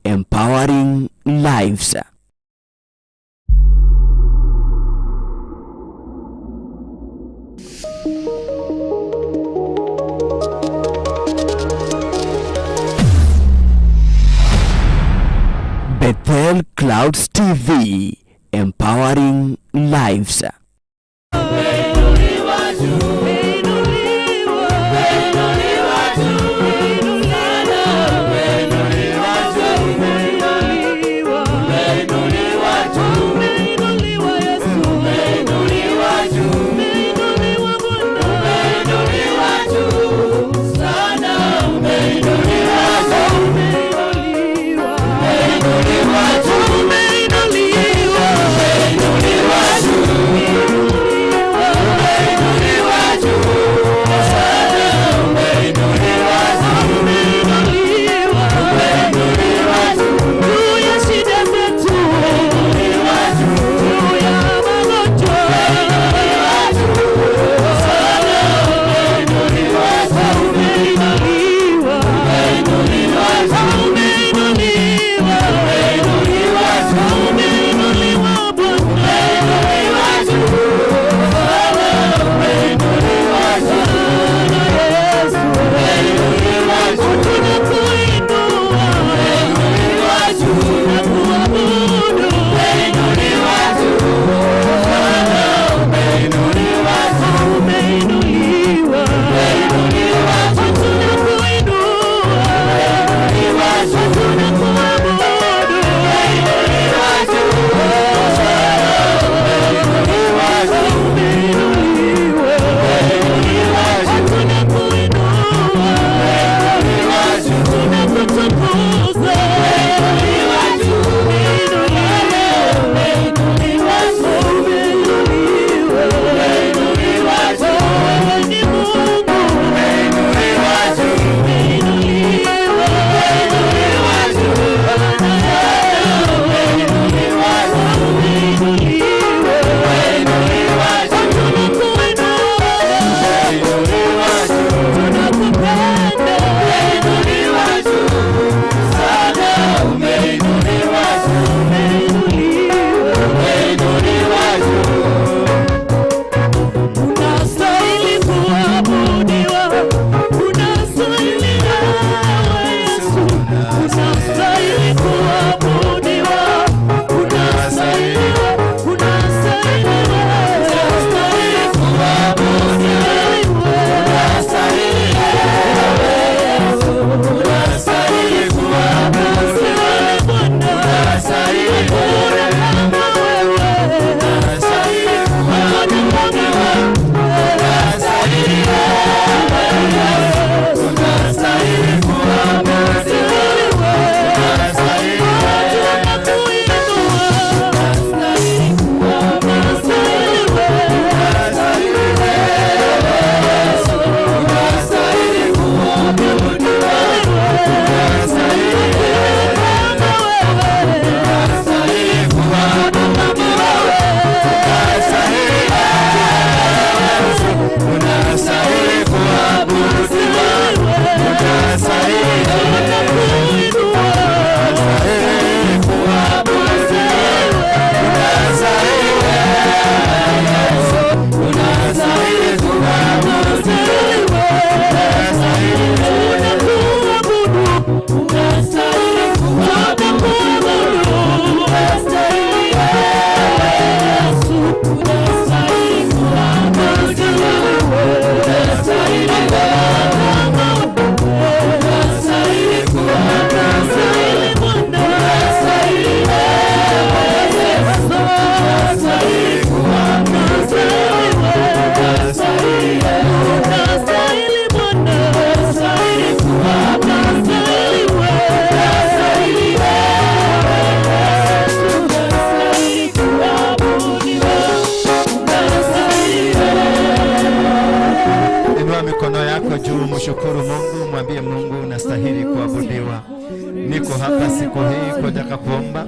empowering lives. Bethel Clouds TV, empowering lives. Inua mikono yako juu, mshukuru Mungu, mwambie Mungu unastahili kuabudiwa. Niko hapa siku hii kutaka kuomba.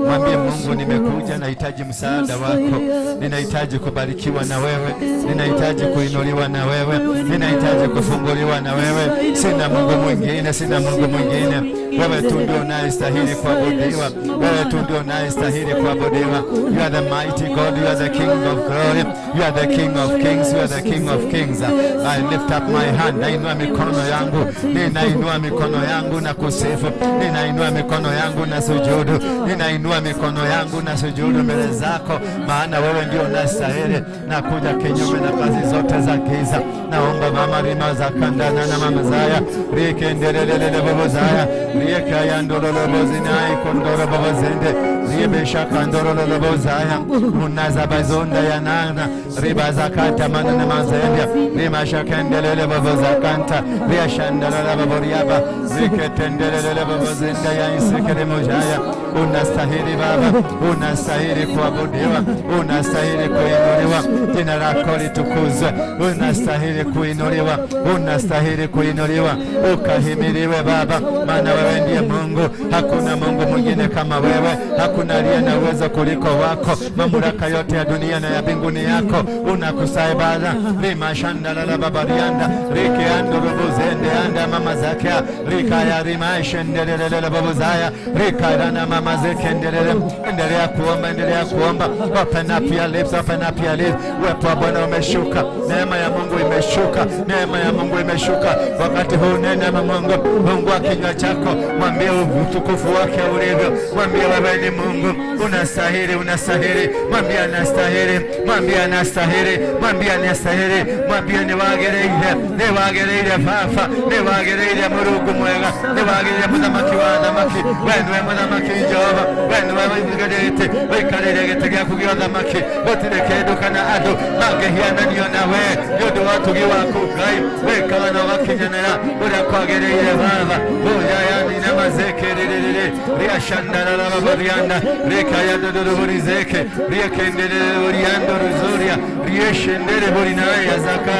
Mwambie Mungu, nimekuja, nahitaji msaada wako, ninahitaji kubarikiwa na wewe, ninahitaji kuinuliwa na wewe, ninahitaji kufunguliwa na wewe. Sina Mungu mwingine, sina Mungu mwingine. Wewe tu ndio unayestahili kuabudiwa, wewe tu ndio unayestahili kuabudiwa. You are the mighty God, you are the King of glory, you are the King of kings, you are the King of kings. I lift up my hand, nainua mikono yangu, ninainua mikono yangu na kusifu, ninainua mikono yangu na sujudu, ninainua mikono yangu na sujudu mbele zako, maana wewe ndio unastahili. Na kuja kinyume na kazi zote za giza. Naomba mama rima za kandana na mama zaya rikendelelele bobo zaya riekayandololobozinai kondoro bobo zende riebesha kandorololobo zaya unazabazonda yanana ribazakata manana mazende rimashakendelele bobo zakanta riashandalala bobo riaba riketendelele bobo zenda ya isekere mojaya. Unastahili Baba, unastahili kuabudiwa, unastahili kuinuliwa, jina lako litukuzwe. Unastahili kuinuliwa, unastahili kuinuliwa, ukahimiliwe Baba, maana wewe ndiye Mungu, hakuna Mungu mwingine kama wewe, hakuna aliye na uwezo kuliko wako. Mamlaka yote ya dunia na ya mbinguni yako. Unakusai Baba, rimashandalala babarianda rikeandurubuzende anda mama zakia rikaya rimaishendelelele babuzaya rikairana mama zekendelele. Endelea kuomba, endelea kuomba. Open up your lips, open up your lips. Uwepo wa Bwana umeshuka, neema ya Mungu imeshuka, neema ya Mungu imeshuka. Wakati huu nena na Mungu, Mungu wa kinywa chako, mwambie utukufu wake ulivyo, mwambie wewe ni Mungu, unastahili, unastahili, mwambie anastahili, mwambie anastahili, mwambie anastahili, mwambie niwagereire, niwagereire Baba, niwagereire Mulungu mwega, niwagereire muthamaki wa thamaki, we niwe muthamaki Jehova, we niwe waikarĩte, waikarĩire gĩtĩ gĩaku gĩa ũthamaki, gũtirĩ kĩndũ kana andũ mangĩhiananio nawe nĩ ũndũ wa ũtugi waku Ngai, wĩkaga na ũgakinyanĩra ũrĩa kwagĩrĩire Baba. Oyayani namazekererere riashandarara babarianda rikayadodoroborizeke riekenderere boriando ruzoria rieshendere borinaya zaka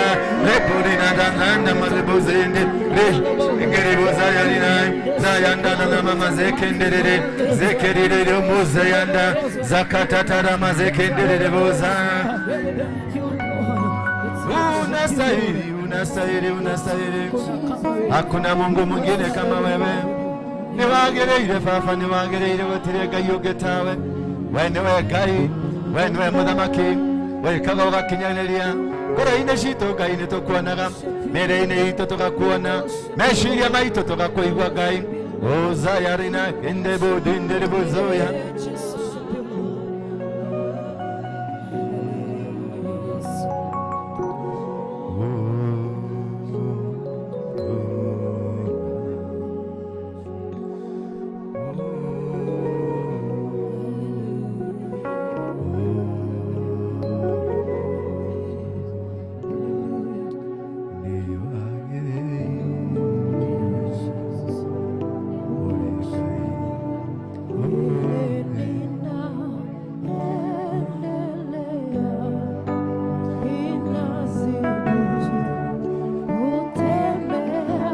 reburinadanganda marebozende regerebozayarinaye zayandana mama zekenderere zekerere muzayanda zakatatara mazekenderere boza. Unastahili, unastahili, unastahili. Hakuna Mungu mwingine kama wewe. Niwagereire Baba, niwagereire gũtirĩ Ngai ũngĩ tawe. We nĩwe Ngai, we nĩwe mũthamaki, wĩkaga ũgakinyanĩria. Ngoro-inĩ citũ Ngai nĩtũkuonaga, mĩĩrĩ-inĩ itũ tũgakuona, meciria maitũ tũgakũigua Ngai. Uzayarina indebudinderbuzoya.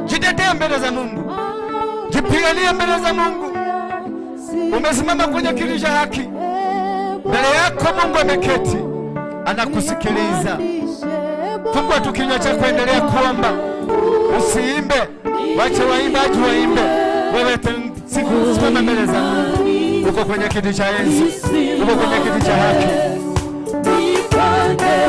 Jitetee mbele za Mungu, jipiganie mbele za Mungu. Umesimama kwenye kiti cha haki, mbele yako Mungu ameketi, anakusikiliza. Fungua tu kinywa chako, endelea kuomba, usiimbe, wache waimbaji waimbe. Wewe simama mbele za Mungu, uko kwenye kiti cha enzi, uko kwenye kiti cha haki. Bwana,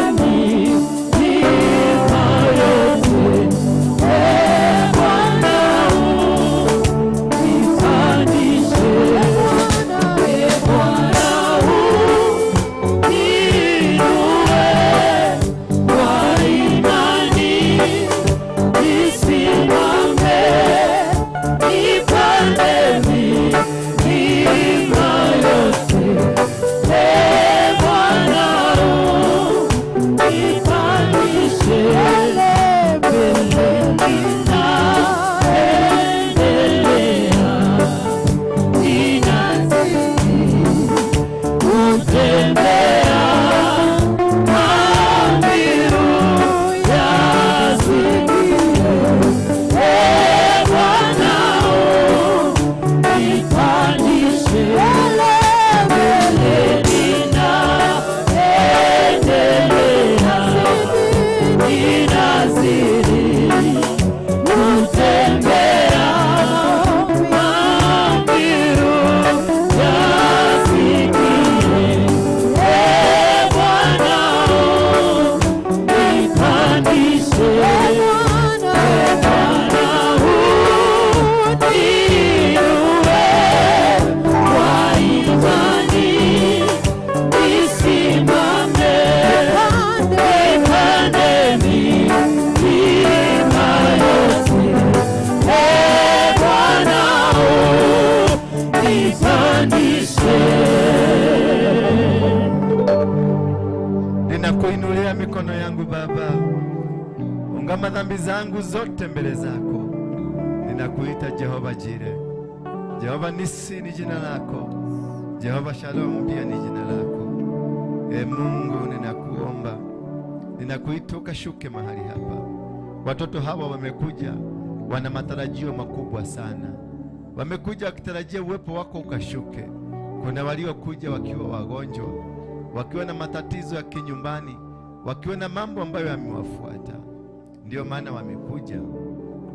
Naungama dhambi zangu zote mbele zako. Ninakuita Jehova Jire. Jehova Nisi ni jina lako. Jehova Shalom pia ni jina lako. E Mungu, ninakuomba, ninakuita ukashuke mahali hapa. Watoto hawa wamekuja, wana matarajio makubwa sana. Wamekuja wakitarajia uwepo wako ukashuke. Kuna waliokuja wakiwa wagonjwa, wakiwa na matatizo ya kinyumbani, wakiwa na mambo ambayo yamewafuata. Ndio maana wamekuja.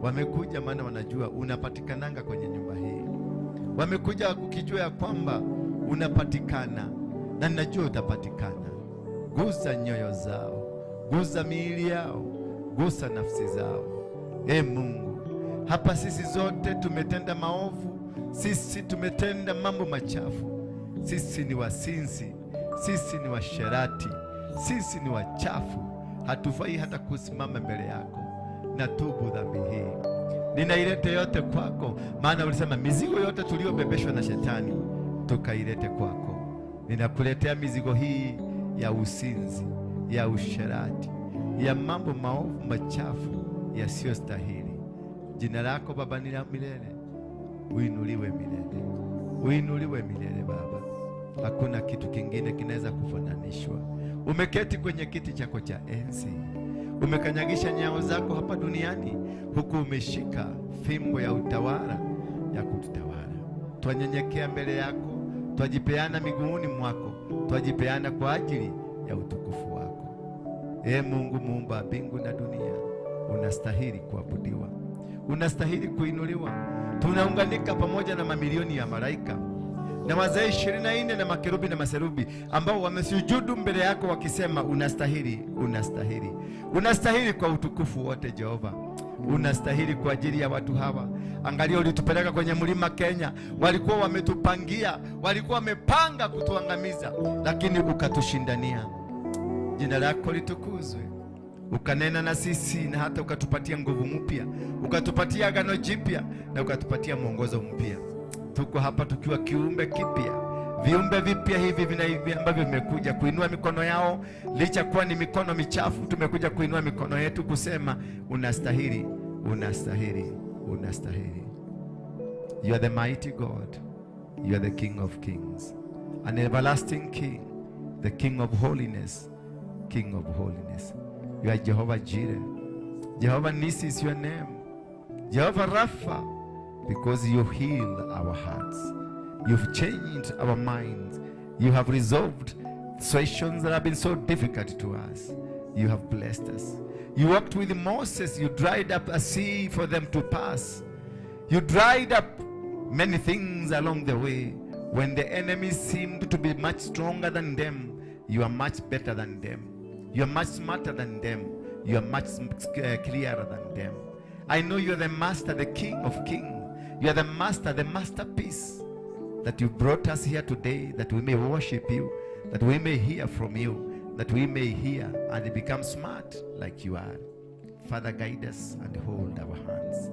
Wamekuja maana wanajua unapatikananga kwenye nyumba hii. Wamekuja kukijua ya kwamba unapatikana, na ninajua utapatikana. Gusa nyoyo zao, gusa miili yao, gusa nafsi zao. E Mungu, hapa sisi zote tumetenda maovu, sisi tumetenda mambo machafu. Sisi ni wasinzi, sisi ni washerati, sisi ni wachafu, hatufai hata kusimama mbele yako. Natubu dhambi hii, ninailete yote kwako, maana ulisema mizigo yote tuliyobebeshwa na shetani tukailete kwako. Ninakuletea mizigo hii ya usinzi, ya usherati, ya mambo maovu machafu yasiyostahili. Jina lako Baba ni la milele, uinuliwe milele, uinuliwe milele Baba. Hakuna kitu kingine kinaweza kufananishwa. Umeketi kwenye kiti chako cha enzi, umekanyagisha nyayo zako hapa duniani, huku umeshika fimbo ya utawala ya kututawala. Twanyenyekea mbele yako, twajipeana miguuni mwako, twajipeana kwa ajili ya utukufu wako. E Mungu muumba mbingu na dunia, unastahili kuabudiwa, unastahili kuinuliwa. Tunaunganika pamoja na mamilioni ya malaika na wazee 24 na makerubi na maserubi ambao wamesujudu mbele yako wakisema, unastahili, unastahili, unastahili kwa utukufu wote Jehova. Unastahili kwa ajili ya watu hawa. Angalia, ulitupeleka kwenye mlima Kenya, walikuwa wametupangia, walikuwa wamepanga kutuangamiza, lakini ukatushindania. Jina lako litukuzwe. Ukanena na sisi na hata ukatupatia nguvu mpya, ukatupatia agano jipya na ukatupatia mwongozo mpya. Tuko hapa tukiwa kiumbe kipya, viumbe vipya hivi ambavyo vimekuja kuinua mikono yao, licha kuwa ni mikono michafu. Tumekuja kuinua mikono yetu kusema unastahili, unastahili, unastahili. You are the mighty God, you are the King of kings, an everlasting King, the King of holiness, King of holiness. You are Jehovah Jireh. Jehovah Nisi is your name. Jehovah Rapha, because you heal our hearts. You've changed our minds. You have resolved situations that have been so difficult to us. You have blessed us. You walked with Moses. You dried up a sea for them to pass. You dried up many things along the way. When the enemy seemed to be much stronger than them, you are much better than them. You are much smarter than them. You are much clearer than them. I know you are the master, the King of kings. You are the master, the masterpiece, that you brought us here today, that we may worship you, that we may hear from you, that we may hear and become smart like you are. Father, guide us and hold our hands.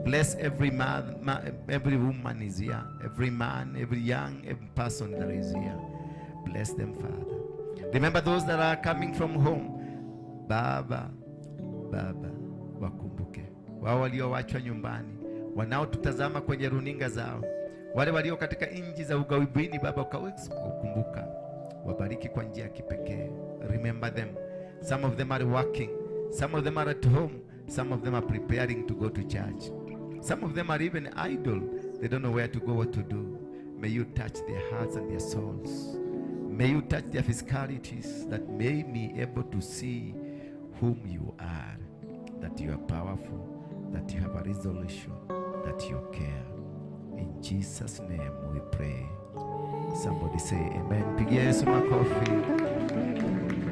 Bless every man, every woman is here, every man, every young, every person that is here. Bless them, Father. Remember those that are coming from home. Baba, Baba, wakumbuke wao waliowachwa nyumbani, wanaotutazama kwenye runinga zao, wale walio katika nchi za ughaibuni. Baba, ukawakumbuka, wabariki kwa njia ya kipekee. Remember them. Some of them are working, some of them are at home, some of them are preparing to go to church, some of them are even idle. They don't know where to go, what to do. May you touch their hearts and their souls. May you touch their physicalities, that may be able to see whom you are, that you are powerful, that you have a resolution, that you care. In Jesus' name we pray. Somebody say amen. Pigia Yesu makofi.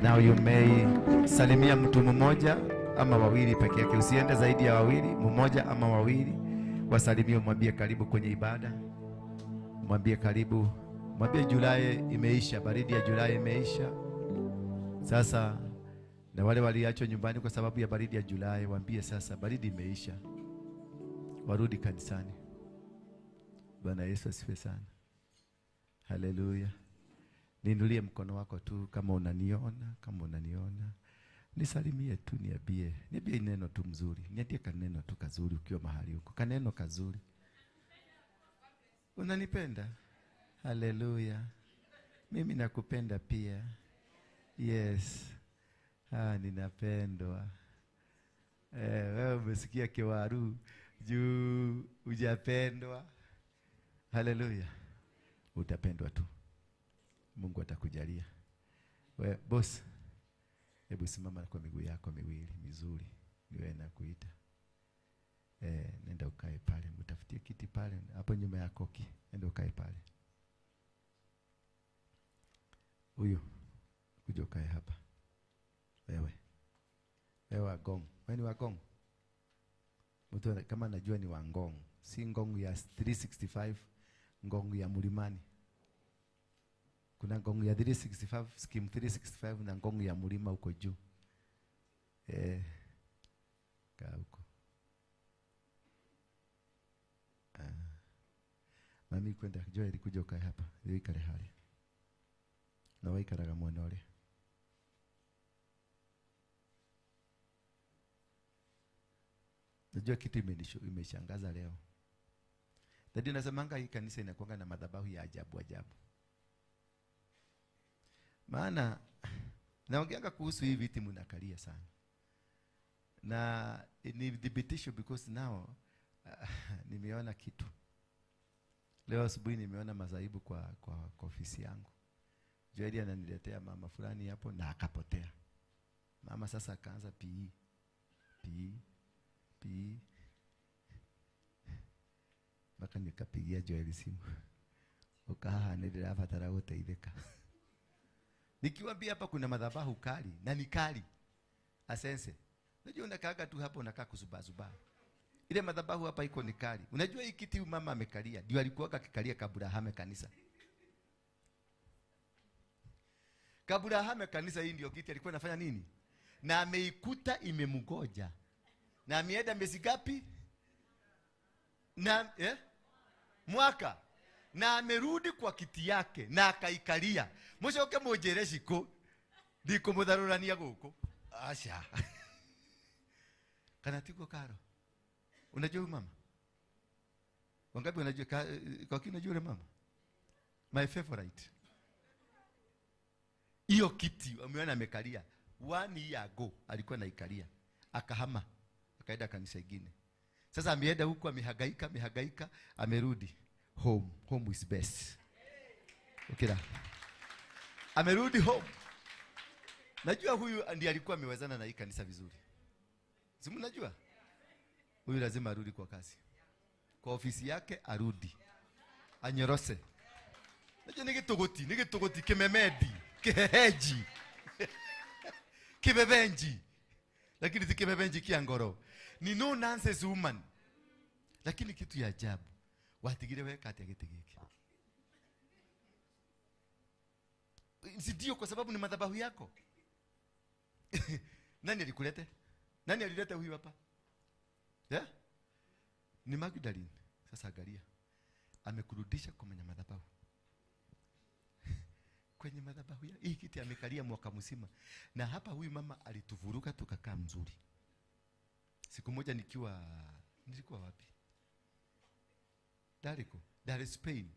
Now you may salimia mtu mmoja ama wawili peke yake. Usiende zaidi ya wawili, mmoja ama wawili. Wasalimie, mwambie karibu kwenye ibada. Mwambie karibu. Mwambie Julai imeisha, baridi ya Julai imeisha. Sasa na wale waliachwa nyumbani kwa sababu ya baridi ya Julai, waambie sasa baridi imeisha, warudi kanisani. Bwana Yesu asifiwe sana. Haleluya. Niinulie mkono wako tu kama unaniona, kama unaniona. Nisalimie tu, niambie. Niambie neno tu mzuri. Niambie kaneno tu kazuri ukiwa mahali huko. Kaneno kazuri. Unanipenda? Haleluya. Mimi nakupenda pia. Yes. Ah, ninapendwa. Wewe umesikia kiwaru juu hujapendwa. Haleluya. Utapendwa tu. Mungu atakujalia. We boss, hebu simama kwa miguu yako miwili mizuri. Niwe nakuita. Nenda ukae pale, mtafutie kiti pale hapo nyuma ya koki. Nenda ukae pale. Huyu kuja ukae hapa. Wewe. Wewe Wagong. Wewe ni Wagong. Mtu kama najua ni Wangong. Si ngong ya 365, ngong ya mlimani. Kuna ngong ya 365, scheme 365 na ngong ya mlima huko juu. Kaa huko. Mami kwenda Joel kuja ukae hapa. Ikare hali. Na waikaraga mwena ule. Najua kitu imeshangaza leo. Dadi nasemanga hii kanisa inakuanga na madhabahu ya ajabu ajabu. Maana naongeanga kuhusu hii viti mnakalia sana. Na ni thibitisho because now nimeona kitu. Leo asubuhi nimeona masaibu kwa ofisi yangu. Joeli ananiletea mama fulani hapo na akapotea. Mama sasa akaanza PE. PE. PE. Mpaka nikapigia Joeli simu. Ukaha nilirabatara guteithika. Nikiwaambia hapa kuna madhabahu kali na ni kali. Asense. Unajua unakaaga tu hapo unakaa kuzubazuba. Ile madhabahu hapa iko ni kali. Unajua hii kiti mama amekalia, ndio alikuwa akikalia kabla hame kanisa. Kabla hame kanisa hii ndio kiti alikuwa anafanya nini? Na ameikuta imemgoja. Na ameenda miezi ngapi? Na mwaka. Na amerudi kwa kiti yake na akaikalia. Mucoke munjire ciko ndikumutharurania guku. Acha. Kana tiko karo. Unajua huyu mama? Wangapi wanajua kwa kini unajua yule mama? My favorite. Hiyo kiti umeona amekalia 1 year ago alikuwa anaikalia. Akahama akaenda kanisa ingine. Sasa ameenda huko amehangaika, amehangaika, amerudi home. Home is best. Okay. Amerudi home. Najua huyu ndiye alikuwa amewezana na hii kanisa vizuri. Si mnajua? Huyu lazima arudi kwa kazi. Kwa ofisi yake arudi. Anyorose. Najua ni gitogoti kimemedi, kiheheji. Kibebenji. Lakini si kibebenji kia ngoro. Ni no nonsense woman. Lakini kitu ya ajabu. Watigire weka ati giti giki. Si ndio kwa sababu ni madhabahu yako. Nani alikulete? Nani alileta huyu hapa? Yeah? Ni Magdalene. Sasa angalia. Amekurudisha kwa mwenye madhabahu. Kwenye madhabahu ya hii kiti amekalia mwaka mzima. Na hapa huyu mama alituvuruka tukakaa mzuri. Siku moja nilikuwa wapi? Dar Spain.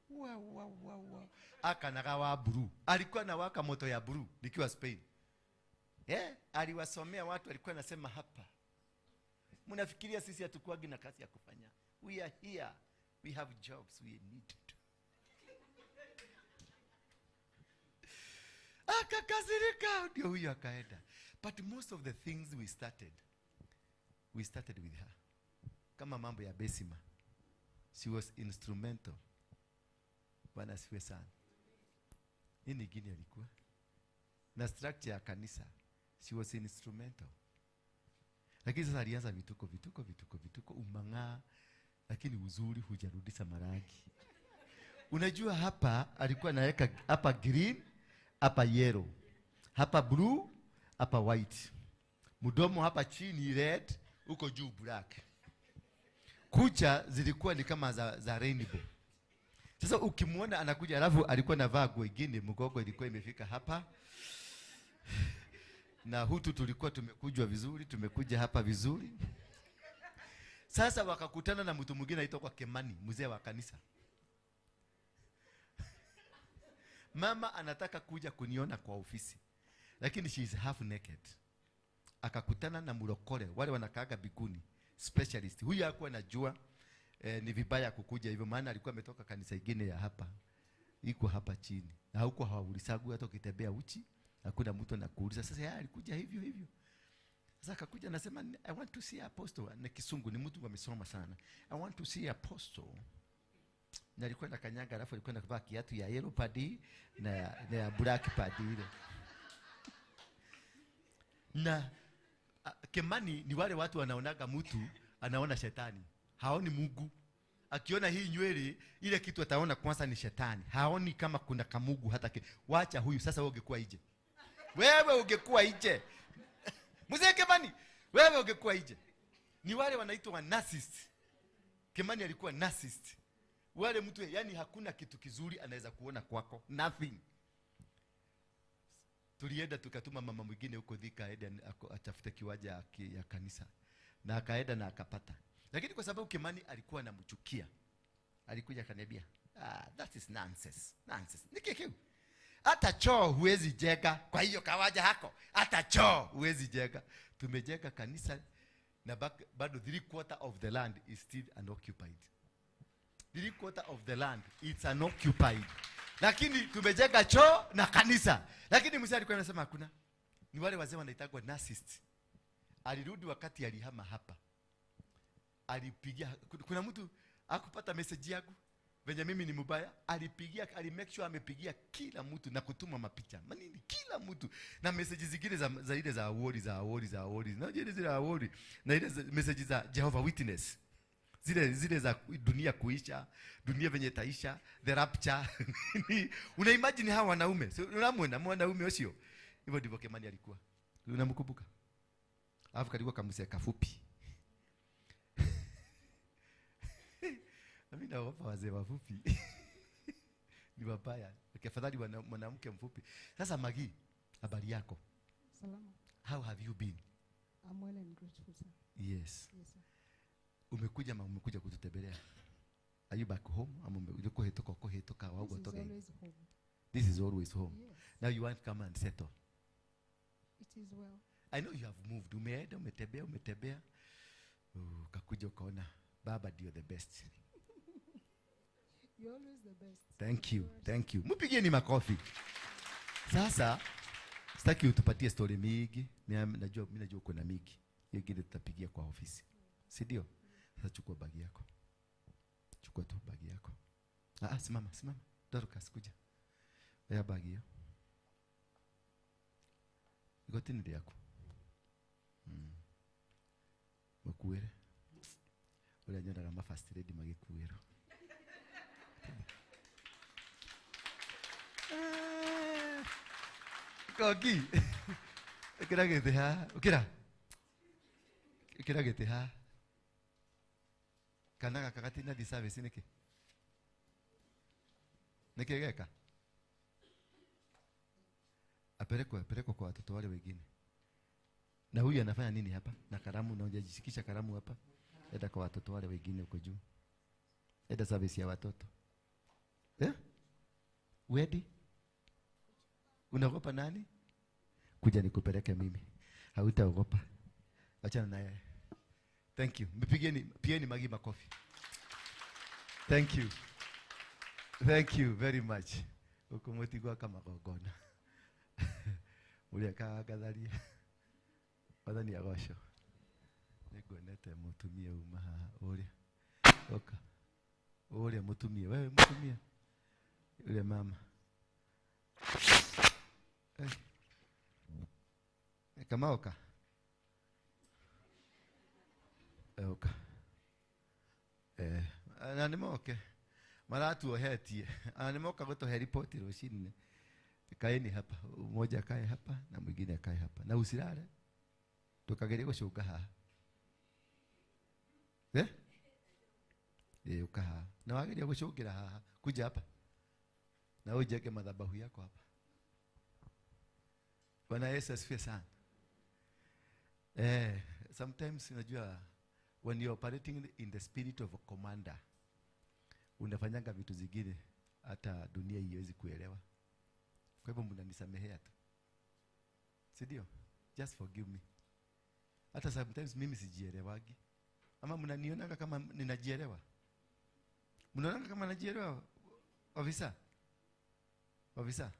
Wa wa wa wa. Akanagawa blue. Alikuwa na waka moto ya blue nikiwa Spain. Aliwasomea watu, alikuwa anasema hapa. Mnafikiria sisi hatukuagi na kazi ya kufanya. We are here. We have jobs we need to do. Akakasirika ndio huyo akaenda. But most of the things we started with her. Kama mambo ya Besima. She was instrumental. Bwana asifiwe sana. Nini gini alikuwa? Na structure ya kanisa. She was instrumental. Lakini sasa alianza vituko, vituko, vituko, vituko, umang'aa, lakini uzuri hujarudisha maragi. Unajua hapa alikuwa anaweka hapa green, hapa yellow, hapa blue, hapa white. Mdomo hapa chini red, huko juu black. Kucha zilikuwa ni kama za rainbow. Sasa ukimuona anakuja, alafu alikuwa anavaa nguo nyingine, mgongo ilikuwa imefika hapa. Na hutu tulikuwa tumekujwa vizuri, tumekuja hapa vizuri. Sasa wakakutana na mtu mwingine anaitwa kwa Kemani, mzee wa kanisa. Mama anataka kuja kuniona kwa ofisi, lakini she is half naked. Akakutana na mlokole, wale wanakaaga biguni, specialist. Huyu hakuwa anajua ni vibaya kukuja hivyo, maana alikuwa ametoka kanisa ingine ya hapa, iko hapa chini. Na huko hawaulizagu hata ukitembea uchi, hakuna mtu anakuuliza. Sasa yeye alikuja hivyo hivyo. Sasa akakuja anasema, I want to see apostle. Na Kisungu ni mtu amesoma sana. I want to see apostle. Na alikuwa na kanyaga, alafu alikuwa anavaa kiatu ya yellow padi na ya black padi ile. Na Kemani ni wale watu wanaonaga mtu anaona shetani, haoni Mungu. Akiona hii nywele ile kitu ataona kwanza ni shetani, haoni kama kuna kamugu hata wacha huyu. Sasa wewe ungekuwa nje. Wewe ungekuwa nje. Mzee Kemani, wewe ungekuwa nje. Ni wale wanaitwa narcissist. Kemani alikuwa narcissist. Wale mtu yani hakuna kitu kizuri anaweza kuona kwako, nothing. Tulienda tukatuma mama mwingine huko Thika aende atafute kiwanja ya kanisa. Na akaenda na akapata. Lakini kwa sababu Kemani alikuwa anamchukia, alikuja akaniambia, that is nonsense. Nonsense. Nikikiu. Hata choo huwezi jenga kwa hiyo kawaja hako. Hata choo huwezi jenga. Tumejenga kanisa na bado 3/4 of the land is still unoccupied. 3/4 of the land it's unoccupied. Lakini tumejenga choo na kanisa. Lakini mzee alikuwa anasema hakuna. Ni wale wazee wanaitagwa narcissist. Alirudi wakati alihama hapa. Alipigia, kuna mtu akupata message yangu venye mimi ni mbaya, alipigia, ali make sure amepigia kila mtu na kutuma mapicha. Manini kila mtu na message zingine za ile za award za award za award. Na ile zile award na ile message za Jehovah Witness. Zile za dunia kuisha, dunia venye taisha, the rapture. Una imagine hawa wanaume. So, unamwona mwanaume osio. Hivyo ndivyo Kemani alikuwa. Unamkumbuka? Alafu kalikuwa kamsea kafupi. Mimi naogopa wazee wafupi. Ni wabaya. Afadhali mwanamke mfupi. Sasa Magi, habari yako? Salama. How have you been? I'm well and grateful, sir. Yes. Yes, sir. Umekuja umekuja kututembelea. Are you back home? Ama umekuja kuhetoka au kutoka? This is always home. This is always home. Yes. Now you want to come and settle. It is well. I know you have moved. Umeenda, umetembea. Ukakuja ukaona baba ndio the best. You're always the best. Thank you. Thank you. Mpigieni makofi. Sasa sitaki utupatie story mingi. Mimi najua uko na mingi. Hiyo ingine tutapigia kwa ofisi. Si ndio? Sasa chukua bagi yako. Chukua tu bagi yako. Simama, simama. Dorcas kuja. Ya bagi hiyo. Igoti ni yako. Makuere. Ule nyonaga ma first lady magikuero. Kogi. Ukira gete ha. Ukira. Ukira gete ha. Kana gaka na di service niki. Niki geka. Apelekwe kwa watoto wale wengine. Na huyu anafanya nini hapa? Na kalamu na hujajishikisha kalamu hapa. Enda kwa watoto wale wengine huko juu. Enda service ya watoto. Eh? Wedi? Unaogopa nani? Kuja nikupeleke mimi. Hautaogopa. Achana naye. Thank you. Mpigieni Magi makofi. Thank you. Thank you very much. Ukumutigwa kama gogona. Uliaka gatharia. Wathani agocwo. Nĩnguonete mũtumia uma haha ũrĩa. Oka. Ũrĩa mũtumia, wewe mũtumia. Yule mama. Kama oka. Oka. Na nĩmoke. Maratuohetie. Na nĩmoka gũtũhe ripoti rũcinĩ. Kaeni hapa, mmoja akae hapa na mwingine akae hapa. Na usilale. Tukagerie gũcũnga haha. Eh? Uka haha. Na wageria gũcũngĩra haha, kuja hapa. Na ujenge madhabahu yako hapa. Bwana Yesu asifiwe sana. Sometimes unajua when you're operating in the spirit of a commander, unafanyanga vitu zingine hata dunia haiwezi kuelewa. Kwa hivyo mnanisamehea tu, si ndio? Just forgive me. Hata sometimes mimi sijielewagi. Ama mnanionanga kama ninajielewa? Mnaonanga kama najielewa? Officer? Officer?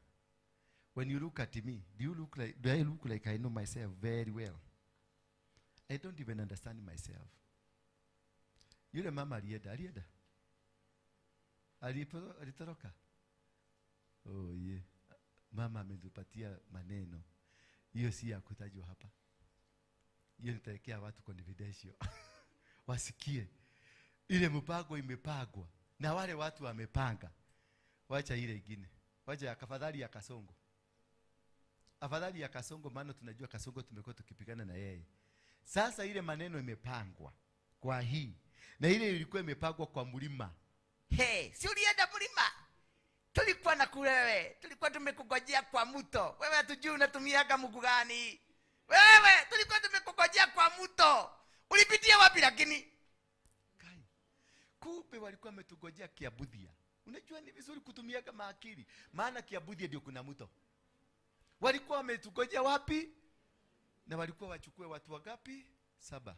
When you look at me, do I look like I know myself very well? I don't even understand myself. Yule mama alienda? Alitoroka? Oh yeah. Mama ametupatia maneno. Hiyo si ya kutajwa hapa. Hiyo nitaekea watu confidential. Wasikie. Ile mpango imepangwa na wale watu wamepanga. Wacha ile ingine. Wacha afadhali ya Kasongo. Afadhali ya Kasongo, maana tunajua Kasongo tumekuwa tukipigana na yeye. Sasa ile maneno imepangwa kwa hii. Na ile ilikuwa imepangwa kwa mlima. Hey, si ulienda mlima? Tulikuwa na kulewe, tulikuwa tumekungojea kwa mto. Wewe hatujui unatumiaga mguu gani. Wewe tulikuwa tumekungojea kwa mto. Ulipitia wapi lakini? Kai. Kumbe walikuwa wametugojea Kiabuthia. Unajua ni vizuri kutumiaga maakili, maana Kiabuthia ndio kuna mto. Walikuwa wametugojea wapi? Na walikuwa wachukue watu wangapi? 7.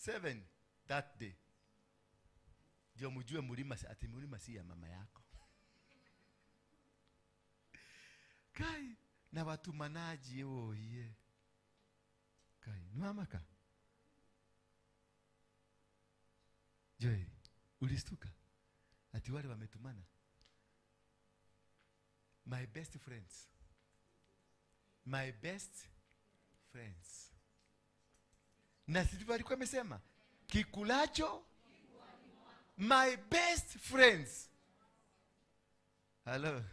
7 that day. Ndio mjue mlima, ati mlima si ya mama yako. Kai, na watu manaji oye. Kai, ni mama ka? Joel, ulistuka? Ati wale wametumana. My best friends. My best friends. Na sisi walikuwa wamesema kikulacho my best friends. Hello.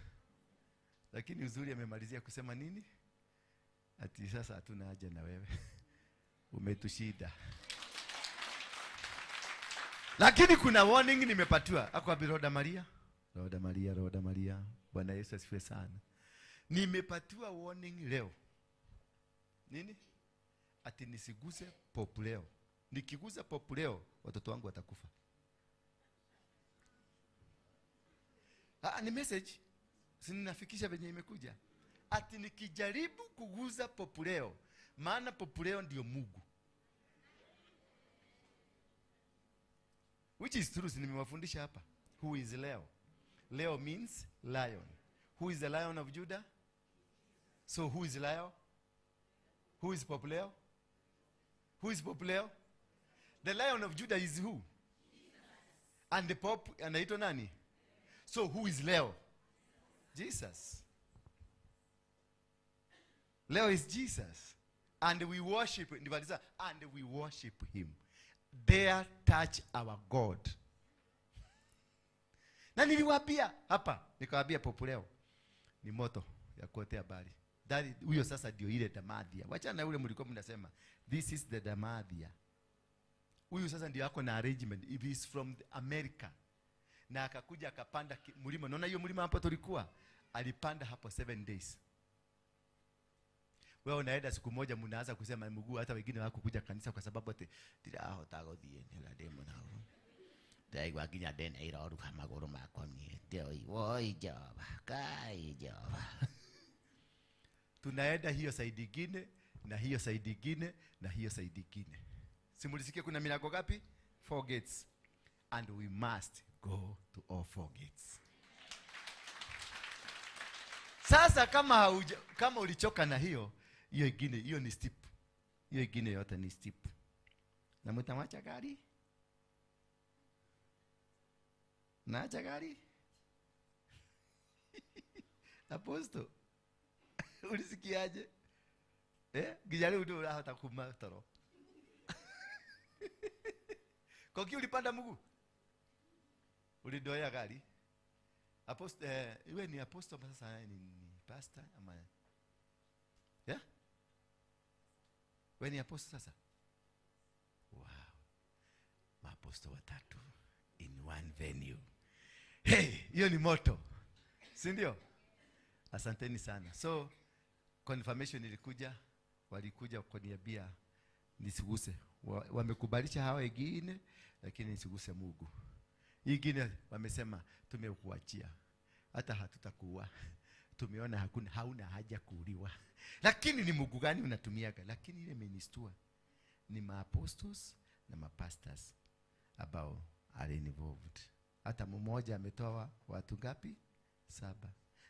Lakini uzuri amemalizia kusema nini? Ati sasa hatuna haja na wewe. Umetushida. Lakini kuna warning nimepatiwa. Ako Roda Maria. Roda Maria, Roda Maria. Bwana Yesu asifiwe sana. Nimepatiwa warning leo. Nini? Ati nisiguse pop leo. Nikigusa pop leo, watoto wangu watakufa. Ni message. Si ninafikisha venye imekuja. Ati nikijaribu kuguza pop leo, maana pop leo ndio Mungu. Which is true, nimewafundisha hapa. Who is Leo? Leo means lion. Who is the Lion of Judah? So who is Leo? Who is Pope Leo? Who is Pope Leo? The Lion of Judah is who? And the Pope anaitwa nani? So who is Leo? Jesus. Leo is Jesus. And we worship, and we worship him. Dare touch our God. Na niliwaambia hapa, nikawaambia Pope Leo ni moto ya kuotea habari. Huyo sasa ndio ile Damathia. Wachana na ule mlikuwa mnasema. This is the Damathia. Huyu sasa ndio yako na arrangement. If he is from America. Na akakuja akapanda mlima. Unaona hiyo mlima hapo tulikuwa? Alipanda hapo 7 days. Wewe unaenda siku moja mnaanza kusema mguu, hata wengine hawakukuja kanisa kwa sababu ati ndiraho guthie ni ndimo nao. Ndaigua nginya ndena iroruha maguru makwa nie. Ndio woi Jehova, kai Jehova. Tunaenda hiyo side nyingine na hiyo side nyingine na hiyo side nyingine. Simulisikie kuna milango ngapi? 4 gates. And we must go to all 4 gates. Sasa kama ulichoka na hiyo, hiyo ingine, hiyo ni steep. Hiyo ingine yote ni steep. Na mtawacha gari? Naacha gari? Apostle, ulisikiaje? Nginya rĩu ndũrĩ ũrahota kuma toro. Koki ulipanda mguu? Ulidoea gari? Apostle, iwe ni apostle sasa ni pastor ama yeah? Wewe ni apostle sasa? Wow. Maapostle watatu in one venue. Hey, hiyo ni moto. Si ndio? Asanteni sana. So confirmation ilikuja, Walikuja kuniambia nisiguse. Wamekubalisha hawa wengine lakini nisiguse Mungu. Ingine wamesema tumekuachia. Hata hatutakuua. Tumeona hakuna, hauna haja kuuliwa. Lakini ni Mungu gani unatumiaga? Lakini ile imenistua ni maapostles na mapastors ambao are involved. Hata mmoja ametoa watu ngapi? 7.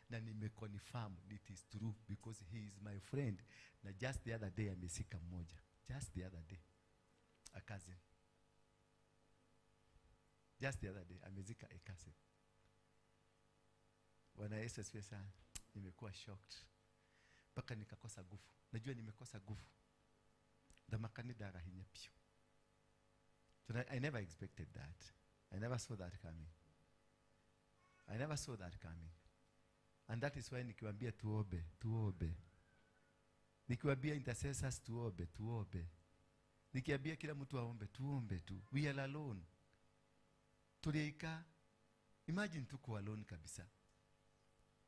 Na nimeconfirm it is true because he is my friend. Na just the other day amesika mmoja. Just the other day. A cousin. Just the other day amezika a cousin. Bwana Yesu asifiwe sana. Nimekuwa shocked. Mpaka nikakosa nguvu. Najua nimekosa nguvu. Ndamakani darahinya pio. So I never expected that. I never saw that coming. I never saw that coming. And that is why nikiwaambia tuombe, tuombe. Nikiwaambia intercessors tuombe, tuombe. Nikiambia kila mtu aombe, tuombe tu. We are alone. Tuliika. Imagine tuko alone kabisa.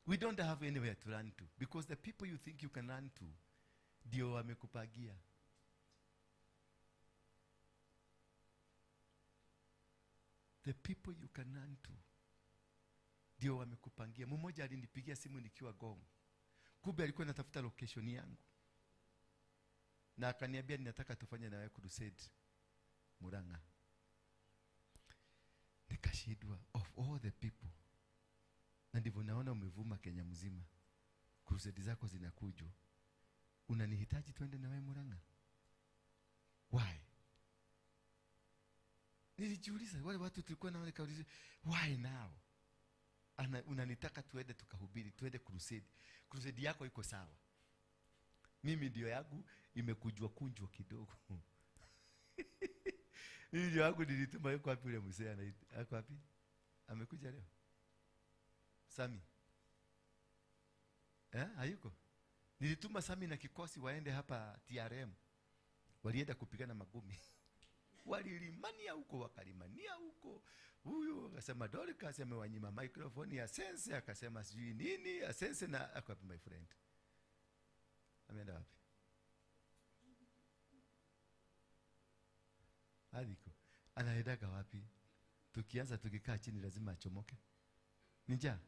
We don't have anywhere to run to because the people you think you can run to ndio wamekupagia. The people you can run to ndio wamekupangia. Mmoja alinipigia simu nikiwa Gong. Kumbe alikuwa anatafuta location yangu. Na akaniambia ninataka tufanye na wewe crusade Murang'a. Nikashindwa, of all the people. Na ndivyo naona umevuma Kenya mzima. Crusade zako zinakujwa. Unanihitaji twende na wewe Murang'a? Why? Nilijiuliza, wale watu tulikuwa nao nikauliza, why now? Unanitaka tuende tukahubiri, tuende crusade. Crusade yako iko sawa. Mimi ndio yangu imekujwa kunjwa kidogo. Mimi ndio yangu nilituma. Yuko wapi yule mzee anaitwa? Yuko wapi? Amekuja leo? Sami. Hayuko. Nilituma Sami na kikosi waende hapa TRM. Walienda kupigana magumi. Walilimania huko, wakalimania huko. Huyu akasema Dorcas amewanyima microphone ya Sense, akasema sijui nini ya Sense. Na ako wapi my friend? Ameenda wapi? Aliko. Anaendaga wapi? Tukianza tukikaa chini lazima achomoke. Ninja.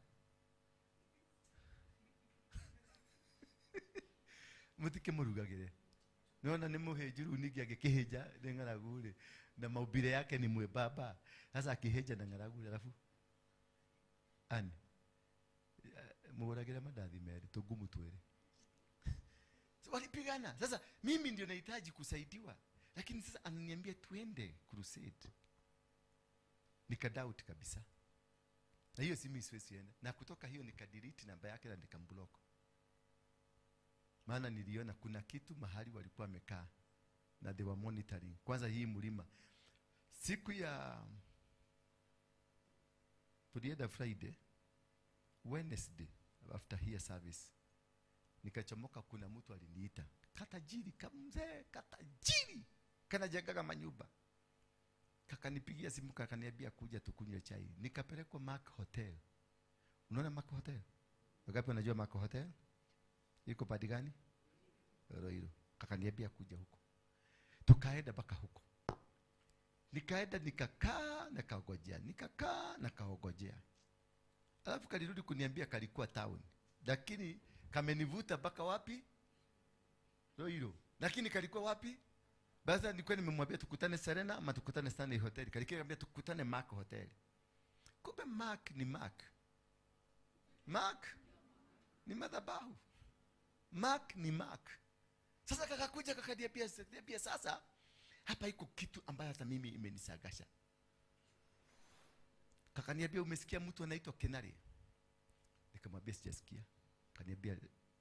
Mutike murugagire. Naona ni muhejuru nigi agĩkĩhĩnja nĩ ng'aragu rĩ, na maumbile yake ni mwembamba. Sasa akĩhĩnja na ng'aragu alafu ani mugũragĩre mandathi merĩ tũngumu twĩrĩ. So walipigana. Sasa mimi ndio nahitaji kusaidiwa, lakini sasa ananiambia tuende crusade. Nikadoubt kabisa. Na hiyo simu siwezi enda. Na kutoka hiyo nikadelete namba yake na nikamblock. Maana niliona kuna kitu mahali walikuwa wamekaa na they were monitoring. Kwanza hii mlima. Siku ya tulienda Friday, Wednesday after here service nikachomoka, kuna mtu aliniita. Katajiri, kamzee, katajiri. Kanajengaga manyumba. Kakanipigia simu kakaniambia kuja tukunywe chai. Nikapelekwa Mark Hotel. Unaona Mark Hotel? Wangapi wanajua Mark Hotel? Iko padi gani? Roiro. Kakaniambia kuja huko. Tukaenda mpaka huko. Nikaenda nikakaa nikaogojea, nikakaa nikaogojea. Alafu kalirudi kuniambia kalikuwa town. Lakini kamenivuta mpaka wapi? Roiro. Lakini kalikuwa wapi? Basi nilikuwa nimemwambia tukutane Serena ama tukutane Stanley Hotel. Kalikuwa tukutane Mark Hotel. Kumbe Mark ni Mark. Mark ni madhabahu. Mark ni Mark. Sasa kakakuja kakaniambia sasa hapa iko kitu ambayo hata mimi imenisagasha. Kakaniambia umesikia mtu anaitwa Kenari? Nikamwambia sijasikia. Akaniambia,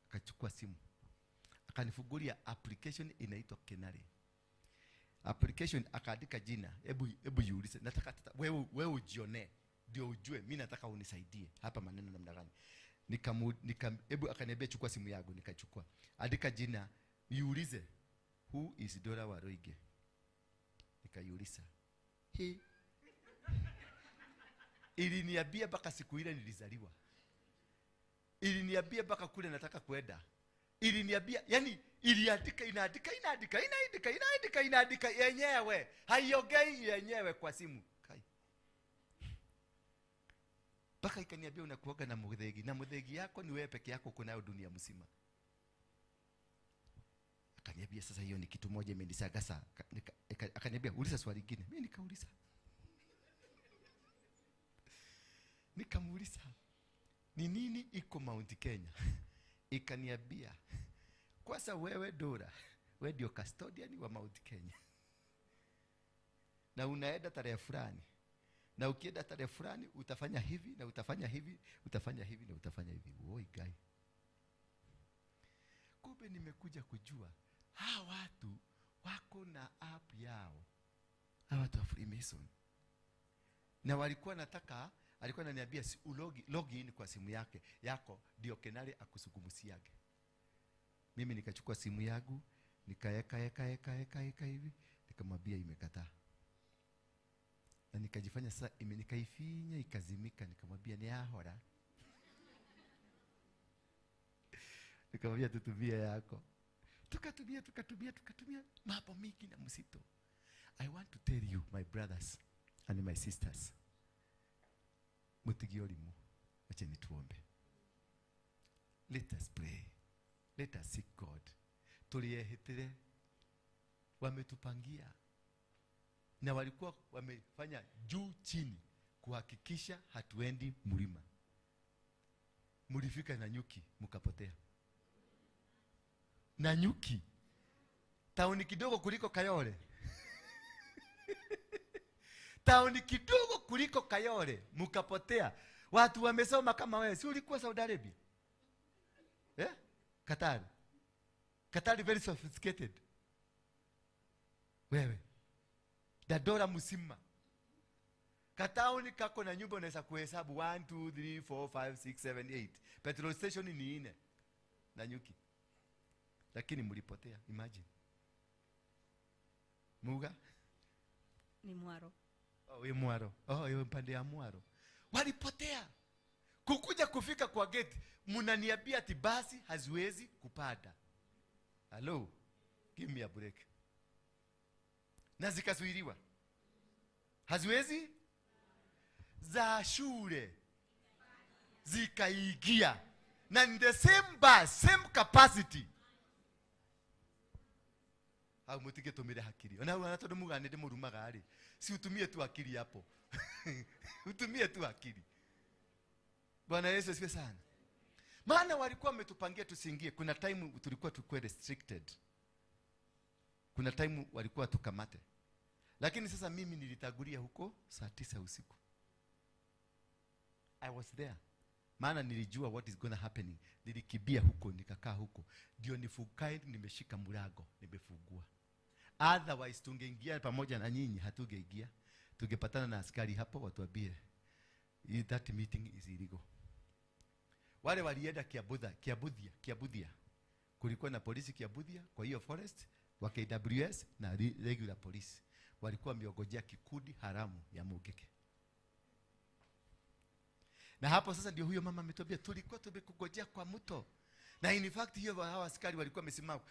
akachukua simu. Akanifungulia application inaitwa Kenari. Application akaandika jina. Hebu jiulize. Nataka wewe ujione ndio ujue mimi nataka unisaidie hapa maneno namna gani. Hebu akaniambia chukua simu yangu, nikachukua. Andika jina, niulize who is Dora Waruinge. Nikaiuliza. He iliniambia mpaka siku ile nilizaliwa. Iliniambia mpaka kule nataka kwenda. Iliniambia, yani iliandika, inaandika, inaandika, inaandika, inaandika, inaandika yenyewe. Haiongei yenyewe kwa simu. Kai. Mpaka ikaniambia unakuaga na muthegi, na muthegi yako ni wewe peke yako uko nayo dunia mzima. Akaniambia sasa hiyo ni kitu moja imenisagasa. Akaniambia uliza swali lingine. Mimi nikauliza. Nikamuuliza ni nini iko Mount Kenya? Ikaniambia kwanza wewe Dora, wewe ndio custodian wa Mount Kenya. Na unaenda tarehe fulani. Na ukienda tarehe fulani utafanya hivi na utafanya hivi, utafanya hivi na utafanya hivi. Woi guy. Kumbe nimekuja kujua hawa watu wako na app yao. Hawa watu wa Freemason. Na walikuwa nataka, alikuwa ananiambia si ulogi, login kwa simu yake yako ndio Kenari akusugumusiage. Mimi nikachukua simu yangu, nikaeka eka eka eka eka hivi, nikamwambia imekataa. Na nikajifanya sasa nikaifinya ikazimika, nikamwambia ni ahora. Nikamwambia tutumie yako. Tukatumia, tukatumia, tukatumia mambo mingi na msito. I want to tell you my brothers and my sisters. Mutigiolimu, wacheni tuombe. Let us pray. Let us seek God. Tuliyehitire wametupangia na walikuwa wamefanya juu chini kuhakikisha hatuendi mlima. Mulifika na nyuki mkapotea. Na nyuki tauni kidogo kuliko Kayole. Tauni kidogo kuliko Kayole mkapotea. Watu wamesoma kama wewe. Si ulikuwa Saudi Arabia? Eh? Qatar. Qatar very sophisticated. Wewe. Dadora msima. Katauni kako na nyumba unaweza kuhesabu 1 2 3 4 5 6 7 8. Petrol station ni 4. Na nyuki. Lakini mlipotea, imagine. Muga? Ni Mwaro. Oh, we Mwaro. Oh, wewe mpande ya Mwaro. Walipotea. Kukuja kufika kwa gate, mnaniambia ati basi haziwezi kupanda. Hello? Give me a break. Na zikazuiliwa. Haziwezi? Za shule zikaingia. Na in the same bus, same capacity. Au mutige tumire hakiri. Ona wana tondu mugane ndimurumaga ri. Si utumie tu akili hapo. Utumie tu akili. Bwana Yesu asifiwe sana. Maana walikuwa wametupangia tusiingie. Kuna time tulikuwa tukue restricted. Kuna time walikuwa tukamate. Lakini sasa mimi nilitagulia huko saa 9 usiku. I was there. Maana nilijua what is gonna happening. Nilikibia huko, nikakaa huko. Ndio nifukae, nimeshika mlango, nimefungua. Otherwise tungeingia pamoja na nyinyi, hatungeingia. Tungepatana na askari hapo watuambie that meeting is illegal. Wale walienda Kiabuthia. Kulikuwa na polisi Kiabuthia kwa hiyo forest wa KWS na regular police. Walikuwa wameongojea kikundi haramu ya Mugeke. Na hapo sasa ndio huyo mama ametuambia tulikuwa tumekungojea kwa mto. Na in fact hiyo hawa askari walikuwa wamesimama,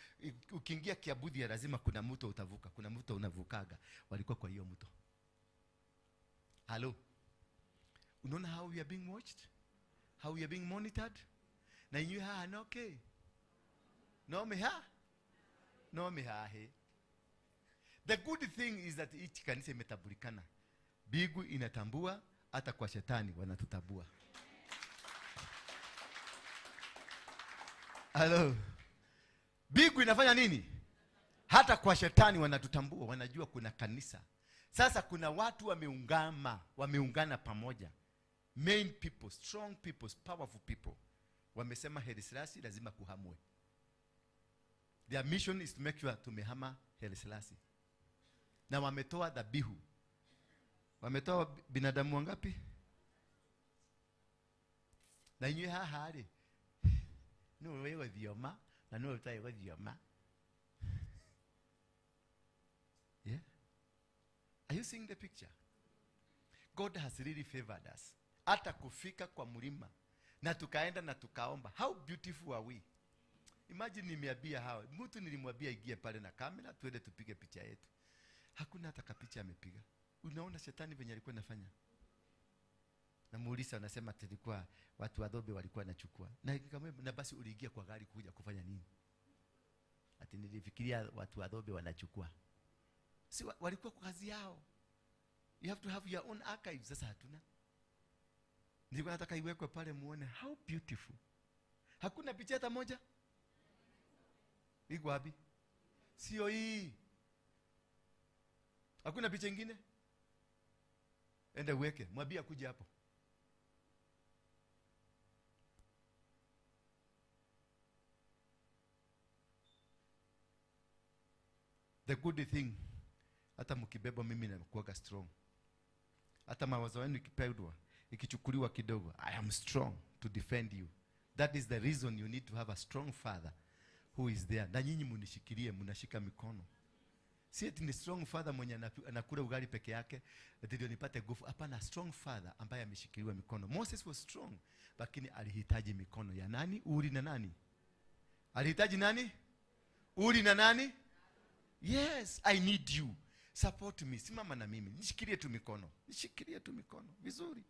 ukiingia Kiabuthia lazima kuna mto utavuka, kuna mto unavukaga. Walikuwa kwa hiyo mto. Hello. Unaona how we are being watched? How we are being monitored? Na inyu ha no okay. No me ha? No me ha he. The good thing is that each kanisa imetabulikana. Bigu inatambua, hata kwa shetani wanatutabua. Hello. Bigu inafanya nini? Hata kwa shetani wanatutambua, wanajua kuna kanisa. Sasa kuna watu wameungama, wameungana pamoja. Main people, strong people, powerful people. Wamesema Haile Selassie lazima kuhamwe. Their mission is to make sure tumehama Haile Selassie. Na wametoa dhabihu. Wametoa binadamu wangapi? Na inywe haha ri. No wewe thioma na no utai guthioma. Yeah? Are you seeing the picture? God has really favored us. Hata kufika kwa mlima na tukaenda na tukaomba. How beautiful are we? Imagine nimeambia hawa. Mtu nilimwambia ingie pale na kamera tuende tupige picha yetu. Hakuna hata kapicha amepiga. Unaona shetani venye alikuwa anafanya. Namuuliza, anasema tulikuwa watu wa Dhobe walikuwa wanachukua. Na nikamwambia, na basi uliingia kwa gari kuja kufanya nini? Ati nilifikiria watu wa Dhobe wanachukua. Si walikuwa kwa kazi yao. You have to have your own archives. Sasa hatuna. Nilikuwa nataka iwekwe pale muone how beautiful. Hakuna picha hata moja. Iko wapi? Sio hii. Hakuna picha nyingine? Enda uweke, mwambie akuje hapo. The good thing, hata mkibeba mimi nakuwa strong. Hata mawazo yenu ikipendwa, ikichukuliwa kidogo, I am strong to defend you. That is the reason you need to have a strong father who is there. Na nyinyi munishikilie, munashika mikono. Si eti ni strong father mwenye anakula ugali peke yake eti ndio nipate nguvu. Hapana, strong father ambaye ameshikiliwa mikono. Moses was strong, lakini alihitaji mikono ya nani? Uri na nani? Alihitaji nani? Uri na nani? Yes, I need you. Support me. Simama na mimi. Nishikilie tu mikono. Nishikilie tu mikono vizuri.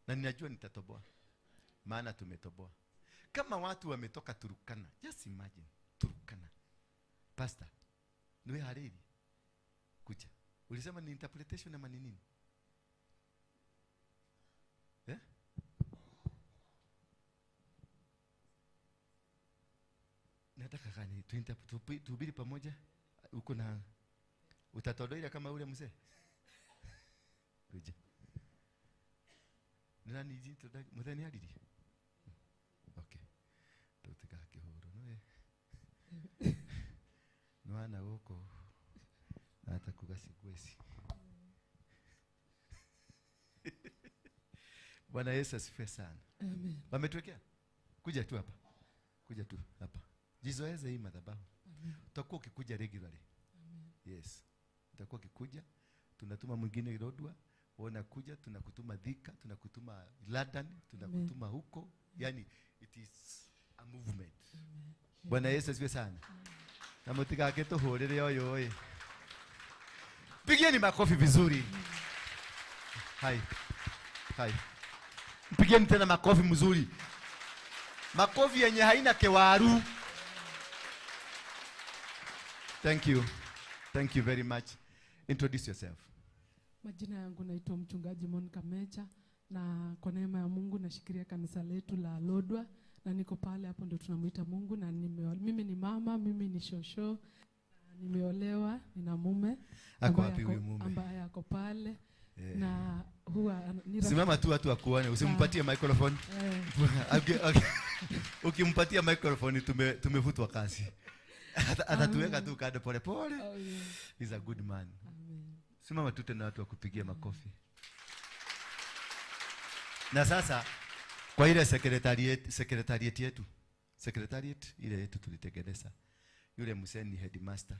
Na ninajua nitatoboa. Maana tumetoboa. Kama watu wametoka Turukana, just imagine Turukana. Pastor, niwe hariri. Kuja. Ulisema ni interpretation ama ni nini? Eh? Nataka gani tuhubiri pamoja? Uko na utatodoira kama ule mzee? Kuja. Nani jinto mzee ni hariri? Okay. Tutikakihuru no. Nwana huko hata kugasigwesi. Bwana Yesu asifiwe sana. Amen. Wametuwekea? Kuja tu hapa. Kuja tu hapa. Jizoeze hii madhabahu. Utakuwa ukikuja regularly. Amen. Yes. Utakuwa ukikuja, tunatuma mwingine Lodwa, unakuja, tunakutuma Thika, tunakutuma London, tunakutuma huko. Yani it is a movement. Amen. Bwana Yesu asifiwe sana. Na mutigake tuhurire oyo oye. Pigieni makofi vizuri. Hai. Hai. Pigieni tena makofi mzuri. Makofi yenye haina kewaru. Thank you. Thank you very much. Introduce yourself. Majina yangu naitwa Mchungaji Monica Mecha, na kwa neema ya Mungu nashikilia kanisa letu la Lodwa, na niko pale hapo ndio tunamuita Mungu, na mimi ni mama, mimi ni shosho, nimeolewa, nina mume. Ako wapi huyu mume? Ambaye ako pale. Yeah. Na huwa ni simama tu watu wakuone, usimpatie microphone. Okay, okay. Ukimpatia microphone tumevutwa kazi. Atatuweka tu kando pole pole. Oh, yeah. He's a good man. Amen. Simama tu tena watu wakupigia makofi. Na sasa kwa ile secretariat yetu, secretariat ile yetu tulitengeneza. Yule mzee ni headmaster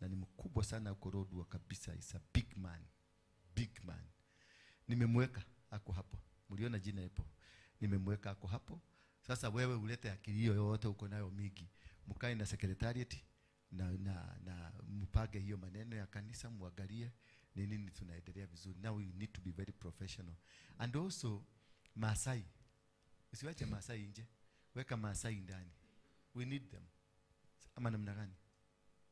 na ni mkubwa sana huko Lodwa kabisa, is a big man. Big man. Nimemweka ako hapo. Mliona jina hapo. Nimemweka ako hapo. Sasa wewe ulete akili hiyo yote uko nayo mingi. Mkae na secretariat na mpage hiyo maneno ya kanisa, muangalie ni nini tunaendelea vizuri. Now we need to be very professional. And also Maasai. Usiwache Maasai nje. Weka Maasai ndani. We need them. Ama namna gani?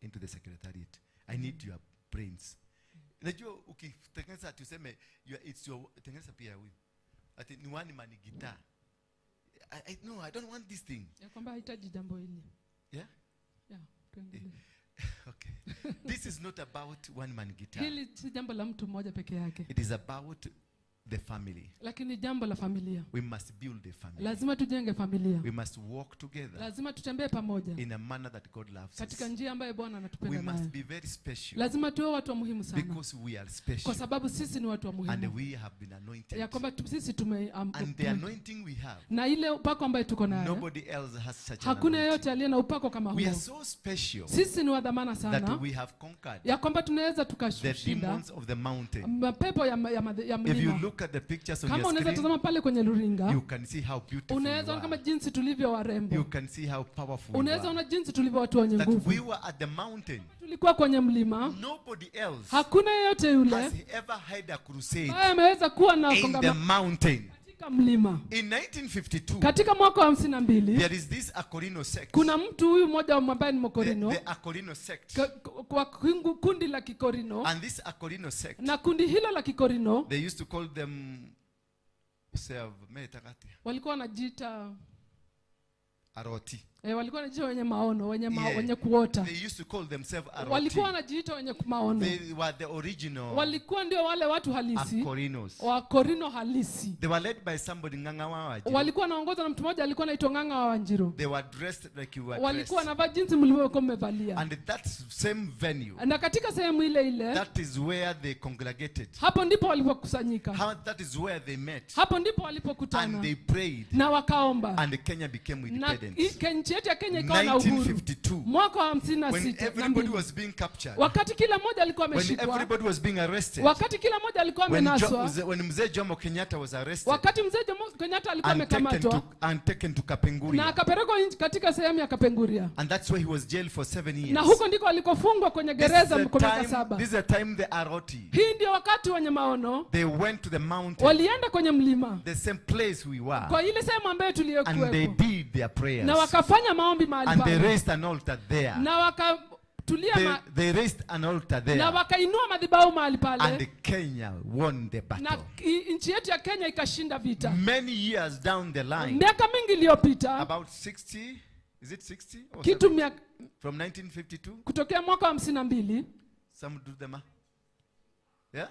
Into the secretariat. I need your brains. Unajua ukitengeneza tuseme it's your tengeneza pia huyu. Ati ni one man guitar. No, I don't want this thing. Ya kwamba hahitaji jambo hili. Yeah? Yeah, tuendelee. Okay. This is not about one man guitar. Hili si jambo la mtu mmoja peke yake. It is about the family. Lakini jambo la familia. We must build a family. Lazima tujenge familia. We must walk together. Lazima tutembee pamoja. In a manner that God loves Katika us. njia ambayo Bwana anatupenda We must nayo. be very special. Lazima tuwe watu wa muhimu sana. Because we are special. Kwa sababu sisi ni watu wa muhimu. And we have been anointed. Ya kwamba sisi tume And the anointing we have. Na ile upako ambayo tuko nayo. Nobody else has such an Hakuna anointing. yeyote aliye na upako kama We huo. are so special. Sisi ni wa dhamana sana. That we have conquered. Ya kwamba tunaweza The tukashinda demons of the mountain. mapepo ya If you mlima. look look at the pictures on Kama your unaweza screen, tazama pale kwenye runinga, you can see how beautiful unaweza you ona kama are. jinsi tulivyo warembo, You can see how powerful you unaweza are. ona jinsi tulivyo watu wenye That we nguvu. were at the mountain. Tulikuwa kwenye mlima, Nobody else hakuna yeyote yule has ever had a crusade ambaye ameweza kuwa na in the kongamano mountain. katika mlima. In 1952, Katika mwaka wa 52 there is this Akorino sect. kuna mtu huyu mmoja ambaye ni Mokorino The Akorino sect. Kwa kundi la Kikorino, And this Akorino sect, na kundi hilo la Kikorino they used to call them self walikuwa wanajiita Aroti. walikuwa wanajiita wenye maono, Yeah. wenye kuota. They used to call themselves Walikuwa Aroti. wanajiita wenye maono. They were the original Walikuwa ndio wale watu halisi Akorinos. wa Korino halisi. They were led by somebody Ng'ang'a wa Wanjiru. Walikuwa wanaongozwa na mtu mmoja alikuwa anaitwa Ng'ang'a wa Wanjiru. They were dressed like you were Walikuwa dressed. wanavaa jinsi mlivyokuwa mmevalia. And that same venue, Na katika sehemu ile ile, that is where they congregated. hapo ndipo walipokusanyika. That is where they met. Hapo ndipo walipokutana And they prayed. na wakaomba. And Kenya became Na independent. nchi yetu ya Kenya ikawa na uhuru. 1952, Mwaka wa hamsini na when sita na everybody mbili. was being captured, Wakati kila mmoja alikuwa when ameshikwa, everybody was being arrested, wakati kila mmoja alikuwa amenaswa, when Mzee Jomo Kenyatta was arrested wakati Mzee Jomo Kenyatta alikuwa and taken amekamatwa to Kapenguria, na akapelekwa katika sehemu ya Kapenguria, and that's where he was jailed for 7 years. na huko ndiko alikofungwa kwenye This is gereza the kwa miaka time, 7. this is the time the Aroti, Hii ndio wakati wenye maono they went to the mountain, walienda kwenye mlima, the same place we were, kwa ile sehemu ambayo and they tuliyokuwepo, did their prayers, na wakafanya maombi mahali and they pale, raised an altar there. na wakatulia They raised an altar there, na wakainua madhabahu mahali pale, and Kenya won the na battle. nchi yetu ya Kenya ikashinda vita. Many years down the line, Miaka mingi iliyopita, about 60, is it 60 or kitu 70? From 1952, kutokea mwaka wa 52, some do the math. Yeah?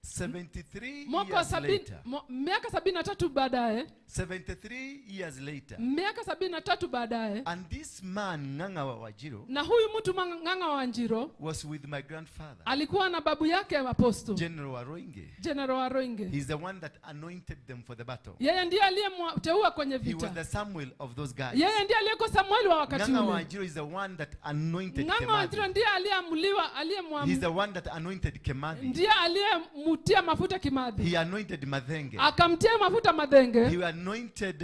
73 mwaka wa years later. miaka 73 baadaye, 73 years later. miaka 73 baadaye, And this man, Ng'ang'a wa Wanjiru, na huyu mtu Ng'ang'a wa Wanjiru was with my grandfather, alikuwa na babu yake Apostle General Waruinge. General Waruinge. He's the one that anointed them for the battle. Yeye ndiye aliyemteua kwenye He was vita. the Samuel of those guys. Yeye ndiye aliyekuwa Samuel wa wakati Ng'ang'a ule. Wanjiru is the one that anointed Ng'ang'a Wanjiru Kimathi. ndiye aliyeamuliwa, He's the one that anointed Kimathi. ndiye aliyemtia mafuta Kimathi. He anointed Mathenge. Akamtia mafuta Mathenge. He anointed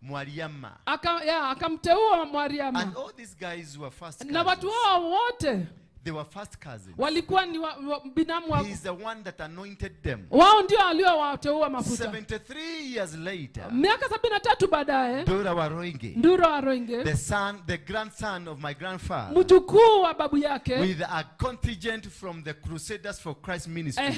Mwariama. Akamteua Mwariama. And all these guys were first Na watu cousins. hao wote They were first cousins. walikuwa ni binamu wa He is the one that anointed them. wao ndio waliowateua mafuta. 73 years later, Miaka 73 baadaye, Ndura Waruinge, Ndura Waruinge, the grandson of my grandfather, mjukuu wa babu yake, with a contingent from the Crusaders for Christ Ministries,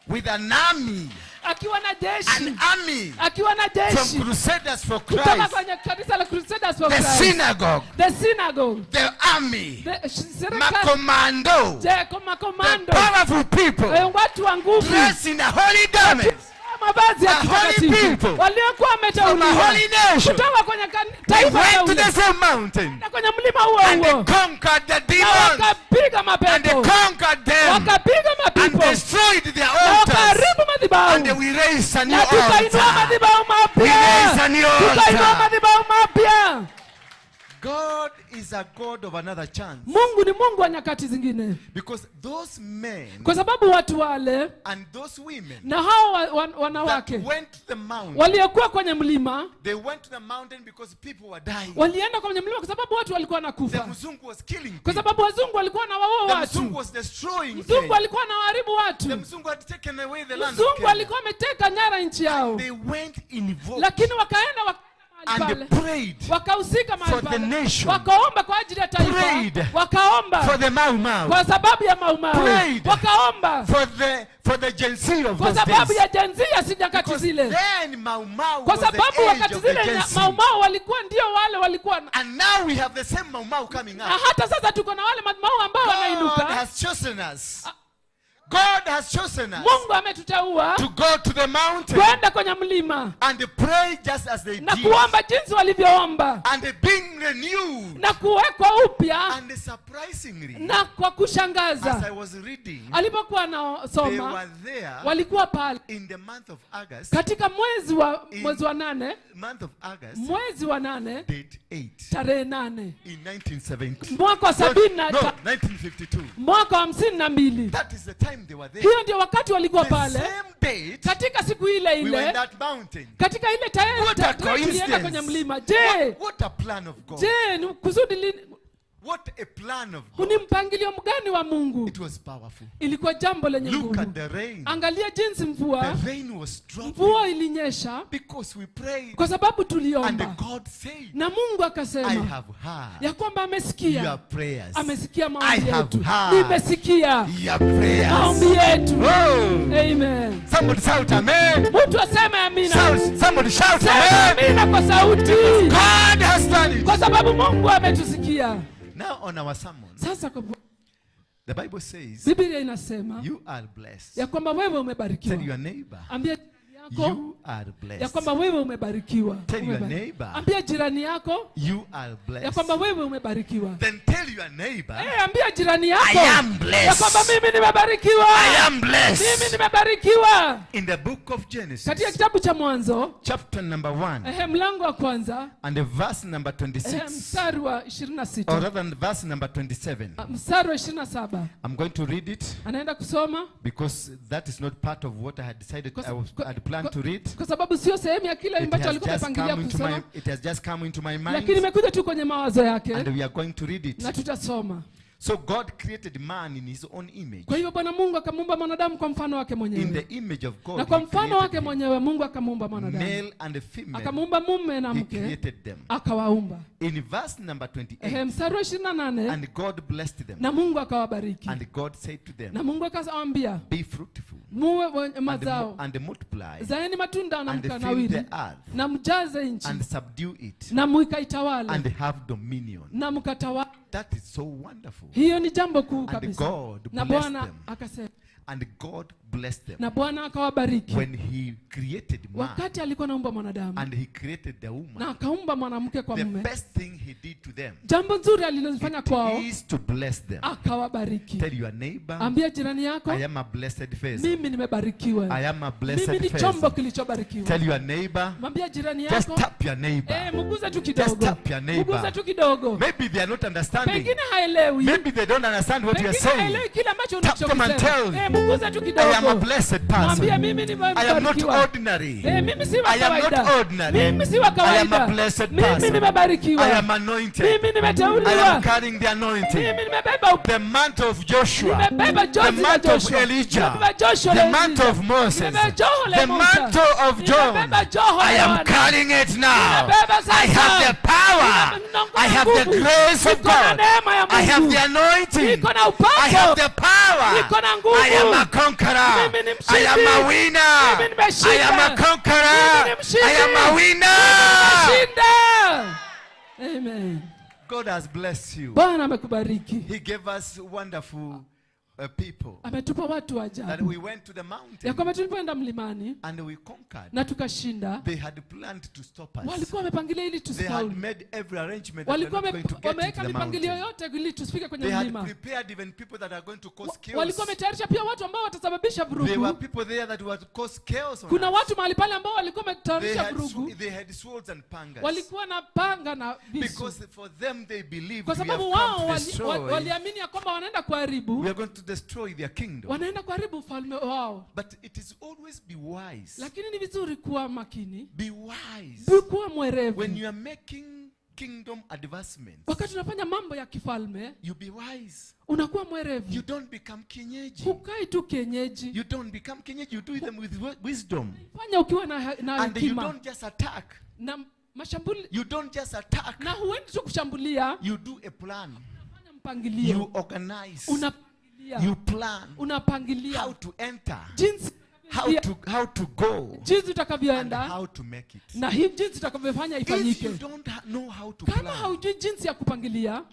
with an army, akiwa na jeshi, an army akiwa na from jeshi Crusaders for kutoka Christ, kwenye kanisa la Crusaders for the Christ, synagogue, the synagogue, the army, the serikali, makomando, je, the makomando, powerful people, watu wa nguvu, dressed in a holy garment, mavazi ya A holy kitakatifu, people. waliokuwa from a wameteuliwa holy nation. kutoka kwenye They taifa went to teule, the same mountain na kwenye mlima huo and they huo, conquered the na demons wakapiga and they mapepo, conquered them wakapiga and mapepo destroyed their na altars. wakaharibu madhabahu, And we raised a new na tukainua altar. madhabahu We raised mapya, a new tukainua altar. madhabahu mapya. God is a God of another chance. Mungu ni Mungu wa nyakati zingine, Because those men kwa sababu watu wale and those women na hao that wanawake went to the mountain, waliokuwa kwenye mlima, they went to the mountain because people were dying. walienda kwenye mlima kwa sababu watu walikuwa The wanakufa, Mzungu was killing kwa people. sababu wazungu walikuwa wanawaua The watu, Mzungu was destroying mzungu Kenya. alikuwa anawaharibu The watu, Mzungu had taken away the land of mzungu Kenya. alikuwa ameteka nyara nchi yao, They went involved lakini wakaenda and mahali they pale, prayed wakahusika mahali for the pale, nation. wakaomba kwa ajili ya taifa, Prayed wakaomba for the Mau Mau, kwa sababu ya Mau Mau, Prayed wakaomba for the Gen Z of kwa those sababu days. ya Gen Z ya si nyakati Because zile, then Mau Mau kwa was the sababu age wakati of the zile Gen Z. Mau Mau walikuwa ndio wale walikuwa na And now we have the same Mau Mau coming na up. hata sasa tuko na wale Mau Mau ambao God wanainuka. has chosen us. God has chosen us Mungu ametuteua to go to the mountain kwenda kwenye mlima and pray just as they na did. kuomba jinsi walivyoomba And being renewed. na kuwekwa upya, And surprisingly, na kwa as I kushangaza was reading, alipokuwa they anasoma were there walikuwa pale In the month of August, Katika mwezi wa 8, month of August, mwezi wa 8, date 8, tarehe 8, in 1970. Mwaka wa 1952. Mwaka wa 52. That is the time they were there. Hiyo ndio wakati walikuwa pale. The same date, katika siku ile we were in ile, that mountain. Katika ile tarehe tulienda kwenye mlima. Je, what a plan of God. Je, ni kusudi lini? What a plan of God. Ni mpangilio mgani wa Mungu? It was powerful. Ilikuwa jambo lenye nguvu. Look at the rain. Angalia jinsi mvua. The rain was dropping. Mvua ilinyesha. Because we prayed. Kwa sababu tuliomba. And God said, na Mungu akasema, I have heard ya kwamba amesikia your prayers. Amesikia maombi yetu. Nimesikia your prayers. Maombi yetu. Oh. Amen. Somebody shout amen. Mtu aseme amina. Somebody shout amen. Amina kwa sauti. God has done it. Kwa sababu Mungu ametusikia. Now on our sermon, sasa the Bible says, Biblia inasema, you are blessed. Ya kwamba wewe umebarikiwa. Tell your neighbor, ambia jirani yako, you are blessed. Ya kwamba wewe umebarikiwa. Tell your neighbor, ambia jirani yako, you are blessed. Ya kwamba wewe umebarikiwa. Then tell your neighbor, ambia jirani yako, I am blessed. Ya kwamba mimi nimebarikiwa. I am blessed. Mimi nimebarikiwa. In the book of Genesis, katika kitabu cha Mwanzo, chapter number 1, mlango wa kwanza, and the verse number 26, mstari wa 26, or rather verse number 27, mstari wa 27. I'm going to read it. Anaenda kusoma because that is not part of what I had decided I had planned to read. Kwa sababu sio sehemu ya kile ambacho alikuwa amepangilia kusoma. It has just come into my mind. Lakini imekuja tu kwenye mawazo yake. And we are going to read it. Na tutasoma. So God created man in his own image. Kwa hivyo Bwana Mungu akamuumba mwanadamu kwa mfano wake mwenyewe. In the image of God. Na kwa mfano wake mwenyewe Mungu akamuumba mwanadamu. Male and female. Akamuumba mume na mke. He created them. Akawaumba. In verse number 28. Mstari wa 28. And God blessed them. Na Mungu akawabariki. And God said to them. Na Mungu akawaambia, be fruitful. Muwe mazao. And multiply. Zaeni matunda na And mkanawiri. fill the earth. Na mjaze nchi. And subdue it. Na mkaitawale. And have dominion. Na mkatawale. That is so wonderful. Hiyo ni jambo kuu kabisa. And God na blessed Bwana them. akasema. And God blessed them. Na Bwana akawabariki. When he created man, wakati alikuwa anaumba mwanadamu, and he created the woman, na akaumba mwanamke kwa mume, the best thing he did to them, jambo nzuri alilofanya kwao, is to bless them. Akawabariki. Tell your neighbor, ambia jirani yako, I am a blessed vessel. Mimi nimebarikiwa. I am a blessed Mimi ni vessel. chombo kilichobarikiwa. Tell your neighbor, mwambia jirani yako, just tap your neighbor. Mguze tu kidogo. Just tap your neighbor. Mguze tu kidogo. Maybe they are not understanding. Pengine haelewi. Maybe they don't understand what you are saying. Haelewi kile ambacho Tap them and unachokisema. tell. Mguze tu kidogo. I am a blessed person. Mimi ni I am not ordinary. Mimi si wa I am kawaida. not ordinary. Mimi si wa kawaida. I am a blessed person. Mimi nimebarikiwa. I am anointed. Mimi nimeteuliwa. I am carrying the anointing. Mimi nimebeba the mantle of Joshua. Nimebeba The mantle of Elijah. The mantle of Moses. The mantle of John. I am carrying it now. I have the power. I have the grace of God. I have the anointing. I have the power. I am a conqueror. I am a winner. I am a conqueror. I am a winner. Amen. God has blessed you. Bwana amekubariki. He gave us wonderful people. Ametupa watu wa ajabu. That we went to the mountain. Ya kwamba tulipoenda mlimani and we conquered. Na tukashinda. They had planned to stop us. Walikuwa wamepangilia ili They had made every arrangement that Walikuwa we were not going to get wameweka into the mipangilio mountain. yote ili tusifike kwenye They had mlima. prepared even people that are going to cause chaos. Walikuwa wametayarisha pia watu ambao watasababisha There were vurugu. people there that were to cause chaos on Kuna us. watu mahali pale ambao walikuwa wametayarisha vurugu. They had swords and pangas. Walikuwa na panga na visu. Because for them they believed Kwa we have sababu come wao to destroy. waliamini ya kwamba wanaenda kuharibu. We are going to destroy their kingdom. Wanaenda kuharibu ufalme wao. But it is always be wise. Lakini ni vizuri kuwa makini. Be wise. Kuwa mwerevu. When you are making kingdom advancements, wakati unafanya mambo ya kifalme, you be wise. Unakuwa mwerevu. You don't become kienyeji. Hukai tu kienyeji. You don't become kienyeji. You do them with wisdom. Fanya ukiwa na And you hekima. don't just attack. Na mashambuli. You don't just attack. Na huendi tu kushambulia. You do a plan. Unafanya mpangilio. You organize. Unapangilia. You plan. Unapangilia. How to enter. Jinsi How to go. Jinsi utakavyoenda. And how to make it. Na hii jinsi utakavyofanya ifanyike. If you don't know how to Kama plan. haujui jinsi ya kupangilia,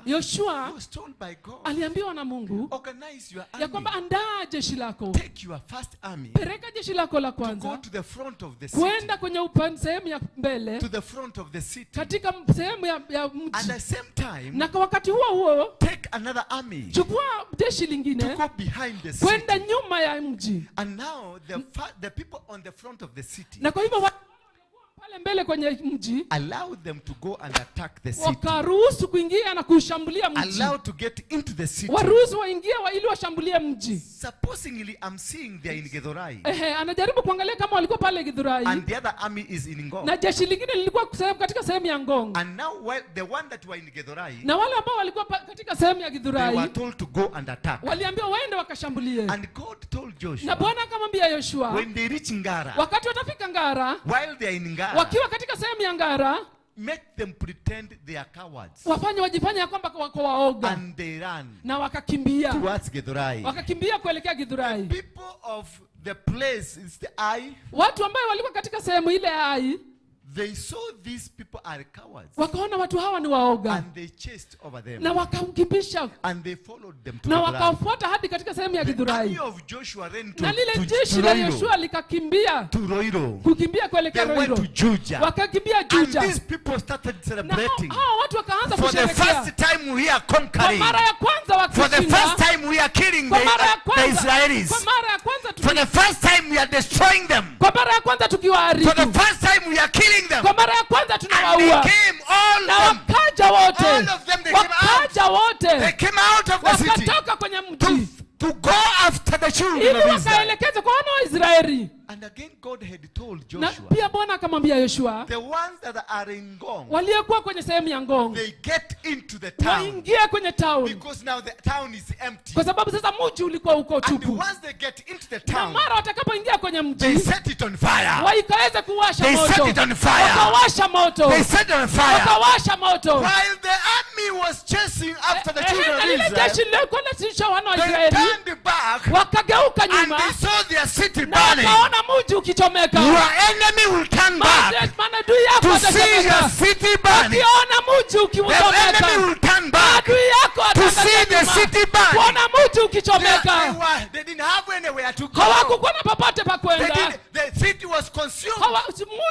Joshua was told by God, aliambiwa na Mungu, organize your army. Ya kwamba andaa jeshi lako. Take your first army. Peleka jeshi lako la kwanza. To go to the front of the city. Kwenda kwenye upande sehemu ya mbele. To the front of the city. Katika sehemu ya mji. At the same time, na kwa wakati huo huo, take another army. Chukua jeshi lingine. To go behind the city. Kwenda nyuma ya mji. And now the people on the front of the city, Na kwa hivyo watu pale mbele kwenye mji allow them to go and attack the city. Wakaruhusu kuingia na kushambulia mji. Allow to get into the city. Waruhusu waingie ili washambulie mji. Supposingly I'm seeing they are in Githurai. Anajaribu kuangalia kama walikuwa pale Githurai. And the other army is in Ngong. Na jeshi lingine lilikuwa katika sehemu ya Ngong. And now while the one that were in Githurai, na wale ambao walikuwa katika sehemu ya Githurai, they were told to go and attack. Waliambiwa waende wakashambulie. And God told Joshua, na Bwana akamwambia Yoshua, when they reach Ngara, wakati watafika Ngara, while they are in Ngara, wakiwa katika sehemu ya Ngara, make them pretend they are cowards. Wafanye wajifanye ya kwamba wako waoga. And they ran na wakakimbia towards Githurai. Wakakimbia kuelekea Githurai. The people of the place is the Ai. Watu ambao walikuwa katika sehemu ile ya Ai, they saw these people are cowards. Wakaona watu hawa ni waoga. And they chased over them. Na wakamkimbisha. And they followed them to na Githurai. Wakafuata hadi katika sehemu ya Githurai. The army of Joshua ran to, na lile jeshi la Yoshua likakimbia. To Roiro. Kukimbia kuelekea They Roiro. went to Juja. Wakakimbia Juja. And these people started celebrating. Na hao watu wakaanza For the kusherehekea. first time we are conquering. Kwa mara ya kwanza wakishinda. For the first time we are killing the Israelis. Kwa mara ya kwanza For the first time we are destroying them. Kwa mara ya kwanza tukiwaharibu. For the first time we are killing them. Kwa mara ya kwanza tunawaua. And they came, all na them. Wakaja wote. All of them, they came out. Wakaja wote. They came out of the city. Wakatoka kwenye mji. To go after the children of Israel. Ili wakaelekeze kwa wana wa Israeli. And again God had told Joshua. Na pia Bwana akamwambia Yoshua, the ones that are in Ngong, waliokuwa kwenye sehemu ya Ngong, they get into the town. Waingie kwenye town. Because now the town is empty. Kwa sababu sasa mji ulikuwa uko tupu. And once they get into the town, na mara watakapoingia kwenye mji, they set it on fire. Waikaweza kuwasha They moto. set it on fire. Wakawasha moto. They set it on fire. Wakawasha moto. While the army was chasing after the children of Israel, jeshi lilikuwa linatisha wana wa they Israeli, turned back. Wakageuka nyuma. And they saw their city na burning. wakaona mji ukichomeka. Your enemy will turn back Maadui yako to see your watachomeka. city burning. Wakiona mji The ukichomeka, enemy will turn back maadui yako to see the watachomeka. city burning. Kuona mji ukichomeka. They didn't have anywhere to go. Hawakukuwa na popote pa kwenda. The city was consumed.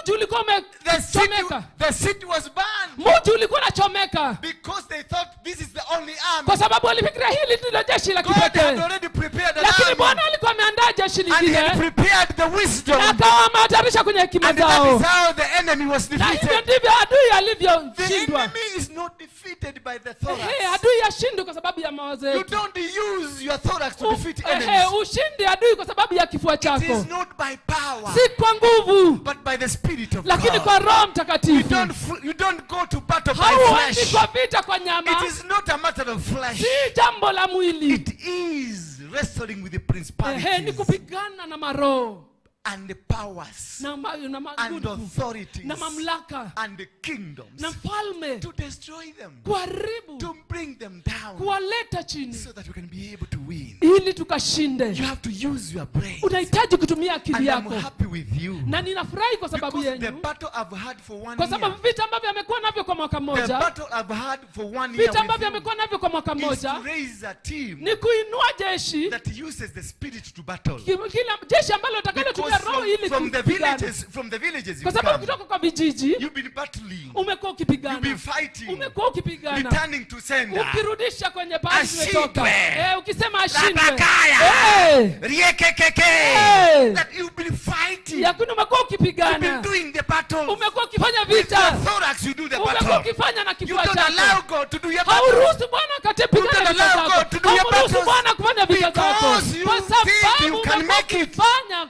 Mji ulikuwa umechomeka. The city was burned. Mji ulikuwa unachomeka. Because they thought this is the only army. Kwa sababu walifikiria hili ndilo jeshi la God had kipekee. already prepared an Lakini army. Bwana alikuwa ameandaa jeshi And he lingine. had prepared the wisdom. Na akawa ametayarisha kwenye hekima And that zao. is how the enemy was Na hivyo defeated. ndivyo adui alivyoshindwa. The enemy is not defeated by the thorax. Adui hashindwi kwa sababu ya mawazo You yetu. don't use your thorax to defeat enemies. Ushindi adui kwa sababu ya kifua It chako. is not by power, Si kwa nguvu, but by the Spirit of lakini God. kwa Roho Mtakatifu. You don't go to battle by Hauendi flesh. kwa vita kwa nyama. It is not a matter of flesh. Si jambo la mwili. It is wrestling with the Ni principalities kupigana na maroho and the powers na and authorities na mamlaka and the kingdoms na falme, to destroy them, kuharibu, to bring them down, kuwaleta chini, so that we can be able to win. ili tukashinde. You have to use your brain. Unahitaji kutumia akili And I'm yako. happy with you. Na ninafurahi kwa sababu Because the yenu. battle I've had for one Kwa sababu year, vita ambavyo amekuwa navyo kwa mwaka the mmoja, battle I've had for 1 year vita with ambavyo you amekuwa navyo kwa mwaka is mmoja to raise a team ni kuinua jeshi that uses the spirit to battle. Kila jeshi ambalo litakalotumia roho ili From the kupigana. villages, from the villages Kwa you sababu come, kutoka kwa vijiji you've been battling, umekuwa ukipigana, you've been fighting, umekuwa ukipigana, returning to sender, ukirudisha kwenye pahali Ashindwe. umetoka. Ukisema ashindwe. Rabakaya. Riekekeke. That you've been fighting, Lakini umekuwa you've been ukipigana, doing the battle. umekuwa ukifanya With your vita, thorax you do the umekuwa battle. ukifanya na You kifua don't chako. allow God to do your battle. Hauruhusu Bwana akatepigana You don't vita allow zako. God to do your Hauruhusu battles. Bwana kufanya vita zako. Because you Kwa think you sababu can umekuwa make it. ukifanya.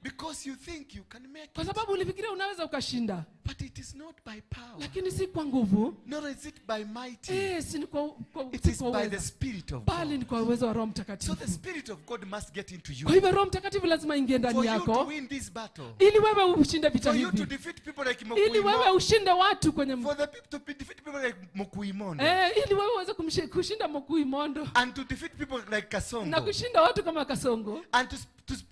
Because you think you can make Kwa it. sababu ulifikiria unaweza ukashinda. But it is not by power. Lakini si kwa nguvu. Nor is it by might. Si ni kwa It si is kwa by uwezo. the Spirit of Bali God. ni kwa uwezo wa Roho So Mtakatifu. the Spirit of God must get into you. Kwa hivyo Roho Mtakatifu lazima ingie ndani For you to yako win this battle. ili wewe ushinde vita For you to hivi. defeat people like Ili wewe Mokuimo. ushinde watu kwenye For the people to defeat people like Mokuimondo. Ili wewe uweze kushinda Mokuimondo. And to defeat people like Na Kasongo. kushinda watu kama Kasongo. And to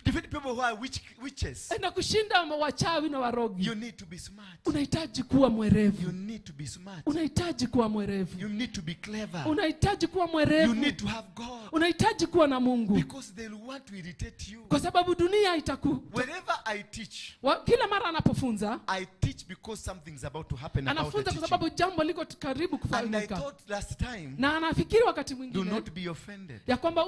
defeat people who are witches. Na kushinda wachawi na warogi. You need to be smart. Unahitaji kuwa mwerevu. You need to be smart. Unahitaji kuwa mwerevu. You need to be clever. Unahitaji kuwa You mwerevu. need to have God. Unahitaji kuwa na Mungu. Because they'll want to irritate you. Kwa sababu dunia itaku Wherever I teach, kila mara anapofunza, I teach teach because something's about to happen about the Anafunza kwa teaching. sababu jambo liko karibu And I kufanyika. thought last time, Na anafikiri wakati do mwingine not be offended. ya kwamba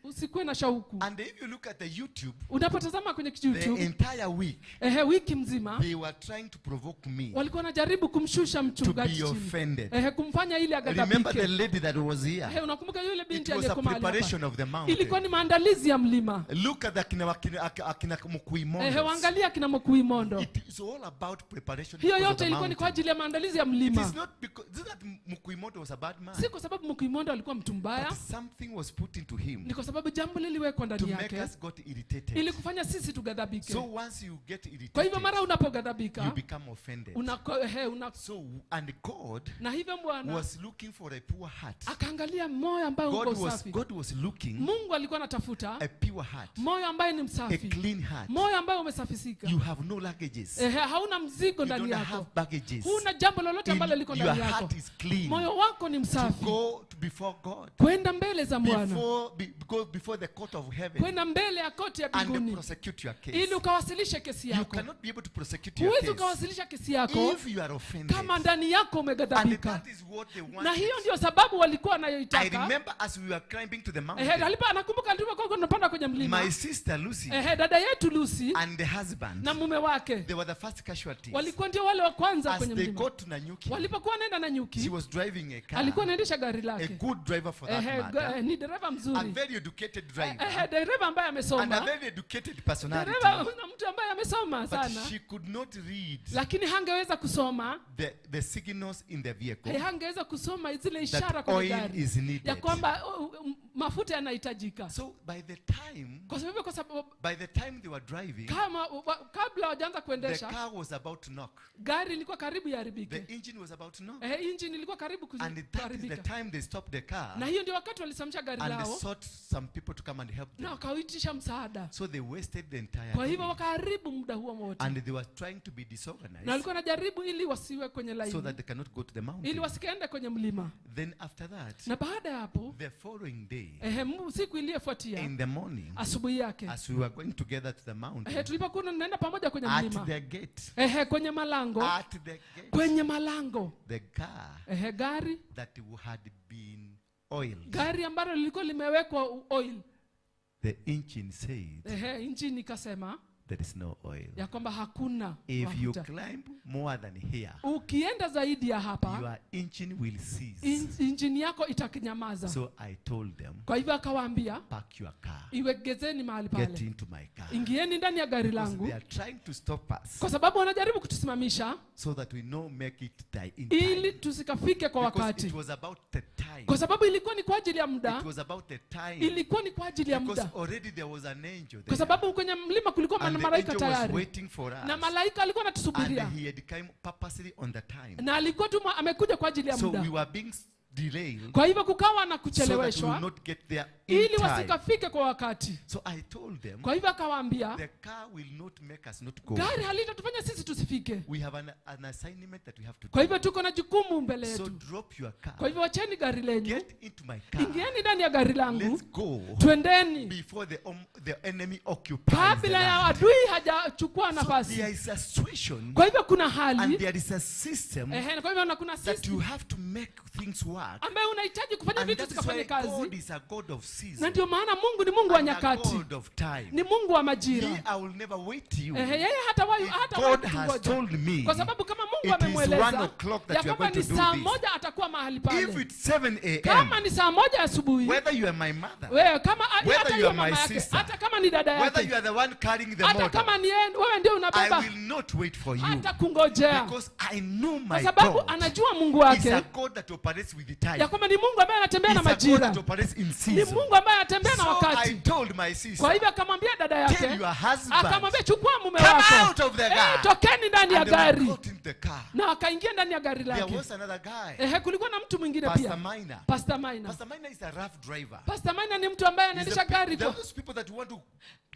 usikuwe na shauku. And if you look at the YouTube, Unapotazama kwenye the YouTube, entire week, wiki mzima they were trying to provoke me walikuwa wanajaribu kumshusha to mchungaji be chini. offended. Kumfanya ili Remember the aghadhabike. lady that was here? Unakumbuka yule It binti was a aliyekuwa mahali preparation hapa? of the mountain. Ilikuwa ni maandalizi ya mlima. Look at the akina Mukuimondo. Waangalia kina Mukuimondo. It is all about preparation. Hiyo because of yote the ilikuwa ni kwa mountain. ajili ya maandalizi ya It mlima. is not because it's not that Mukuimondo was a bad man. Si kwa sababu Mukuimondo alikuwa mtu mbaya, But something was put into him ni kwa sababu jambo liliwekwa to ndani make yake us got irritated. ili kufanya sisi tughadhabike. So once you get Kwa hivyo irritated, mara unapoghadhabika, you become offended. una So and God na hivyo Bwana was looking for a pure heart. akaangalia moyo ambayo uko usafi. God was looking Mungu alikuwa anatafuta a pure heart, moyo ambaye ni a msafi, clean heart. moyo ambaye umesafisika. You have no luggages. Hauna mzigo You ndani don't yako, have baggages. huna jambo lolote ambalo liko Your ndani yako. heart is clean. Moyo wako ni To msafi go to before God, kwenda mbele za Bwana, go before the court of heaven kwenda mbele ya koti ya and mbinguni prosecute your case. ili ukawasilishe kesi You yako. cannot be able to prosecute your Huwezi case ukawasilisha kesi yako if you are offended. kama ndani yako And umeghadhabika. that is what they Na hiyo wanted. ndio sababu walikuwa I wanayoitaka. remember as we were climbing to the mountain, Alipo anakumbuka alipokuwa tunapanda kwenye mlima. my sister Lucy Dada yetu Lucy and the husband, na mume wake they were the first casualties. walikuwa ndio wale wa kwanza As kwenye they mlima. got to Nanyuki, Walipokuwa wanaenda she Nanyuki, was driving a car, alikuwa anaendesha gari a lake. good driver for that matter, Ni dereva a mzuri. very educated driver, Dereva ambaye and a amesoma. very educated personality. Dereva na mtu ambaye amesoma But sana, she could not read lakini hangeweza kusoma the signals in the vehicle hangeweza kusoma zile ishara that kwenye oil gari is ya needed. kwamba mafuta yanahitajika. So by the time Kwa sababu by the time they were driving, kabla hawajaanza the kuendesha, car was about to knock. gari ilikuwa karibu iharibike. The engine was about to knock. Engine ilikuwa karibu And that is the kuharibika. time they stopped the car Na hiyo ndio wakati walisimamisha gari and they lao sought some people to come and help na them. wakaitisha msaada. So they wasted the entire Kwa hivyo day. wakaharibu muda huo wote, And they were trying to be na disorganized walikuwa wanajaribu ili wasiwe kwenye so laini, that they cannot go to the ili mountain. wasikaende kwenye mlima. Then after that, Na baada ya hapo, the following day, siku iliyofuatia in the morning, asubuhi yake, as we were going together to the mountain, tulipokuwa tunaenda pamoja kwenye at mlima, the gate, kwenye malango, at the gate, kwenye malango, the car gari that had been oiled, gari ambalo lilikuwa limewekwa oil, the engine said, injini ikasema there is no oil. ya kwamba hakuna If you mafuta. climb more than here, Ukienda zaidi ya hapa, your engine will cease. injini yako itakinyamaza. So I told them, Kwa hivyo akawaambia, park your car, iwegezeni mahali get pale, into my car. ingieni ndani ya gari Because langu, they are trying to stop us kwa sababu wanajaribu kutusimamisha so that we no make it die in time. ili tusikafike kwa Because wakati, it was about the time. kwa sababu ilikuwa ni kwa ajili ya muda, It was about the time. ilikuwa ni kwa ajili ya Because muda, already there was an angel kwa there. sababu kwenye mlima kulikuwa And na the malaika angel was tayari, waiting for us. na malaika alikuwa And anatusubiria, he had come purposely on the time. na alikuwa tu amekuja kwa ajili ya So we muda. were being delayed Kwa hivyo kukawa na so that we will kucheleweshwa not get there in ili time. wasikafike kwa wakati. So I told them, Kwa hivyo akawaambia, the car will not make us not go. gari halitatufanya sisi tusifike. We have an assignment that we have to Kwa do. hivyo tuko na jukumu mbele So yetu. drop your car. Kwa hivyo wacheni gari lenyu, Get into my car. ingieni ndani ya gari langu, Let's go twendeni before the enemy occupies the kabla ya land. adui hajachukua So nafasi. there is a situation Kwa hivyo kuna and hali there is a system kwa hivyo na kuna that you system have to make things work. ambayo unahitaji kufanya And vitu that is zikafanye why God kazi, is a God of na season ndio maana Mungu ni Mungu wa and a nyakati, God of time. ni Mungu wa majira. Me, I will never wait you. Yeye hatawahi If hatawahi God has kutungoja. told me Kwa sababu kama Mungu it is amemweleza 1 o'clock that ya we are kwamba going ni to do saa this. 1 atakuwa mahali If pale, it's 7 a.m., kama ni saa 1 asubuhi, whether you are my mother, wewe kama whether hata you iwe are my mama yake, sister, hata kama ni dada whether yake, you are the one carrying the hata model, kama ni wewe ndio I unabeba, will not wait for you hata kungojea, because I know kwa my sababu God anajua Mungu is wake a God that operates with the time. ya kwamba ni Mungu ambaye anatembea na It's a God majira, that operates in ni season. Mungu ambaye anatembea na So I wakati. told my sister, Kwa hivyo akamwambia dada tell yake, your husband, akamwambia chukua mume come wako, out of the car. tokeni ndani ya And they were gari. caught in the car. Na akaingia ndani ya gari There lake. was another guy, Ehe, kulikuwa na mtu mwingine Pastor pia. Minor. Pastor Maina. Pastor Minor is a rough driver. Pastor Maina ni mtu ambaye He's anaendesha gari there kwa are those people that want to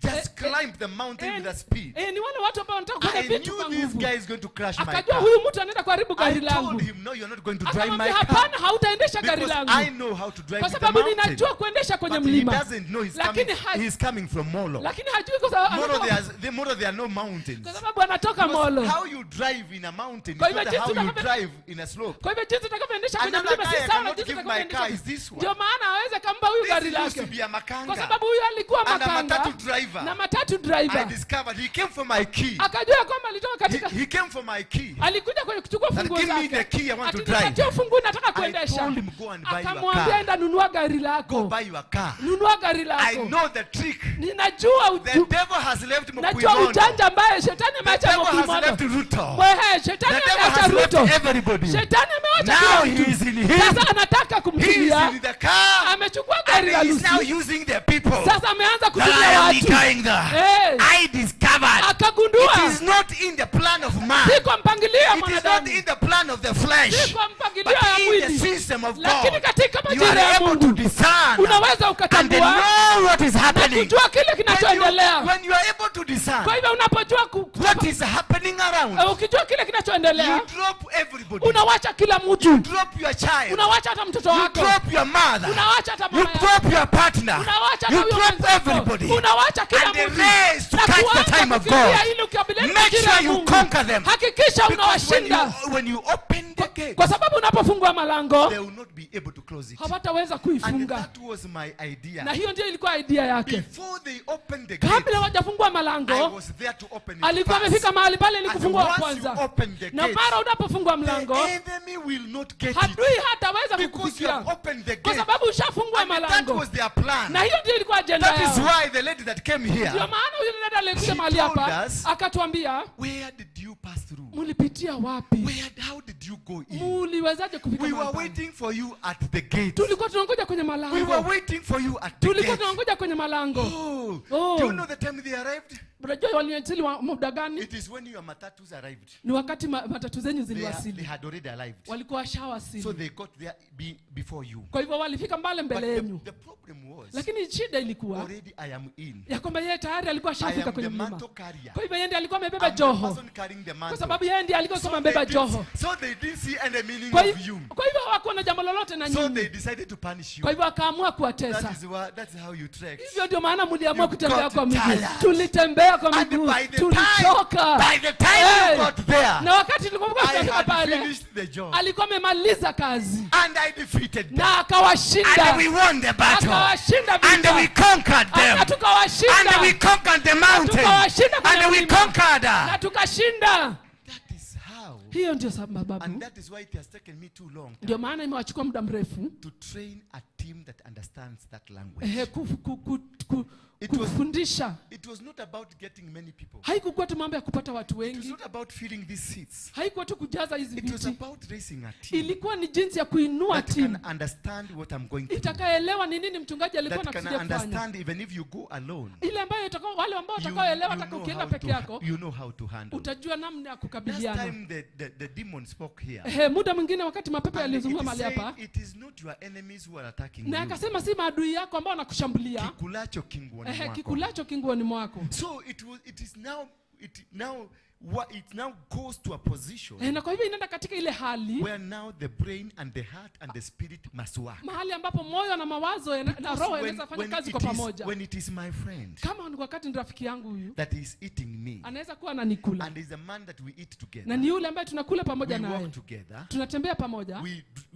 just climb the mountain with a speed. Ni wale watu ambao wanataka kufanya I vitu knew kwa this nguvu. guy is going to crash my Akajua car. huyu mtu anaenda kuharibu I gari told langu. him, no, you're not going to drive my Akamwambia car. hapana, hautaendesha gari Because langu. I know how to drive Kwa in the sababu mountain. ninajua kuendesha kwenye But he mlima. doesn't know he's Lakini coming, he's coming from Molo. Lakini hajui kwa sababu Molo, anatoka, there are no mountains. kwa sababu anatoka Because Molo. how you drive in a mountain is Kwa hivyo not jinsi how you drive in a slope. Kwa hivyo jinsi utakavyoendesha kwenye Another mlima guy si I sawa na cannot jinsi give my car is utakavyoendesha. this one. Ndio maana aweze kampa huyu gari This used to lake. be a Kwa makanga. sababu huyu alikuwa And a makanga matatu driver. na matatu I driver. discovered he came for my key. Akajua kwamba alitoka katika He came for my key. alikuja kwenye kuchukua That funguo give me zake. the key, I want to Ati drive. nipatie funguo nataka I kuendesha. told him, go and buy your Akamwambia car. enda nunua gari Go lako. buy your car. Nunua gari I lako. know the trick. Ninajua The devil has left najua Mukuimono. ujanja ambaye shetani The ameacha devil has Mukuimono. left Ruto. Wehe, shetani The devil ameacha has left Ruto. everybody. Shetani amewacha Now kila he mtu. is in him. Sasa anataka He is kumtumia. in the car. Amechukua And gari la he is now Lucy. using the people. Sasa ameanza That kutumia I am watu. going there. Eh, I discovered it akagundua is not in the plan of man. si kwa mpangilio ya It is not mwanadamu, in the plan of the flesh. si kwa mpangilio But ya in the mwili, system of lakini God, katika you majira are ya able to Mungu discern unaweza and ukatambua know what is na happening. kujua kile kinachoendelea. When you are able to discern Kwa hivyo unapojua what is happening around, ukijua kile kinachoendelea, you drop everybody. unawacha kila mtu, Drop your child. unawacha hata mtoto You wako, drop your mother. unawacha hata You mama yako, drop your partner. unawacha hata You huyo drop mwenzako, everybody. unawacha kila And the mtu race to na catch the kuanza time of kukimbia God. ili ukabiliane na Make majira sure ya you Mungu. conquer them. Hakikisha Because when unawashinda, you, when you open the gate, kwa sababu unapofungua malango they will not be able to close it. hawataweza And kuifunga. that was my idea. Na hiyo ndio ilikuwa idea yake. Before they opened the gate, Kabla hawajafungua I malango, was there to open it alikuwa first. amefika mahali pale ili And kufungua once you kwanza. open the Na gate, mara unapofungua mlango, the enemy will not get it. adui hataweza Because you kukufikia have opened the kwa gate. sababu ushafungua And that malango. was their plan. Na hiyo ndio ilikuwa ajenda That is yao. why the lady that came here, Ndio maana yule dada aliyekuja She mahali told hapa us, akatuambia, where did you pass through? mlipitia wapi? Where, how did you go in? Muliwezaje kufika We mahali were pale? waiting for you at the gate. Tulikuwa tunangoja kwenye We were malango, waiting for you at the tulikuwa gate. tunangoja kwenye malango. Oh, Oh. do you know the time they arrived? Unajua waliwasili muda gani? It is when your matatus arrived. Ni wakati matatu zenyu They ziliwasili, had already arrived. walikuwa washawasili. So they got there before you. Kwa hivyo walifika mbale But mbele yenu, the problem was, lakini shida ilikuwa already I am in. ya kwamba yeye tayari alikuwa I ashafika am kwenye the mlima. mantle carrier. Kwa hivyo yeye ndiye alikuwa amebeba I'm the joho, person carrying the kwa mantle. sababu yeye ndiye alikuwa So kama they amebeba joho. so they didn't see any meaning Kwa of you. hivyo hawakuwa na jambo lolote na So nyinyi, they decided to punish you. kwa hivyo akaamua kuwatesa. That is how you trekked. Hivyo ndio maana mliamua You kutembea got kwa miguu. tired. Tulitembea kwa And miguu, by the time, tulichoka. by the time Hey, you got there, na wakati tulipokuwa I tunafika had pale, finished the job. alikuwa amemaliza kazi And I defeated them. na akawashinda, And we won the battle. akawashinda And we vita, conquered them. na tukawashinda, And we conquered the mountain. tukawashinda kwenye And we mlima. conquered. Na tukashinda. That is how. Hiyo ndio sababu, And that is why it has taken me too long ndio maana imewachukua muda mrefu to train a team that understands that language. Kufundisha. It was not about getting many people. Haikukuwa tu mambo ya kupata watu It was wengi, not about filling these seats. haikuwa tu kujaza hizi It was viti, about raising a team ilikuwa ni jinsi ya kuinua that timu can understand what I'm going through. itakayeelewa ni nini mchungaji alikuwa That can anakusudia kufanya, understand even if you go alone. ile ambayo wale ambao You, watakaoelewa you hata know ukienda how peke yako to, you know how to handle. utajua namna ya Last kukabiliana. time the demon spoke here. Ehe, muda mwingine wakati mapepo And it, yalizungumza mahali said, hapa it is not your enemies who are attacking na you. akasema si maadui yako ambao wanakushambulia, Kikulacho kinguoni mwako. kikulacho kinguoni mwako. So it now goes to a position Na kwa hivyo inaenda katika ile hali where now the brain and the heart and the spirit must work. mahali ambapo moyo na mawazo na Because roho yanaweza fanya kazi kwa pamoja. when it is my friend Kama ni wakati ni rafiki yangu huyu that is eating me anaweza kuwa ananikula and is a man that we eat na together, ni yule ambaye tunakula pamoja we naye, walk together, tunatembea pamoja,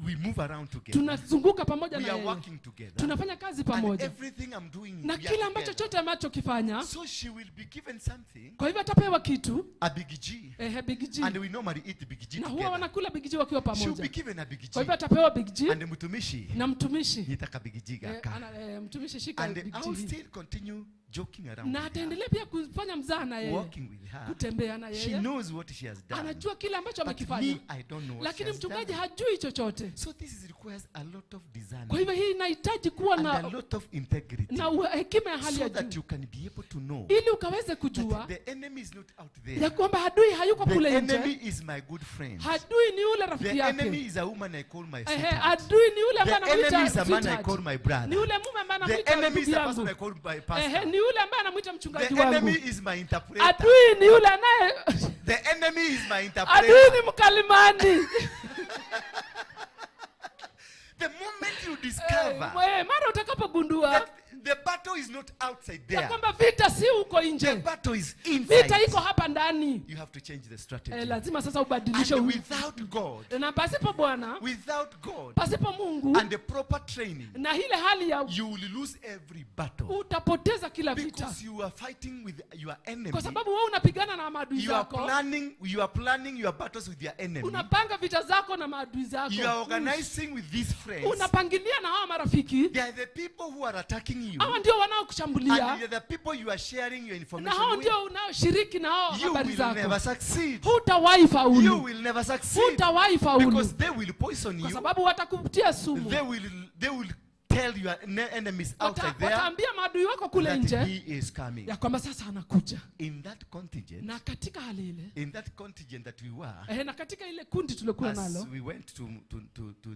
we move around together, tunazunguka pamoja we na are yeye, working together, tunafanya kazi and pamoja, everything I'm doing, na we are kila ambacho together. chote amachokifanya. So she will be given something, Kwa hivyo atapewa kitu, a big G, Big G, and we normally eat big G na huwa together. wanakula Big G wakiwa She will pamoja. be given a big G, Kwa hivyo atapewa Big G and mtumishi na mtumishi nitaka big G gaka, mtumishi shika and Big I G will hii. still continue joking around Na with her, ataendelea pia kufanya mzaha na yeye, walking with her. kutembea na She yeye, knows what she has done. anajua kile ambacho But amekifanya, me, I don't know what she lakini has mchungaji done. hajui chochote. So this requires a lot of Kwa discernment hivyo hii inahitaji kuwa and a na lot of integrity na hekima ya hali so ya that juu you can be able to know ili ukaweze kujua that the enemy is not out there. Ya kwamba adui hayuko The kule nje. enemy is my good friend. Adui ni yule rafiki The enemy yake. is a woman I call my Ehe, sweetheart. adui ni yule ambaye The enemy anamuita is a man I sweetheart. call my brother. Ni yule mume ambaye The anamuita enemy is ndugu a person I yangu. call my Ehe, pastor. ni yule ambaye anamuita mchungaji The enemy wangu. is my interpreter. Adui ni yule anaye The enemy is my adui interpreter. ni mkalimani. The moment you discover Mara utakapogundua that the battle is not outside ya there, kwamba vita si huko the nje, battle is vita inside. iko hapa ndani. You have to change the strategy. Lazima sasa ubadilishe And without God, na pasipo Bwana, without God pasipo Mungu and the proper training, na ile hali ya you will lose every battle. utapoteza kila vita, Because you are fighting with your enemy. kwa sababu wewe unapigana na maadui You are zako, planning, you are planning your battles with your enemy. unapanga vita zako na maadui zako, You are organizing with these friends. unapangilia na hawa marafiki. They are the people who are attacking you. Hawa ndio And wanaokushambulia they are the people you are sharing your na information hao with. ndio unaoshiriki na hao You habari will zako. never succeed. Hutawahi You faulu, will never succeed. hutawahi faulu, Because they will poison kwa you. sababu watakutia sumu. They will tell your enemies outside there Wataambia maadui wako kule that nje he is coming. ya kwamba sasa anakuja. In that contingent, Na katika hali ile in that contingent that we were, na katika ile kundi tuliokuwa as nalo, we went to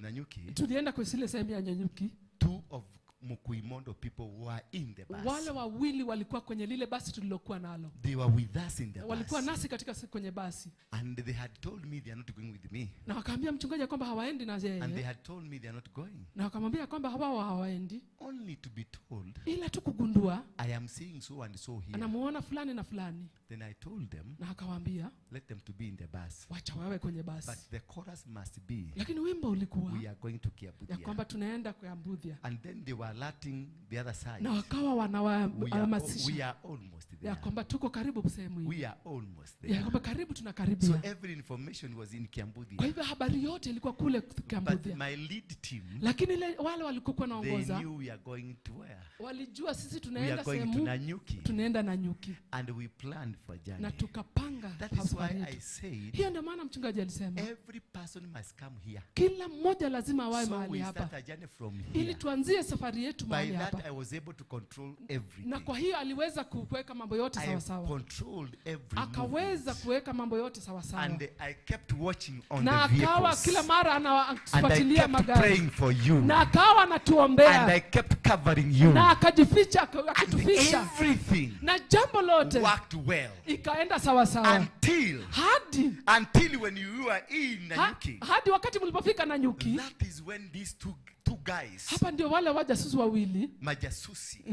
Nanyuki, tulienda kwa ile sehemu ya Nanyuki, two of Mukuimondo people were in the bus. wale wawili walikuwa kwenye lile basi tulilokuwa nalo, They were with us in the walikuwa bus. nasi katika kwenye basi, And they had told me they are not going with me. na wakaambia mchungaji kwamba hawaendi na And they yeye, had told me they are not going. na wakamwambia kwamba wao hawaendi, Only to be told, ila tu kugundua I am seeing so and so here. anamuona fulani na fulani, Then I told them, na akawaambia let them to be in the bus. wacha wawe kwenye basi, But the chorus must be, lakini wimbo ulikuwa we are going to ya Kiabudia. kwamba tunaenda Kiambudia, And then they were alerting the other side. na wakawa We wanawahamasisha are almost ya there. kwamba tuko karibu sehemu hii, We are almost ya there. kwamba karibu So tunakaribia. every information was in Kwa Kiambudia. hivyo habari yote ilikuwa kule But Kiambudia, my lead team, lakini ile wale walikokuwa they naongoza knew we are going to where? walijua sisi We are tunaenda going to sehemu, Nanyuki. tunaenda Nanyuki, And we planned for na journey. tukapanga That is safari why I yetu. said Hiyo ndio maana mchungaji alisema every person must come here. kila mmoja lazima awae So mahali we start hapa a journey from ili here. tuanzie safari yetu By mahali that hapa. I was able to control Na everything. kwa hiyo aliweza kuweka mambo yote I sawa sawa, controlled every akaweza movement. kuweka mambo yote sawa sawa, And I kept watching on na the akawa vehicles. kila mara And I anafuatilia kept magari, praying for you. na akawa And anatuombea, I kept covering you. na akajificha, And akituficha, everything na jambo lote worked well. ikaenda sawa sawa Until hadi until when you were in Nanyuki. hadi wakati mlipofika Nanyuki. That is when these two guys, Hapa ndio wale wajasusi wawili majasusi,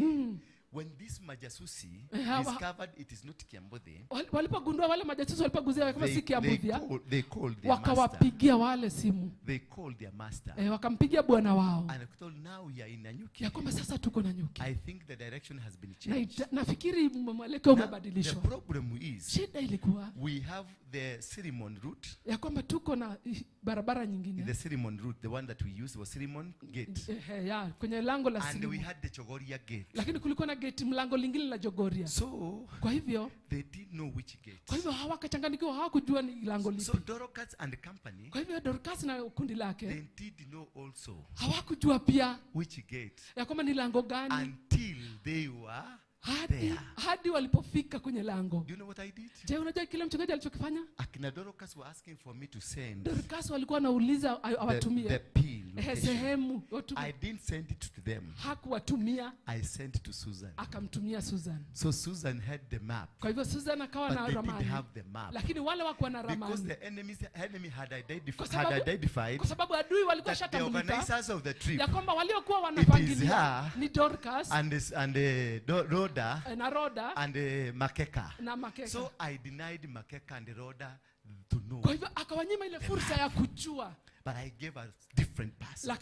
when this majasusi discovered it is not Kiambudhi, walipogundua wale majasusi walipoguzia kama si Kiambudhia, they called their master. wakawapigia wale simu They called their master. Wakampigia bwana wao And told, now we are in Nanyuki. ya kwamba sasa tuko Nanyuki. I think the direction has been changed. Nafikiri mwelekeo Now, the umebadilishwa. problem is Shida ilikuwa we have the Sirimon route. ya kwamba tuko na barabara nyingine The Sirimon route, the one that we used was Sirimon Gate. Ya, kwenye lango la And we Sirimon. had the Chogoria Gate. Lakini kulikuwa na gate mlango lingine la Jogoria. So Kwa hivyo they didn't know which gate. kwa hivyo hawakachanganyikiwa, hawakujua ni lango So lipi. Dorcas and company, Kwa hivyo Dorcas na kundi they lake did know also hawakujua pia which gate ya kwamba ni lango gani until they were hadi, there. hadi walipofika kwenye lango. Do you know what I did? Je, unajua kile mchungaji alichokifanya? Akina Dorcas were asking for me to send Dorcas walikuwa wanauliza the awatumie pin location. sehemu I didn't send it to them. Hakuwatumia, I sent to Susan. akamtumia Susan. So Susan had the map, Kwa hivyo Susan akawa but na they didn't ramani, have the map lakini wale wakuwa na because ramani, the enemy had Kwa sababu- identified kwa sababu adui walikuwa that the shatambulika organizers of the trip ya kwamba waliokuwa It is wanapangilia her ni Dorcas and this, and Rhoda na Roda and Makeka. na Makeka. So I denied Makeka and Rhoda to know, Kwa hivyo akawanyima ile fursa ya kujua, but I gave a different person.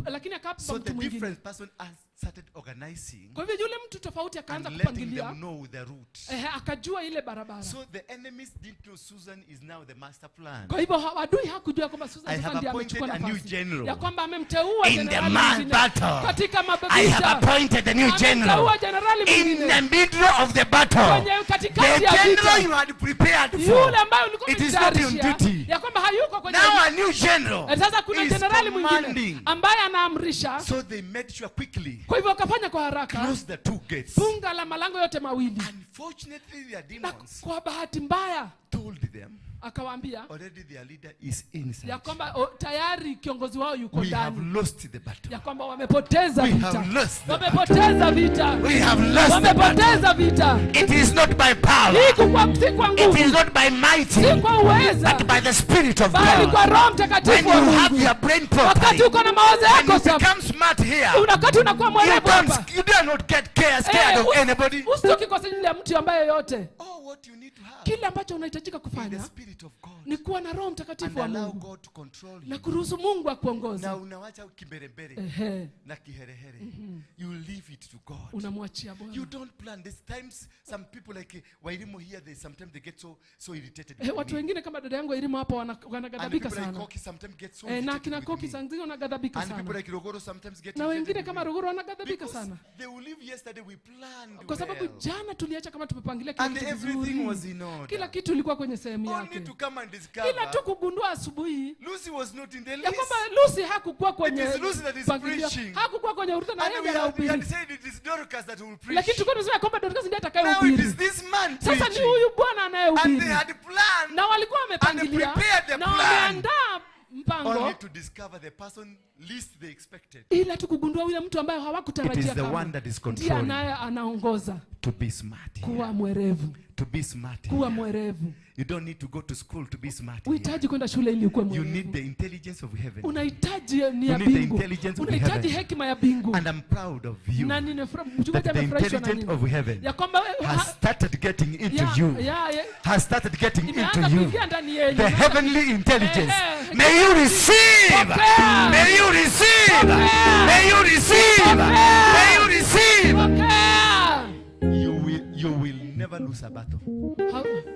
lakini akawapa So mtu the mwingine. different person started organizing Kwa hivyo yule mtu tofauti and akaanza letting kupangilia, them know the route. Akajua ile barabara. So the enemies didn't know Susan is now the master plan. Kwa hivyo adui hakujua kwamba Susan I sasa have ndiye appointed amechukua a new nafasi general. ya kwamba amemteua In the jenerali man mwingine battle, katika I have mabadilisho. appointed a new general. Amemteua jenerali In the mwingine middle of the battle, kwenye the katikati ya general vita, you had prepared for, yule ambaye ulikuwa it is not on umemtayarishia duty. Ya kwamba hayuko kwenye. Now a new general Sasa kuna is jenerali mwingine commanding. ambaye anaamrisha. So they made sure quickly Kwa hivyo wakafanya kwa haraka, close the two gates. funga la malango yote mawili. Unfortunately, their Na demons kwa bahati mbaya told them akawaambia already their leader is inside. ya kwamba tayari kiongozi wao yuko We have ndani, lost the battle. ya kwamba wamepoteza We vita. have lost the Wamepoteza vita. We have lost the battle. Wamepoteza vita. It is not by power. Si kwa It nguvu, is not by might, si kwa uweza, but by the Spirit of bali God. kwa Roho When Mtakatifu wa you have Mungu. your brain Wakati properly, uko na mawazo when yako you safi, become smart here, wakati unakuwa you mwerevu hapa, don't, you do not get scared of anybody. usitoki kwa ajili ya mtu ambaye yote. Oh, what you need to have Kile ambacho unahitajika is the kufanya Spirit of God ni kuwa na Roho and Mtakatifu wa allow Mungu God to control na you. kuruhusu Mungu akuongoze. Na unawacha kimbelembele Ehe, na kiherehere. You leave it to God. unamwachia Bwana. You don't plan. There's times some people like Wairimu here, they sometimes they get so irritated Eh, with watu me. wengine kama dada yangu Elimu hapo And wanagadhabika people like sana. Koki sometimes get so Eh, na irritated akina with Koki me. saa zingine wanagadhabika And people sana. like Rogoro sometimes get Na irritated wengine with kama me. Ruguru wanagadhabika Because sana. they will leave yesterday, we planned Kwa sababu well. jana tuliacha kama tumepangilia kila And kitu everything vizuri. was in order. Kila kitu ilikuwa kwenye sehemu Only yake. to come and Ila discover tu kugundua asubuhi Lucy was not in the ya list. kwamba Lucy hakukuwa kwenye It is Lucy that is mpangilio. preaching. Hakukuwa kwenye orodha na And yeye we ndiye had, we had anahubiri. said it is Dorcas that will preach. Lakini tulikuwa tumesema kwamba Dorcas ndiye Now it atakayehubiri. is this man Sasa ni preaching. huyu bwana And they anayehubiri. had planned Na walikuwa wamepangilia prepared the na plan. wameandaa mpango only to discover the person least they expected. ila tu kugundua yule mtu ambaye It hawakutarajia is the kamwe. one that is Ndiye controlling. anaye anaongoza. To be smart here. Kuwa mwerevu. To be smart Kuwa here. mwerevu. You don't need to go to school to be smart here. Uhitaji kwenda shule ili ukuwe You need mwerevu. the intelligence of heaven. Unahitaji ni ya You need the mbingu. intelligence of Unahitaji heaven. hekima ya mbingu. And I'm proud of you Na mchungaji that the amefurahishwa na intelligence nini? of heaven Ya kwamba has started getting into you. Has started getting into imeanza you. kuingia ndani yenu. The heavenly intelligence. Eh, eh. May you receive. Pokea. May you receive. Pokea. May you receive. Pokea. May you receive. Pokea. You will never lose a battle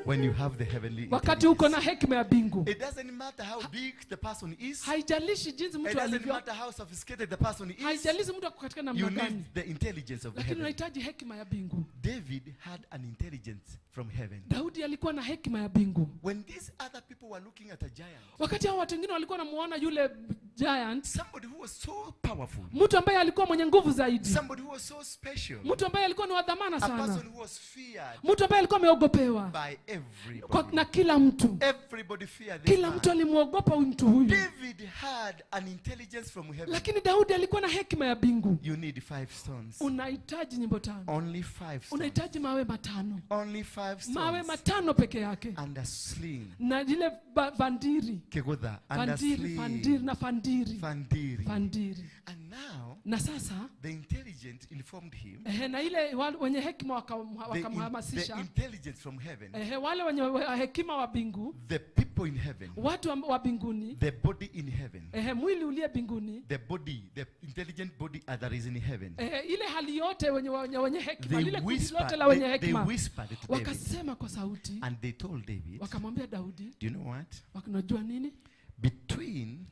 when you have the heavenly Wakati uko na intelligence. hekima ya mbingu. It doesn't matter how big the person is. Haijalishi jinsi It mtu doesn't alivyo. matter how sophisticated the person is. Haijalishi mtu ako katika namna You gani. need the intelligence of Lakini heaven. unahitaji hekima ya mbingu. David had an intelligence from heaven. Daudi alikuwa na hekima ya mbingu. When these other people were looking at a giant, Wakati hao watu wengine walikuwa wanamuona yule giant, somebody who was so powerful, mtu ambaye alikuwa mwenye nguvu zaidi, somebody who was so special, mtu ambaye alikuwa ni wa dhamana a sana, person who was feared mtu ambaye alikuwa ameogopewa by everybody. na kila mtu. Everybody feared this Kila man. mtu alimwogopa huyu mtu huyu. David had an intelligence from heaven. Lakini Daudi alikuwa na hekima ya mbingu. You need 5 stones. Unahitaji nyimbo 5. Only 5 stones. Unahitaji mawe 5. Only 5 Mawe stones. 5 peke yake. And a sling. Na ile bandiri. Kegoda. And a Bandiri, sling. bandiri na fandiri. Fandiri. Fandiri. And now Na sasa the intelligent informed him. na ile wenye hekima The wakamhamasisha. intelligence from heaven. Wale wenye hekima wa mbingu, The people in heaven. watu wa mbinguni, The body in heaven. mwili uliye mbinguni, The body, the intelligent body that is in heaven. ile hali yote wenye hekima, They lile kundi whispered, lote la wenye they hekima whispered to David. wakasema kwa sauti, And they told David, wakamwambia Daudi, do you know what? unajua nini? Between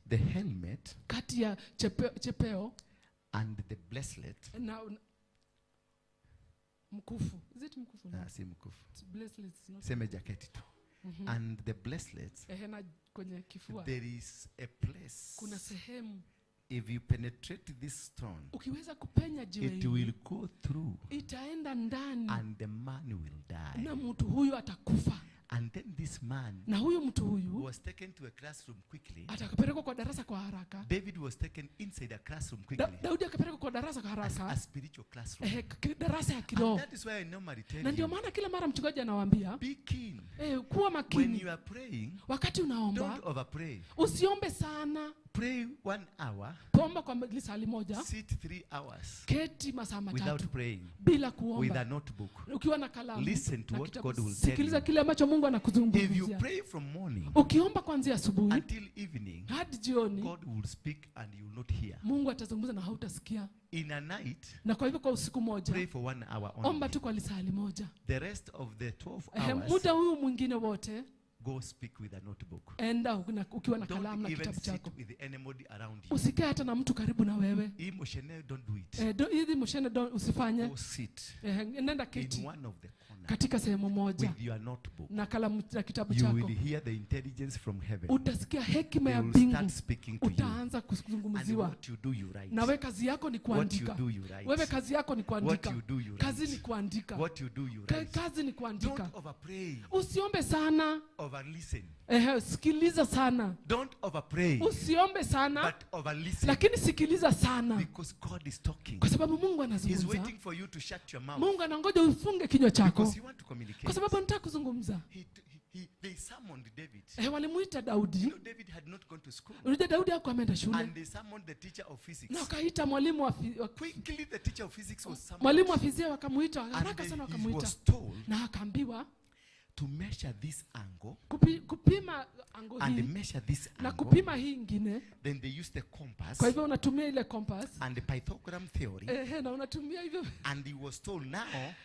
the helmet Kati ya chepeo and the bracelet, na mkufu. Is it mkufu? No. Si mkufu. It's bracelet, it's not. Seme jacket tu. And the bracelets, Na kwenye kifua. there is a place. Kuna sehemu. If you penetrate this stone, ukiweza kupenya jiwe it hili, will go through, itaenda ndani, and the man will die. na mtu huyu atakufa. And then this man Na huyu mtu huyu was taken to a classroom quickly. atakapelekwa kwa darasa kwa haraka. David was taken inside a classroom quickly. Daudi akapelekwa kwa darasa kwa haraka. A spiritual classroom. Darasa ya kiroho. And that is why I normally tell Na ndio you, maana kila mara mchungaji anawaambia, be keen. Kuwa makini. When you are praying, wakati unaomba, don't overpray. Usiombe sana. Pray 1 hour. Omba kwa lisali moja. Sit 3 hours. Keti masaa matatu. Without praying. Bila kuomba. With a notebook. Ukiwa na kalamu. Listen to na what kitabu. God will tell Sikiliza you. kile ambacho Mungu anakuzungumzia. If you pray from morning Ukiomba kuanzia asubuhi until evening, hadi jioni, God will speak and you will not hear. Mungu atazungumza na hautasikia. In a night, Na kwa hivyo kwa usiku moja, pray for 1 hour only. Omba tu kwa lisali moja. The rest of the 12 hours, Muda huu mwingine wote, go speak with a notebook. Enda ukiwa na Don't kalamu na even kitabu sit chako. with anybody around you. Usikae hata na mtu karibu na wewe. Emotionally, don't do it. Hizi moshene don't usifanye. Go sit Nenda keti. in one of the corners. Katika sehemu moja with your notebook, na kalamu na kitabu you chako, will hear the intelligence from heaven. Utasikia hekima They ya will mbingu. start speaking to you. Utaanza And kuzungumziwa. what you do, you write. Na wewe kazi yako ni What you kuandika. do, you write. Wewe kazi yako ni kuandika. What you do, you write. Kazi ni kuandika. What you do, you write. Kazi ni kuandika. Don't overpray. Usiombe sana. Over listen. Sikiliza sana. Don't overpray. Usiombe sana. But over listen. Lakini sikiliza sana. Because God is talking. Kwa sababu Mungu He's anazungumza. waiting for you to shut your mouth. Mungu anangoja ufunge kinywa chako. Because you want to communicate. Kwa sababu anataka kuzungumza. They summoned David. Walimuita Daudi. You know, David had not gone to school. Unajua Daudi hakuwa ameenda shule. And they summoned the teacher of physics. Na wakaita mwalimu wa Quickly the teacher of physics was summoned. Mwalimu wa fizikia wakamuita, haraka sana He wakamuita. was told Na akaambiwa to measure this angle, kupima angle and hii, measure this na angle. kupima hii ingine. Then they used the compass. Kwa hivyo unatumia ile compass. And the Pythagorean theory. Na unatumia hivyo. And he was told now,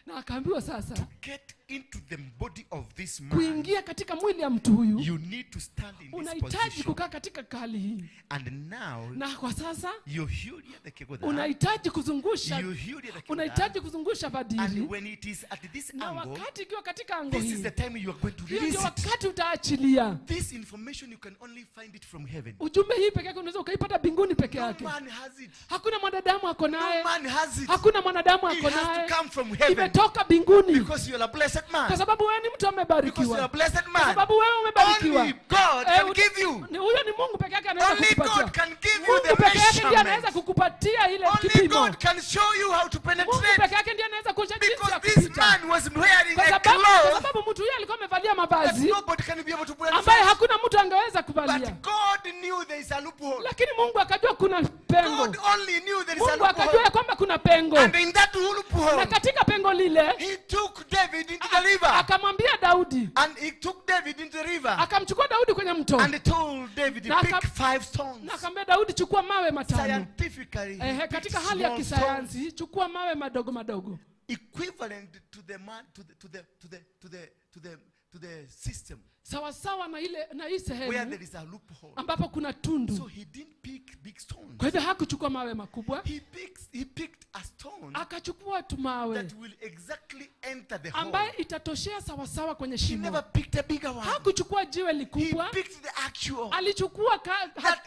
Na akaambiwa sasa, to get into the body of this man, kuingia katika mwili ya mtu huyu, you need to stand in this unahitaji position. kukaa katika hali hii. And now, na kwa sasa, you hear the kegoda, unahitaji kuzungusha, you hear the kegoda, unahitaji kuzungusha vadiri. And when it is at this na angle, wakati ikiwa katika angle this hii, is the time you are going to hiyo release ndio it. wakati utaachilia. This information you can only find it from heaven. Ujumbe hii peke yake unaweza ukaipata mbinguni peke yake. No man has it. Hakuna mwanadamu ako naye. No man has it. Hakuna mwanadamu ako It has naye. to come from heaven. Imetoka mbinguni. Because you are a blessed man. Kwa sababu wewe ni mtu amebarikiwa. Because you are a blessed man. Kwa sababu wewe umebarikiwa. Only God can give you. Ni huyo ni Mungu peke yake anaweza Only kukupatia. God can give you Mungu the peke yake ndiye anaweza measurement. kukupatia ile Only kipimo. God can show you how to penetrate. Mungu peke yake ndiye anaweza kuonyesha jinsi ya Because this kupita. man was wearing Kwa a sababu, cloth kwa sababu mtu huyo alikuwa amevalia mavazi that nobody can be able to penetrate. ambaye hakuna mtu angeweza kuvalia. But God knew there is a loophole. Lakini Mungu akajua kuna pengo. God only knew there is a Mungu akajua loophole. ya kwamba kuna pengo. And in that loophole, na katika pengo lile, he took David into the river. Akamwambia Daudi. And he took David into the river. Akamchukua Daudi kwenye mto. And he told David, Na pick 5 stones. Na akamwambia Daudi, chukua mawe matano. Scientifically, he picked Katika hali ya small kisayansi, stones. chukua mawe madogo madogo. Equivalent to the man, to the, to the, to the, to the, to the, to the system. Sawa sawa na ile, na hii sehemu Where there is a loophole. ambapo kuna tundu. So he didn't pick big stones. Kwa hivyo hakuchukua mawe makubwa. He picked a stone Akachukua tu mawe that will exactly enter the hole. ambaye itatoshea sawa sawa kwenye He shimo. never picked a bigger one. Hakuchukua jiwe likubwa. He picked the actual. Alichukua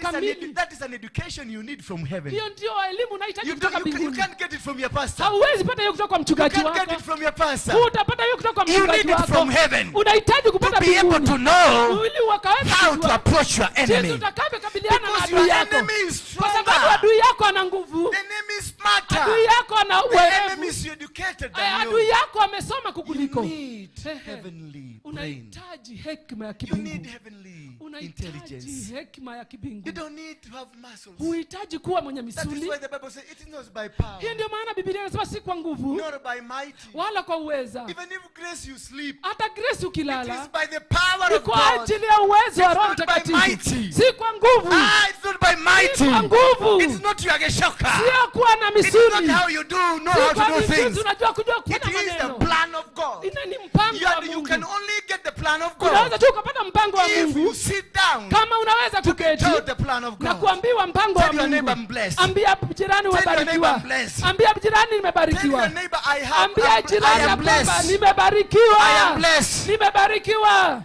kamili. That is an education you need from heaven. Hiyo ndio elimu unahitaji You kutoka don't, you mbinguni. can't get it from your pastor. Hauwezi pata hiyo kutoka kwa mchungaji You can't wako. get it from your pastor. Hutapata hiyo kutoka kwa You mchungaji need it wako. from heaven. Unahitaji kupata To be able mbinguni. to know Ili ukaweze how kujua to approach your jinsi enemy. utakavyokabiliana na Because adui your yako. enemy is Kwa sababu stronger. adui yako ana nguvu. The enemy is smarter. Adui yako ana The uwerevu. enemy is educated than you. Adui yako amesoma kukuliko. You need heavenly brain. Unahitaji hekima ya You kibingu. need heavenly Unahitaji intelligence. hekima ya kibingu. You don't need to have muscles. Huhitaji kuwa mwenye That is misuli. why the Bible says it is not by power. Hiyo ndio maana Biblia inasema si kwa nguvu, Not by might. wala kwa uweza. Even if grace you sleep, Hata grace ukilala, it is by the power ni of kwa God. ajili ya uwezo wa Roho It's not by Mtakatifu. might. Si kwa nguvu. It's not by might. Si kwa nguvu. It's not your geshoka. Sio kuwa na It's not misuli. how you do know Si how to kwa do mijuzi things. unajua kujua kuna It is the maneno. plan of God. Ina ni mpango wa You Mungu. can only get the plan of God Unaweza tu ukapata mpango wa if Mungu you sit down kama unaweza to be kuketi told the plan of na God. kuambiwa mpango wa Tell your neighbor, Mungu. I'm blessed. Ambia jirani Tell your neighbor, umebarikiwa. I'm blessed. Ambia jirani Tell your nimebarikiwa. neighbor, I have, Ambia jirani I ya am kwamba blessed. nimebarikiwa. I am blessed. Nimebarikiwa.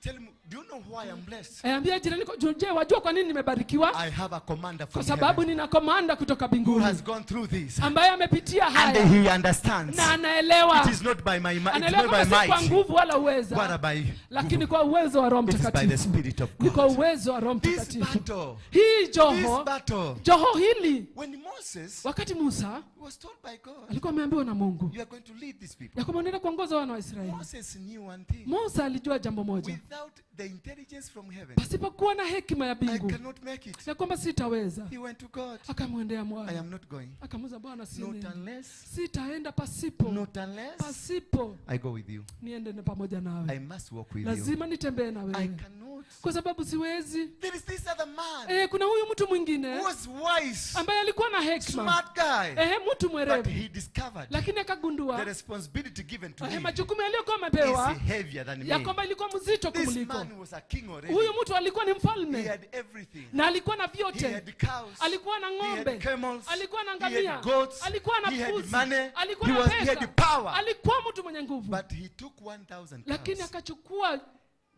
Tell him, do you know why I'm blessed? Ambia jirani, je, wajua kwa nini nimebarikiwa? I have a commander Kwa from sababu heaven nina komanda kutoka who mbinguni has gone through this ambaye amepitia and haya he understands. na anaelewa. It is not by my might, it's Anaelewa not by kwamba si kwa might, nguvu wala uweza, but by lakini kwa uwezo wa Roho it is by the Mtakatifu. Spirit of Ni kwa God. uwezo wa Roho This Mtakatifu. battle, Hii this joho, battle, joho hili, when Moses wakati Musa was told by God, alikuwa ameambiwa na Mungu you are going to lead these people. ya kwamba unaenda kuongoza wana wa Israeli, Moses knew one thing. Musa alijua jambo moja, Without the intelligence from heaven, pasipokuwa na hekima ya I mbingu cannot make it. ya kwamba sitaweza. He went to God. Akamwendea I Bwana, am not going. akamuuliza Bwana, Not siendi, unless, sitaenda pasipo, not unless pasipo I go with you. niende na pamoja nawe. I must walk with you. Lazima nitembee na I wewe. cannot Kwa sababu siwezi. There is this other man. Kuna huyu mtu mwingine who was wise, ambaye alikuwa na hekima. Smart guy. Mtu mwerevu. But he discovered, lakini akagundua the responsibility given to him majukumu yaliyokuwa amepewa is heavier than me. Ya kwamba ilikuwa mzito kumuliko. This man was a king already. Huyu mtu alikuwa ni mfalme. He had everything. Na alikuwa na vyote. He had cows. Alikuwa na ng'ombe. He had camels. Alikuwa na ngamia. He had goats. Alikuwa na He had mbuzi. money. Alikuwa na pesa. He had power. Alikuwa mtu mwenye nguvu. But he took 1,000 cows. Lakini akachukua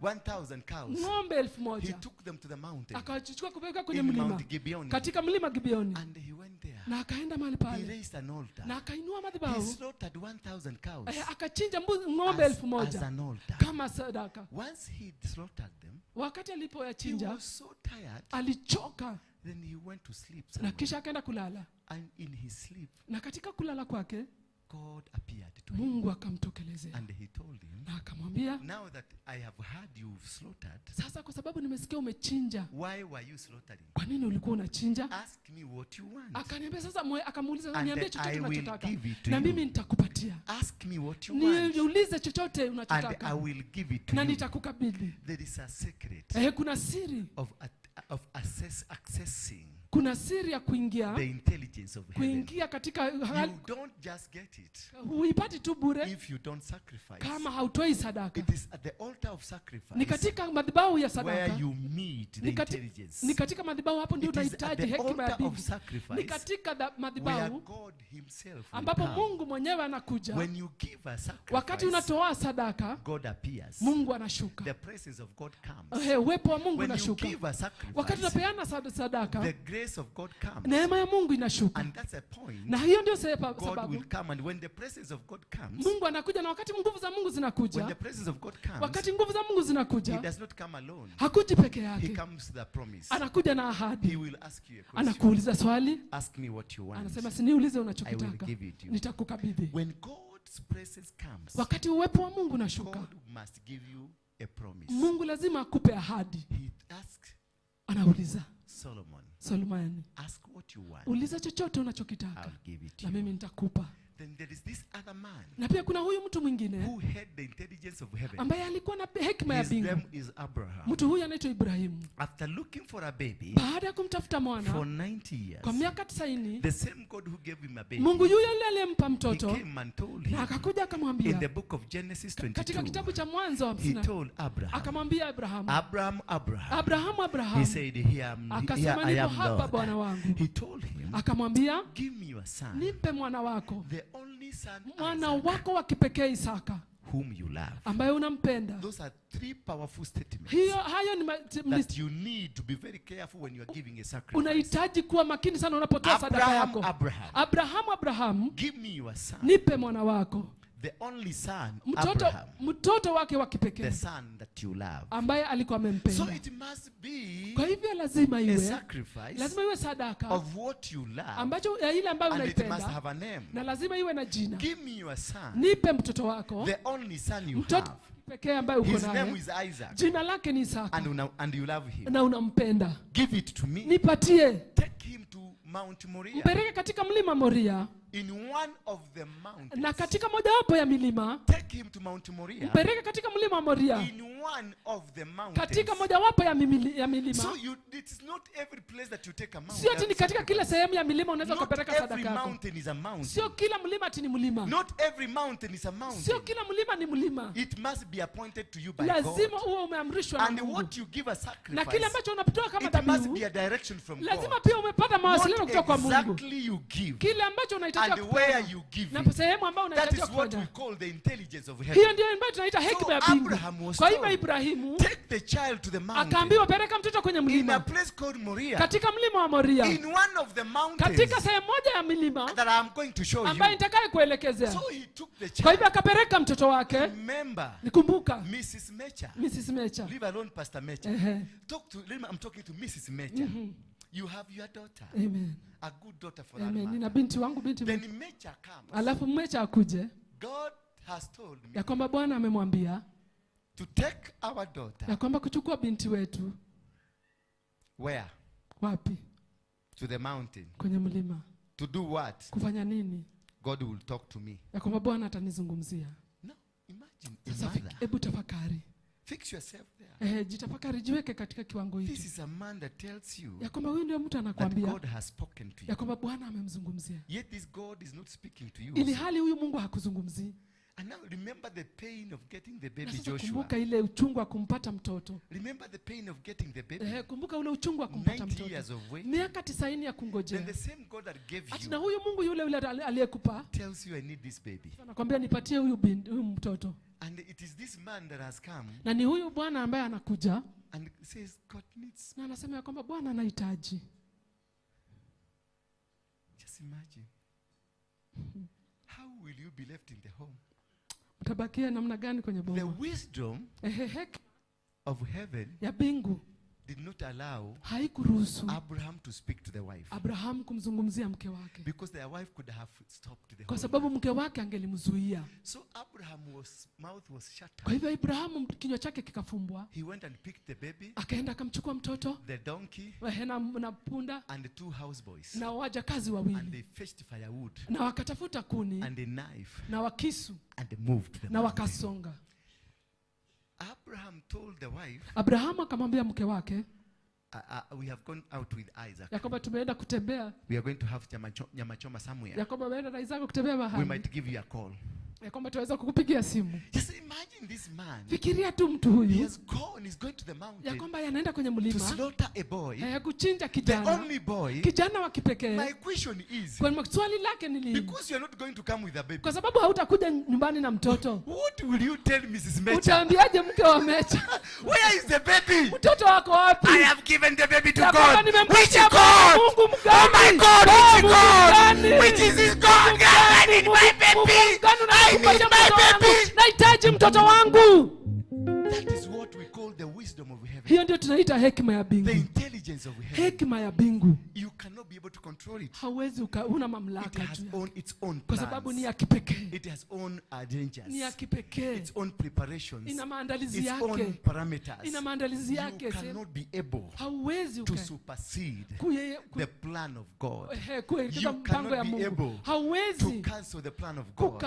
1,000 cows. Ng'ombe 1,000. He took them to the mountain. Akachukua kupeleka kwenye In mlima. Mount Gibeon. Katika mlima Gibeoni. And he went there. Na akaenda mahali pale. He raised an altar. Na akainua madhabahu. He slaughtered 1,000 cows. Akachinja mbuzi ng'ombe 1,000. As an altar. Kama sadaka. Once he slaughtered them, wakati alipoyachinja, he was so tired. Alichoka. Then he went to sleep Na somewhere. kisha akaenda kulala. And in his sleep, na katika kulala kwake, God appeared to him. Mungu akamtokelezea. And he told him, na akamwambia, now that I have heard you've slaughtered, sasa kwa sababu nimesikia umechinja, why were you slaughtering? Kwa nini ulikuwa unachinja? Ask me what you want. Akaniambia sasa, akamuuliza, niambie chochote unachotaka na mimi nitakupatia. Ask me what you want. Niulize chochote unachotaka. And I will give it to na you. Nitakukabidhi. There is a secret. Kuna siri of accessing. Kuna siri ya kuingia, the intelligence of heaven. Kuingia katika you don't just get it. Huipati tu bure. If you don't sacrifice. Kama hautoi sadaka. It is at the altar of sacrifice. Ni katika madhabahu ya sadaka. Where you meet the intelligence. Ni katika madhabahu hapo ndio unahitaji hekima ya mbingu. Ni katika madhabahu where God himself ambapo Mungu mwenyewe anakuja. When you give a sacrifice, wakati unatoa sadaka, God appears. Mungu anashuka. The presence of God comes. Uwepo wa Mungu When unashuka. you give a sacrifice, wakati unapeana sadaka, the grace of God comes. Neema ya Mungu inashuka. And that's a point. Na hiyo ndio sababu. God will come, and when the presence of God comes, Mungu anakuja, na wakati nguvu za Mungu zinakuja, when the presence of God comes, wakati nguvu za Mungu zinakuja, he does not come alone. Hakuji peke yake. He comes to the promise. Anakuja na ahadi. He will ask you a question. Anakuuliza swali. Ask me what you want. Anasema siniulize unachokitaka. I will give it to you. Nitakukabidhi. When God's presence comes, wakati uwepo wa Mungu unashuka, God must give you a promise. Mungu lazima akupe ahadi. He asks, anauliza Solomon, Solomon, ask what you want. Uliza chochote unachokitaka. I'll give it to Na you. mimi nitakupa. Then there is this other man. Na pia kuna huyu mtu mwingine who had the intelligence of heaven. ambaye alikuwa na hekima ya mbingu. His name is Abraham. Mtu huyu anaitwa Ibrahimu. After looking for a baby, baada ya kumtafuta mwana for 90 years, kwa miaka 90, the same God who gave him a baby, Mungu yule yule aliyempa mtoto, he came and told him, na akakuja akamwambia, in the book of Genesis 22, katika kitabu cha Mwanzo he told Abraham, akamwambia Abraham, Abraham, Abraham, Abraham, Abraham, he said, here akasema, I niko am, hapa Lord. Bwana wangu. He told him, akamwambia, give me your son, nipe mwana wako, the only son, mwana Isaac, wako wa kipekee Isaka, whom you love. ambaye unampenda. Those are three powerful statements. Hayo ni that you need to be very careful when you are giving a sacrifice. Unahitaji kuwa makini sana unapotoa sadaka yako. Abraham, Abraham, Abraham, give me your son. Nipe mwana wako. The only son, Abraham, mtoto wake wa kipekee, the son that you love, ambaye alikuwa amempenda. So it must be kwa hivyo lazima iwe a sacrifice, lazima iwe sadaka of what you love, ambacho ya ile ambayo and it unaipenda, must have a name. Na lazima iwe na jina. Give me your son, nipe mtoto wako, the only son you mtoto have, pekee ambaye uko his naye, name is Isaac, jina lake ni Isaka, and you love him, na unampenda, give it to me, nipatie. Take him to Mount Moriah, mpeleke katika mlima Moria, in one of the mountains, na katika mojawapo ya milima, take him to Mount Moriah, mpeleke katika mlima Moria, in one of the mountains, katika mojawapo ya milima. So it is not every place that you take a mountain. Sio ati ni katika kila sehemu ya milima unaweza kupeleka sadaka Not yako. every mountain is a mountain. Sio kila mlima ati ni mlima. Not every mountain is a mountain. Sio kila mlima ni mlima. It must be appointed to you by Lazima God. uwe umeamrishwa na And Mungu. what you give a sacrifice, na kile ambacho unatoa kama it must dhabihu, be a direction from lazima God. pia umepata mawasiliano kutoka kwa Mungu. Exactly you give. Kile ambacho unahitaji And where you give na sehemu ambayo That unahitaji is what kufanya. we call the intelligence of heaven. Hiyo ndio ambayo tunaita hekima ya mbingu. Abraham was Kwa hivyo told, Ibrahimu take the child to the mountain. akaambiwa peleka mtoto kwenye mlima. In a place called Moriah. Katika mlima wa Moria. In one of the mountains. Katika sehemu moja ya milima that I am going to show you. ambayo nitakayokuelekezea. So he took the child. Kwa hivyo akapeleka mtoto wake. Remember, nikumbuka, Mrs. Mecha. Mrs. Mecha. Leave alone Pastor Mecha. I'm talking to Mrs. Mecha. You have your daughter. Amen. A good daughter for that Amen. matter. Nina binti wangu, binti. Then Mecha comes. Alafu Mecha akuje. God has told me ya kwamba Bwana amemwambia to take our daughter. Ya kwamba kuchukua binti wetu. Where? Wapi? To the mountain. Kwenye mlima. To do what? Kufanya nini? God will talk to me. Ya kwamba Bwana atanizungumzia. No, imagine. Sasa hebu tafakari. Fix yourself there. Jitafakari, jiweke katika kiwango This hicho. is a man that tells you Ya kwamba huyu ndio mtu that anakuambia God has spoken to ya you. kwamba Bwana amemzungumzia. Yet this God is not speaking to you. Ili hali huyu Mungu hakuzungumzii. And now remember the pain of getting the Na baby sasa Joshua. kumbuka ile uchungu wa kumpata mtoto. Remember the pain of getting the baby. Kumbuka ule uchungu wa kumpata 90 mtoto. years of waiting. Miaka 90 ya Then kungojea. the same God that gave Ati na you huyu Mungu yule yule aliyekupa tells you, I need this baby. anakuambia nipatie huyu binti, huyu mtoto. And it is this man that has come Na ni huyu Bwana ambaye anakuja and says, God needs. na anasema ya kwamba Bwana anahitaji. Just imagine. How will you be left in the home? Utabakia namna gani kwenye The boma? wisdom Hekima of heaven ya mbingu did not allow haikuruhusu Abraham to speak to the wife, Abraham kumzungumzia mke wake, because their wife could have stopped the kwa whole. sababu mke wake angelimzuia. So Abraham was mouth was shut. Kwa hivyo Abrahamu kinywa chake kikafumbwa, He went and picked the baby, akaenda akamchukua mtoto the donkey, na punda and the 2 houseboys, na wajakazi and wawili, they fetched firewood na wakatafuta kuni and a knife na wakisu and they moved to the na mountain. wakasonga. Abraham told the wife, Abrahamu akamwambia mke wake we have gone out with Isaac. ya kwamba tumeenda kutembea, We are going to have nyama choma somewhere. ya kwamba ameenda na Isaka kutembea We mahali, might give you a call. ya kwamba tuweza kukupigia simu. Just imagine this man. Fikiria tu mtu He huyu has gone, he's going to the ya mountain kwamba anaenda kwenye to mlima slaughter a boy, kuchinja the kijana, only boy. kijana wa kipekee. My question is, Kwa swali lake ni lini? because you are not going to come with a baby, Kwa sababu hautakuja nyumbani na mtoto, what will you tell Mrs. Mecha? utaambiaje mke wa Mecha? Where is the baby? Mtoto wako wapi? I have given the baby to Ya kwamba God. Which nimempatia God? Mungu mgani? Oh my God, Oh, which Mungu God? mgani? Which is this God? I need my Mungu baby. mgani I unanipatia need my mtoto wangu? baby. Nahitaji mtoto wangu. That is what we call the wisdom of heaven. Hiyo ndio tunaita hekima ya The mbingu. intelligence of heaven. Hekima ya mbingu You cannot be able to control it. hauwezi una It mamlaka has juu yake, own its own kwa sababu ni plans. ya kipekee, It has own adventures. ni ya kipekee, Its own preparations. ina maandalizi Its own yake, parameters. ina maandalizi You yake. cannot be able Hauwezi to supersede kuelekeza the plan of God. You mpango ya cannot be Mungu, able to hauwezi cancel the plan of God.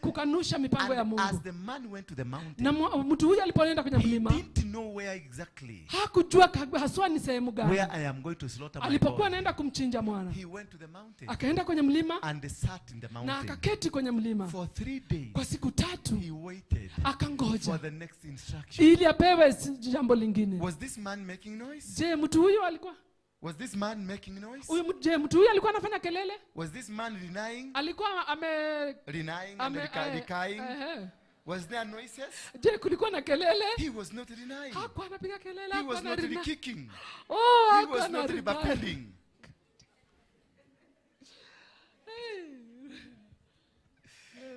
kukanusha mipango ya And as Mungu. the man went to the mountain, Na mtu huyu alipoenda kwenye he mlima didn't know where exactly hakujua haswa ni sehemu where gani I am going to slaughter my alipokuwa boy. anaenda kumchinja mwana. He went to the mountain Akaenda kwenye mlima and sat in the na mountain akaketi kwenye mlima for 3 days. kwa siku 3, He waited for akangoja the next instruction. ili apewe jambo lingine. Was this man making noise? Je, mtu huyu alikuwa Was this man making noise? huyu je, mtu huyu alikuwa anafanya kelele? Was this man denying? Alikuwa ame Denying and recurring? Was there noises? Je, kulikuwa na kelele? He was not denying. Hakuwa anapiga kelele, He hakuwa was not anarina. kicking. Oh, He hakuwa was not anarina. rebapending.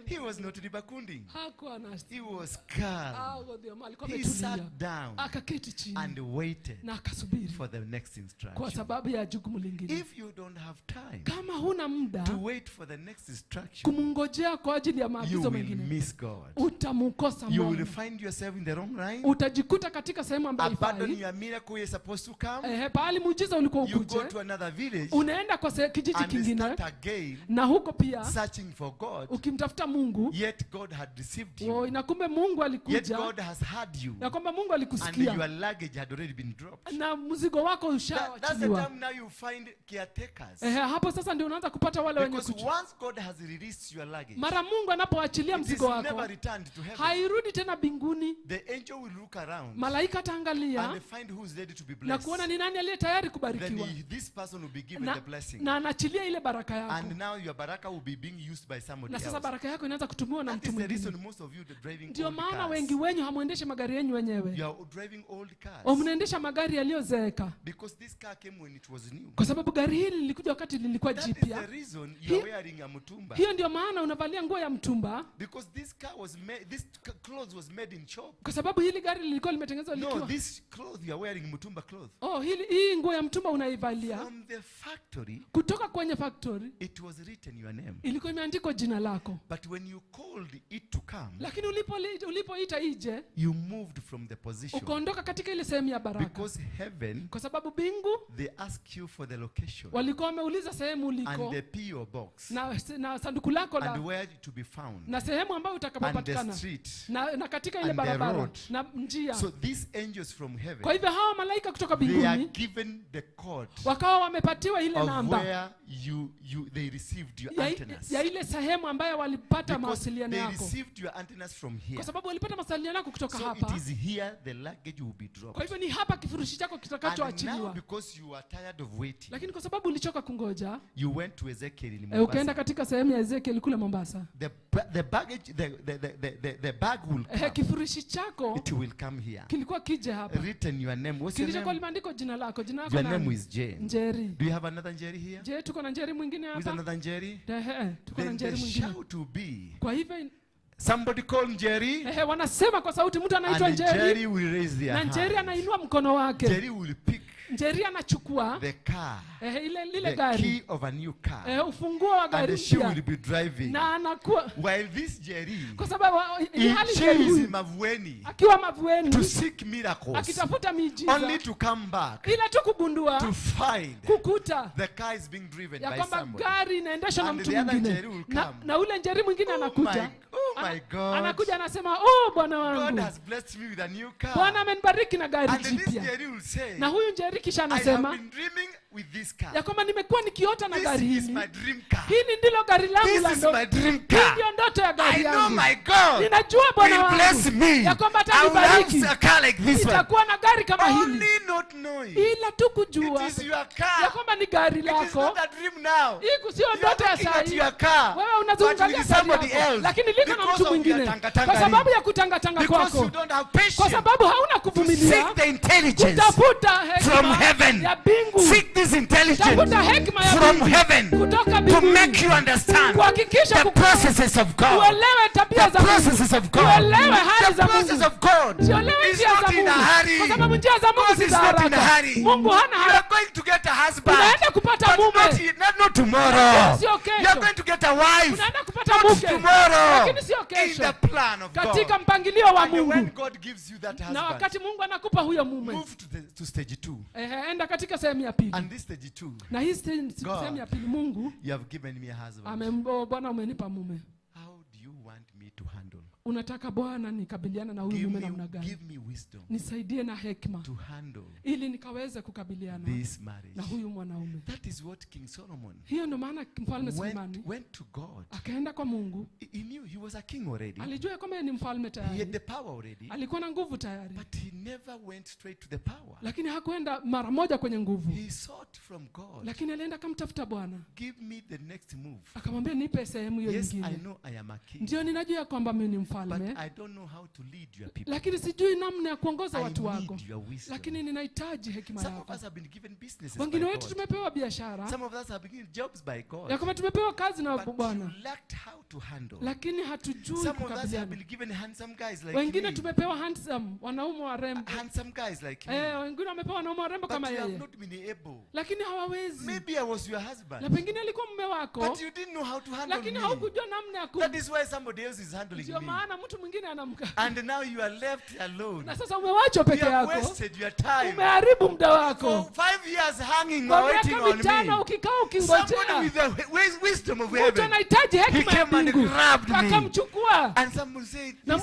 He was not rebakunding. Hakuwa ana He was calm. alikuwa He ametulia. sat down Akaketi chini and waited na akasubiri for the next kwa instruction. sababu ya jukumu lingine. If you don't have time Kama huna muda to wait for the next instruction, kumngojea kwa ajili ya you maagizo will mengine, miss God. utamkosa You will Mungu. find yourself in the wrong line. Utajikuta katika sehemu ambayo Abandon haifai. your miracle you're supposed to come. Pahali muujiza ulikuwa You go ukuje, to another village unaenda kwa kijiji and kingine, start again na huko pia searching for God. ukimtafuta Mungu, Yet God had received you. na kumbe Mungu Yet alikuja, God has heard you. na kwamba Mungu And alikusikia your luggage had already been dropped. na mzigo wako That's the ushaachiliwa. time now you find caretakers. Hapo sasa ndio unaanza kupata wale wenye Because kuchukua. once God has released your luggage, Mara Mungu anapoachilia it is mzigo wako, never returned to heaven. hairudi tena mbinguni. The angel will look around Malaika ataangalia and find who is ready to be na blessed. kuona ni nani aliye tayari Then kubarikiwa, this person will be given na, the blessing. na anaachilia ile baraka yako, And now your baraka will be being used by somebody na sasa else. baraka yako inaanza kutumiwa na That mtu is the mwingine. reason most of you are driving Ndio old maana cars. wengi wenyu hamwendeshe magari yenu wenyewe, You are driving old cars. mnaendesha magari yaliyozeeka, Because this car came when it was new. kwa sababu gari hili lilikuja wakati lilikuwa That is jipya. the reason you are wearing a mutumba. Hiyo ndio maana unavalia nguo ya mtumba, Because this car was made, this clothes was made in shop. kwa sababu hili gari lilikuwa limetengenezwa No, likiwa this cloth you are wearing, mutumba cloth. oh, hili hii nguo ya mtumba unaivalia From the factory, kutoka kwenye factory, it was written your name. ilikuwa imeandikwa jina lako. But when you called it to come, Lakini ulipoita ije, you moved from the position. Ukaondoka katika ile sehemu ya baraka. Because heaven, kwa sababu bingu, they ask you for the location. Walikuwa wameuliza sehemu uliko. And the PO box. Na sanduku lako la, and where to be found. Na sehemu ambayo utakapopatikana. And the street. Na katika ile and the barabara. road. Na njia. So these angels from heaven, kwa hivyo hawa malaika kutoka they are mbinguni, given the code wakawa wamepatiwa ile of namba where they received your antennas. ya ile sehemu ambayo walipata Because mawasiliano they yako. received your antennas from here. Kwa sababu walipata mawasiliano yako kutoka So hapa. it is here the luggage will be dropped. Kwa hivyo ni hapa kifurushi chako kitakachoachiliwa. And now because you are tired of waiting, lakini kwa sababu ulichoka kungoja, you went to Ezekiel in Mombasa. Ukaenda katika sehemu ya Ezekiel kule Mombasa. The baggage, the bag will come. Kifurushi chako it will come here. Kilikuwa kije hapa. Written your name. What's your Kilichokuwa name? limeandikwa jina lako. Jina lako Your nani? name is Jane. Njeri. Do you have another Njeri here? Je, tuko na Njeri mwingine Who is hapa? another Njeri? Tuko na Then Njeri the mwingine. shout will be, Kwa hivyo somebody call Njeri. Wanasema kwa sauti mtu anaitwa And Njeri. Njeri will raise their Na Njeri hand. anainua mkono wake. Njeri will pick Njeri anachukua the car. Ile The gari. key of a new car. Ufunguo wa gari And she mpya. will be driving. Na anakuwa while this Njeri, kwa sababu hali she Njeri is huyu in Mavueni akiwa Mavueni to seek miracles, akitafuta miujiza, only to come back ila tu kugundua, to find kukuta the car is being driven ya by kwamba somebody. gari inaendeshwa na And mtu the other mwingine. Njeri will come. Na ule Njeri mwingine anakuja. Oh my God. Anakuja anasema, oh Bwana wangu, God has blessed me with a new car. Bwana amenibariki na gari And this jipya. Njeri will say, Na huyu Njeri kisha I have anasema been dreaming with this car. ya kwamba nimekuwa nikiota na This gari is hili. my dream car. Hili ndilo gari langu This la is ndoto. my dream Hii car. ndio ndoto ya gari I know yangu. my God Ninajua Bwana will wangu bless me. ya kwamba I will have atanibariki. a car like this one. Nitakuwa na gari kama hili. Only not knowing Ila tu kujua it is your car. ya kwamba ni gari It is lako. not a dream now. Hii sio You are ndoto ya looking saa at hii. your car, Wewe but unazungumzia with gari somebody yako, else. lakini liko na Because mtu of your mwingine. tangatanga Kwa sababu ring. ya kutangatanga Because kwako. you don't have patience. Kwa sababu hauna To kuvumilia. seek the intelligence Kutafuta hekima from heaven. ya mbingu. Seek this intelligence Tafuta hekima ya from mbingu. heaven Kutoka to mbinguni. make you understand Kuhakikisha the processes of God. Uelewe tabia The za Mungu. processes of God. Uelewe hali The za Mungu. process of God Uelewe is njia not za in a Mungu. hurry. Kwa sababu njia za Mungu God si is za not in a haraka. hurry. Mungu hana You are haraka. going to get a husband. Unaenda kupata But mume. not tomorrow. Sio kesho. You are going to get a wife. Unaenda kupata Not mke. tomorrow. Lakini sio In kesho. the plan of Katika God. mpangilio wa And when Mungu. God gives you that Na husband, wakati Mungu anakupa huyo mume, move to stage 2. Enda katika sehemu ya pili. And this stage 2, Na hii God, sehemu ya pili, Mungu you have given me a husband. Bwana umenipa mume. How do you want me to handle? Unataka Bwana nikabiliana na huyu Give mume namna gani? me wisdom Nisaidie na hekima to handle ili nikaweze kukabiliana this marriage. na huyu mwanaume. That is what King Solomon Hiyo ndio maana mfalme Sulemani went to God. akaenda kwa Mungu. He knew he was a king already. Alijua kwamba yeye ni mfalme He had tayari. the power already. Alikuwa na nguvu tayari. But he never went straight to the power. Lakini hakuenda mara moja kwenye nguvu. He sought from God. Lakini alienda akamtafuta Bwana. Give me the next move. Akamwambia nipe sehemu hiyo Yes, I nyingine. know I am a king. Ndio ninajua kwamba mimi ni mfalme. But I don't know how to lead your people. Lakini sijui namna ya kuongoza I watu wako. need your wisdom. Lakini ninahitaji hekima Some of yako. us have been given businesses Wengine by wetu God. tumepewa biashara. Some of us have been given jobs by God. Ya kwamba tumepewa kazi na But you Bwana. lacked how to handle. Lakini hatujui Some of us have kukabiliana. been given handsome guys like Wengine me. tumepewa handsome wanaume warembo. Handsome guys like me. Wengine wamepewa wanaume warembo But kama you have yeye. not been able. Lakini hawawezi. Maybe I was your husband. Na pengine alikuwa mume wako. But you didn't know how to handle Lakini me. haukujua namna ya That is why somebody else is handling Ndio me. maana mtu mwingine anamka. And now you are left alone. Na sasa umewachwa peke You have yako. wasted your time. Umeharibu muda wako. For 5 years hanging Kwa waiting miaka on mitano me. ukikaa Somebody ukingojea. with the wisdom of Mtu heaven. anahitaji He hekima ya came and mbingu. grabbed me. Akamchukua. And someone said, Na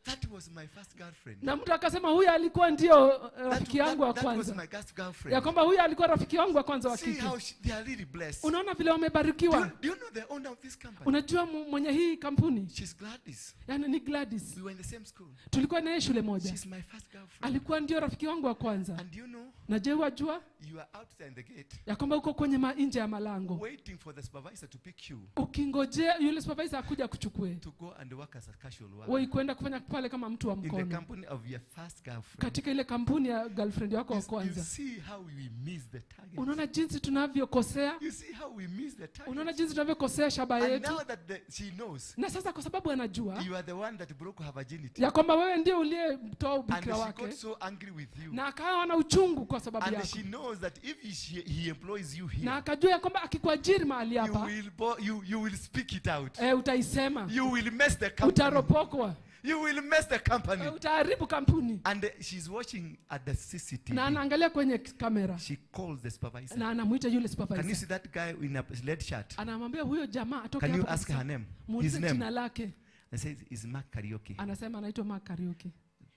that was my first girlfriend. Na mtu akasema huyu alikuwa ndio rafiki yangu wa That was kwanza. my first girlfriend. Ya kwamba huyu alikuwa rafiki wangu wa kwanza wa See kike. how they are really blessed. Unaona vile wamebarikiwa. Do you know the owner of this company? Unajua mwenye hii kampuni? She's Gladys. Yaani ni Gladys. We were in the same school. Tulikuwa naye shule moja. She's my first girlfriend. Alikuwa ndio rafiki wangu wa kwanza. And you know, Na je, wajua you are out there in the gate ya kwamba uko kwenye nje ya malango waiting for the supervisor to pick you ukingojea yule supervisor akuja akuchukue to go and work as a casual worker. wewe kwenda kufanya pale kama mtu wa In the mkono company of your first girlfriend. katika ile kampuni ya girlfriend wako wa You kwanza. see how we miss the target. Unaona jinsi tunavyokosea? You see how we miss the target. Unaona jinsi tunavyokosea shabaha And yetu? now that she knows, Na sasa kwa sababu anajua you are the one that broke her virginity. ya kwamba wewe ndiye uliyemtoa And ubikira she wake got so angry with you. na akawa na uchungu kwa sababu And yako. she knows that if he employs you here, Na akajua ya kwamba akikuajiri mahali you hapa, will you will speak it out. Utaisema. You will mess the company. Utaropokwa. You will mess the company. Utaharibu kampuni. And she's watching at the CCTV. Na anaangalia kwenye kamera. She calls the supervisor. Na anamuita yule Can you supervisor. see that guy in a red shirt? Anamwambia huyo jamaa atoke Can you hapo ask kabisa. her name? His Muulize name. jina lake. And says it's Mark Kariuki. Anasema anaitwa Mark Kariuki.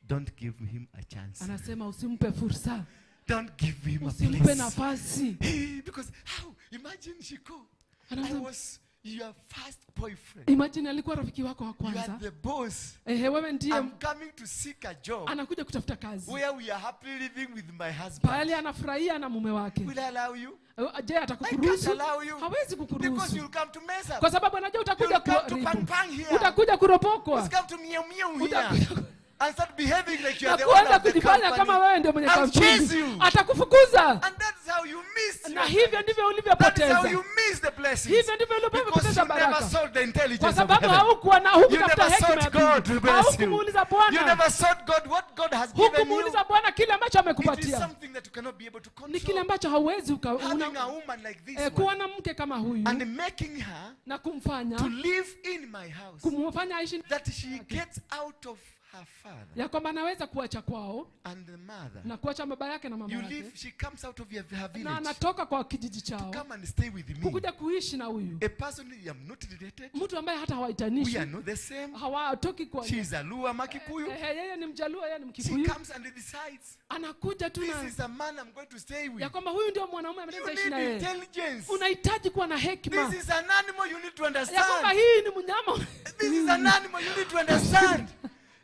Don't give him a chance. Anasema usimpe fursa. Don't give him a Usimpe place. nafasi. Hey, because how? Imagine she called. I Anasema, was your first boyfriend. Imagine alikuwa rafiki wako wa You are kwanza. the boss. Ehe, wewe ndiye I'm coming to seek a job anakuja kutafuta kazi. where we are happily living with my husband. Pahali anafurahia na mume wake. Will I allow you? Je, I atakuruhusu? can't allow you. Hawezi Because kukuruhusu. you'll come to mess up. Kwa sababu anajua utakuja You'll come to kuharibu. pang pang here. Utakuja kuropokwa. You'll come to meow meow here. Utakuja And start behaving like you na are the owner kuanza of the kujifanya kama company. wewe ndio mwenye I'll kampuni. chase you. Atakufukuza. And that's how you miss Na your hivyo ndivyo That is how ulivyopoteza. you miss the blessings. Hivyo ndivyo Because ulivyopoteza you never baraka. sought the intelligence Kwa of sababu heaven. haukuwa na You hukutafuta never hekima ya sought God to mbingu. bless you. Haukumuuliza You Bwana. never sought God what God has given you. Hukumuuliza Bwana kile ambacho It is amekupatia. something that you cannot be able to Ni kile control. ambacho hauwezi Having a woman like this one kuwa na mke kama huyu and making her na kumfanya to live in my house, kumfanya aishi that she gets out of her father ya kwamba anaweza kuacha kwao and the mother. na kuacha baba yake na mama You yake, live, she comes out of her na village anatoka kwa kijiji to chao come and stay with me. kukuja kuishi na huyu A person I am not related. mtu ambaye hata We hawaitanishi, are not the same. hawatoki kwa She is a Luo Makikuyu. Yeye ni Mjaluo, yeye ni She Mkikuyu. comes and decides, Anakuja tu this na is a man I'm going to stay with. ya kwamba huyu ndio mwanaume ambaye You nitaishi need na yeye. intelligence. Unahitaji kuwa na hekima This is an animal you need to ya kwamba understand. hii ni mnyama. This is an animal you need to understand.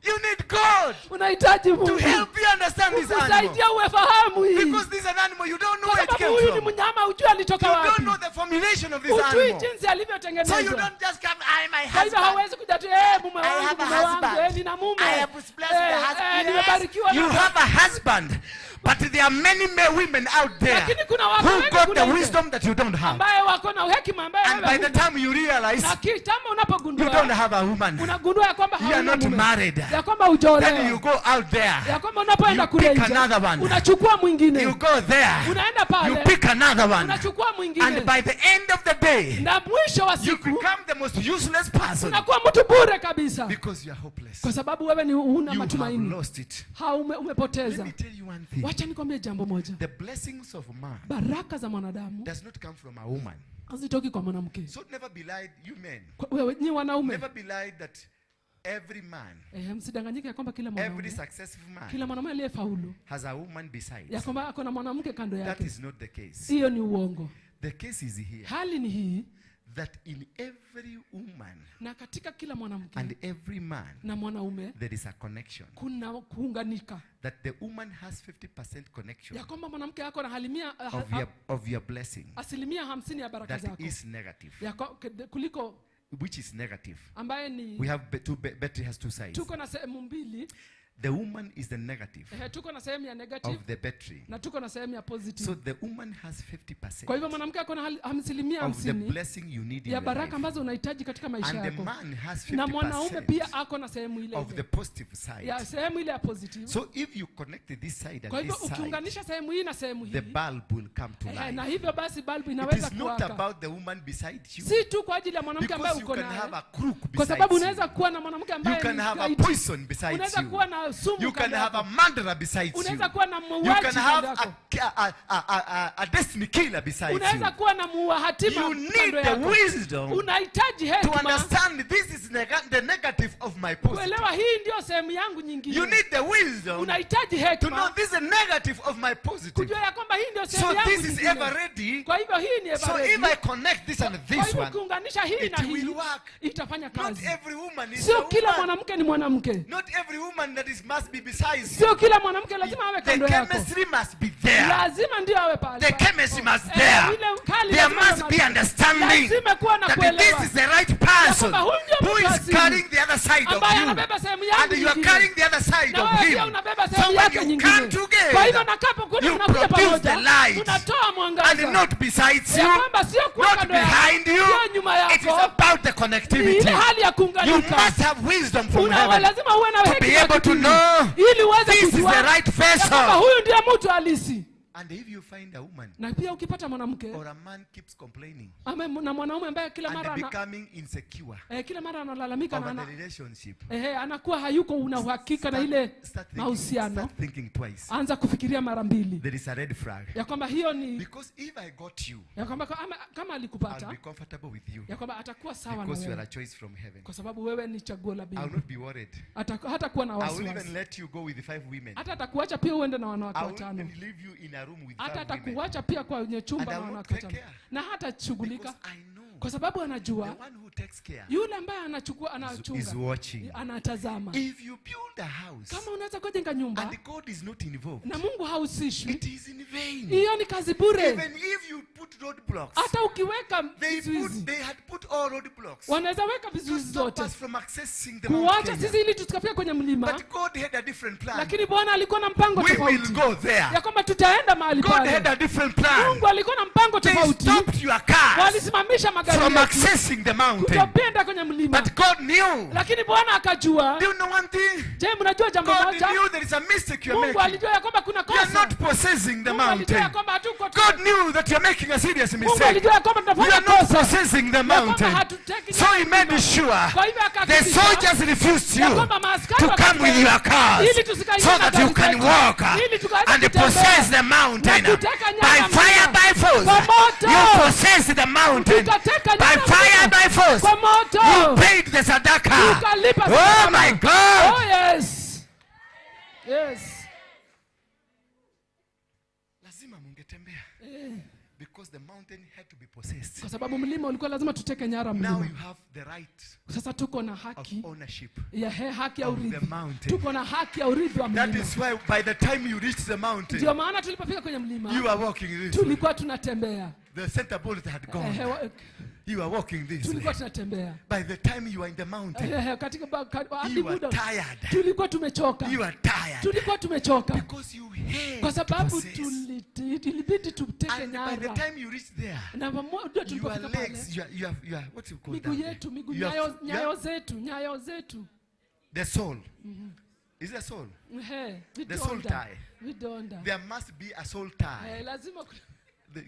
You need God Unahitaji to Mungu help you understand this animal. kukusaidia uwefahamu hii, Because this is an animal you don't know kwa where it sababu came huyu ni from. mnyama, hujui alitoka You don't wapi, know the formulation of this hujui animal. jinsi So you alivyotengenezwa. don't just come, I am my Kwa hivyo husband. hawezi kuja tu, mume I wangu, have a mume wangu, husband. nina mume. I have blessed the husband. Nimebarikiwa You na have a husband, but there are many women out there Lakini kuna watu who wengi got kule the nje wisdom that you don't have. ambaye wako na hekima ambaye And wewe by the huna. time you realize Na kitambo you unapogundua don't have a woman, unagundua ya kwamba you are hauna not mume, married. ya kwamba hujaolewa, Then you go out there, ya kwamba unapoenda you kule pick nje another one. unachukua mwingine, You go there, unaenda you pale pick another one, unachukua mwingine, and by the end of the day, na mwisho wa you siku become the most useless person unakuwa mtu bure kabisa, because you are hopeless. kwa sababu wewe ni huna You have matumaini, lost it. Let umepoteza. me tell you one thing. Wacha nikwambie jambo moja, The blessings of man baraka za mwanadamu does not come from a woman. hazitoki kwa mwanamke. So never be lied, you men. Wewe nyi wanaume, Never be lied that every man, msidanganyike ya kwamba kila every mwanaume, successful man kila mwanaume aliyefaulu has a woman besides. ya kwamba ako na mwanamke kando That yake. is not the case. Hiyo ni uongo. The case is here Hali ni hii, that in every woman na katika kila mwanamke and every man na mwanaume there is a connection. kuna kuunganika, That the woman has 50% connection ya kwamba mwanamke ako na of your blessing 50% ya baraka that zako is negative, ya kuliko which is negative. ambaye ni We have two battery has two sides. tuko na sehemu mbili, The woman is the negative tuko na sehemu ya negative of the battery. na tuko na sehemu ya positive. So the woman has Kwa hivyo 50% mwanamke ako na of the 50% blessing you need in ya your baraka life. ambazo unahitaji katika maisha And the yako, man has na mwanaume pia 50% ako na sehemu ile of the ile positive side. ya sehemu ile ya positive. So if you connect this side Kwa and hivyo this side, ukiunganisha sehemu hii na sehemu the hii, bulb will come to na life. hivyo basi bulb It inaweza is not kuwaka. about the woman beside you. Si tu kwa ajili ya mwanamke ambaye Because you uko can have naye, a crook kwa beside sababu you. unaweza kuwa na mwanamke You ambaye can ni have a gaidi. poison besides Unaweza you. kuwa na sumu You can kando have a yako. murderer besides you. Unaweza kuwa na You muuaji can kando have yako. a destiny killer besides you. Unaweza kuwa na muua hatima You need kando the yako. wisdom Unahitaji to hekima understand this is the negative of my positive. kuelewa hii ndio sehemu yangu nyingine. You need the wisdom Unahitaji to know hekima this is the negative of my positive. kujua ya kwamba hii ndio sehemu So yangu this is nyingine. ever ready. Kwa hivyo hii ni So ever if ready. I connect this and Kwa this hivyo one, ukiunganisha hii it na hii will work. itafanya Not kazi. every woman is Sio a kila woman. mwanamke ni mwanamke. Not every woman that is must be besides you. Sio kila mwanamke lazima awe The kando yako. chemistry must be there. Lazima ndio awe pale. The chemistry must there. Ile kali There lazima must iwe be mahali. understanding Lazima kuwa na that kuelewa. this is the right person Ya kwamba huyu ndio who mtu is asili. carrying the other side of Ambaye you, anabeba sehemu yangu and you are nyingine. carrying the other side Na of wewe him. pia unabeba So sehemu when yake you nyingine. come together, Kwa hivyo nakapokuja you mnakuja produce the pamoja, light, tunatoa and mwangaza. not besides Ya you, kwamba sio kuwa not kando yako, behind you. sio nyuma It is yako. about the Ni connectivity. ile hali ya You kuunganika. must have wisdom from heaven Lazima uwe na to hekima be able to kipindi, know ili uweze this is kujua the right ya kwamba vessel. huyu ndiye mtu halisi. And if you find a woman Na pia ukipata mwanamke or a man keeps complaining ama na mwanaume ambaye kila and mara becoming insecure kila mara analalamika na over the relationship, anakuwa hayuko una uhakika na ile mahusiano, start thinking twice. Anza kufikiria mara mbili. There is a red flag. Ya kwamba hiyo ni because if I got you, ya kwamba kama alikupata, I'll be comfortable with you. Ya kwamba atakuwa sawa na because you wewe. are a choice from heaven. Kwa sababu wewe ni chaguo la mbingu. I'll not be worried. Hatakuwa na I will wasiwasi. even let you go with 5 women. Hata atakuacha pia uende na wanawake I will watano. even leave you in a room with Hata 5 women. atakuacha pia kwenye chumba And I na will not wanawake take watano. care. Na hatashughulika. Because I know Kwa sababu anajua the one who takes care yule ambaye anachukua, anachunga, is watching. Anatazama. If you build a house, kama unaweza kujenga nyumba and God is not involved, na Mungu hahusishwi, it is in vain. Hiyo ni kazi bure. Even if you put roadblocks, hata ukiweka vizuizi, they had put all roadblocks wanaweza weka vizuizi to stop zote us from accessing the Mount kuacha Kenya. sisi ili tusikafika kwenye mlima. But God had a different plan. Lakini Bwana alikuwa na mpango We will tofauti. go there. Ya kwamba tutaenda mahali God pale. had a different plan. Mungu alikuwa na mpango They tofauti. stopped your cars Walisimamisha magari from yetu accessing the mountain. kutopenda kwenye mlima. But God knew. Lakini Bwana akajua. Do you know one thing? Je, mnajua jambo God moja? knew there is a mistake you are Mungu making. alijua ya kwamba kuna You are kosa. not possessing the Mungu alijua ya mountain. kwamba hatuko God knew that you are making a serious Mungu mistake. alijua ya kwamba You tunafanya are not kosa. possessing the Ya kwamba mountain. hatuteki So he made mlima. sure Kwa hivyo the akahakikisha soldiers refused ya you kwamba maaskari to come with your cars ili tusikaingie so na that you gari can zetu. walk Ili tukaweze and kutembea possess the mountain na kuteka nyara by fire, mlima. by force. Kwa moto. You possess the mountain Tutateka by nyara fire, mlima. by force. Kwa moto. You paid the sadaka. Tukalipa Oh sadaka. my God. Oh yes. Yes. Lazima mungetembea. Because the mountain had to be possessed. Kwa sababu mlima ulikuwa lazima tuteke nyara Now mlima. you have the right Sasa tuko na of haki ownership ya haki ya of the urithi. mountain. Tuko na haki ya urithi wa That mlima. is why by the time you reach the mountain, Ndio maana tulipofika kwenye mlima, you are walking this way. tulikuwa tunatembea. The center bullet had gone. You are walking this way. Tulikuwa tunatembea. By the time you are in the mountain, Katika hadi you are muda tired. tulikuwa tumechoka. You are tired. Tulikuwa tumechoka. Because you had Kwa sababu to possess. ilibidi tuteke And by the nyara. time you reach there, Na muda your tulipofika pale, legs, your, what you call miguu that? yetu, miguu, Your nyayo zetu, nyayo zetu. The soul. Is it a soul? The soul Vidonda. tie. Vidonda. There must be a soul tie. Lazima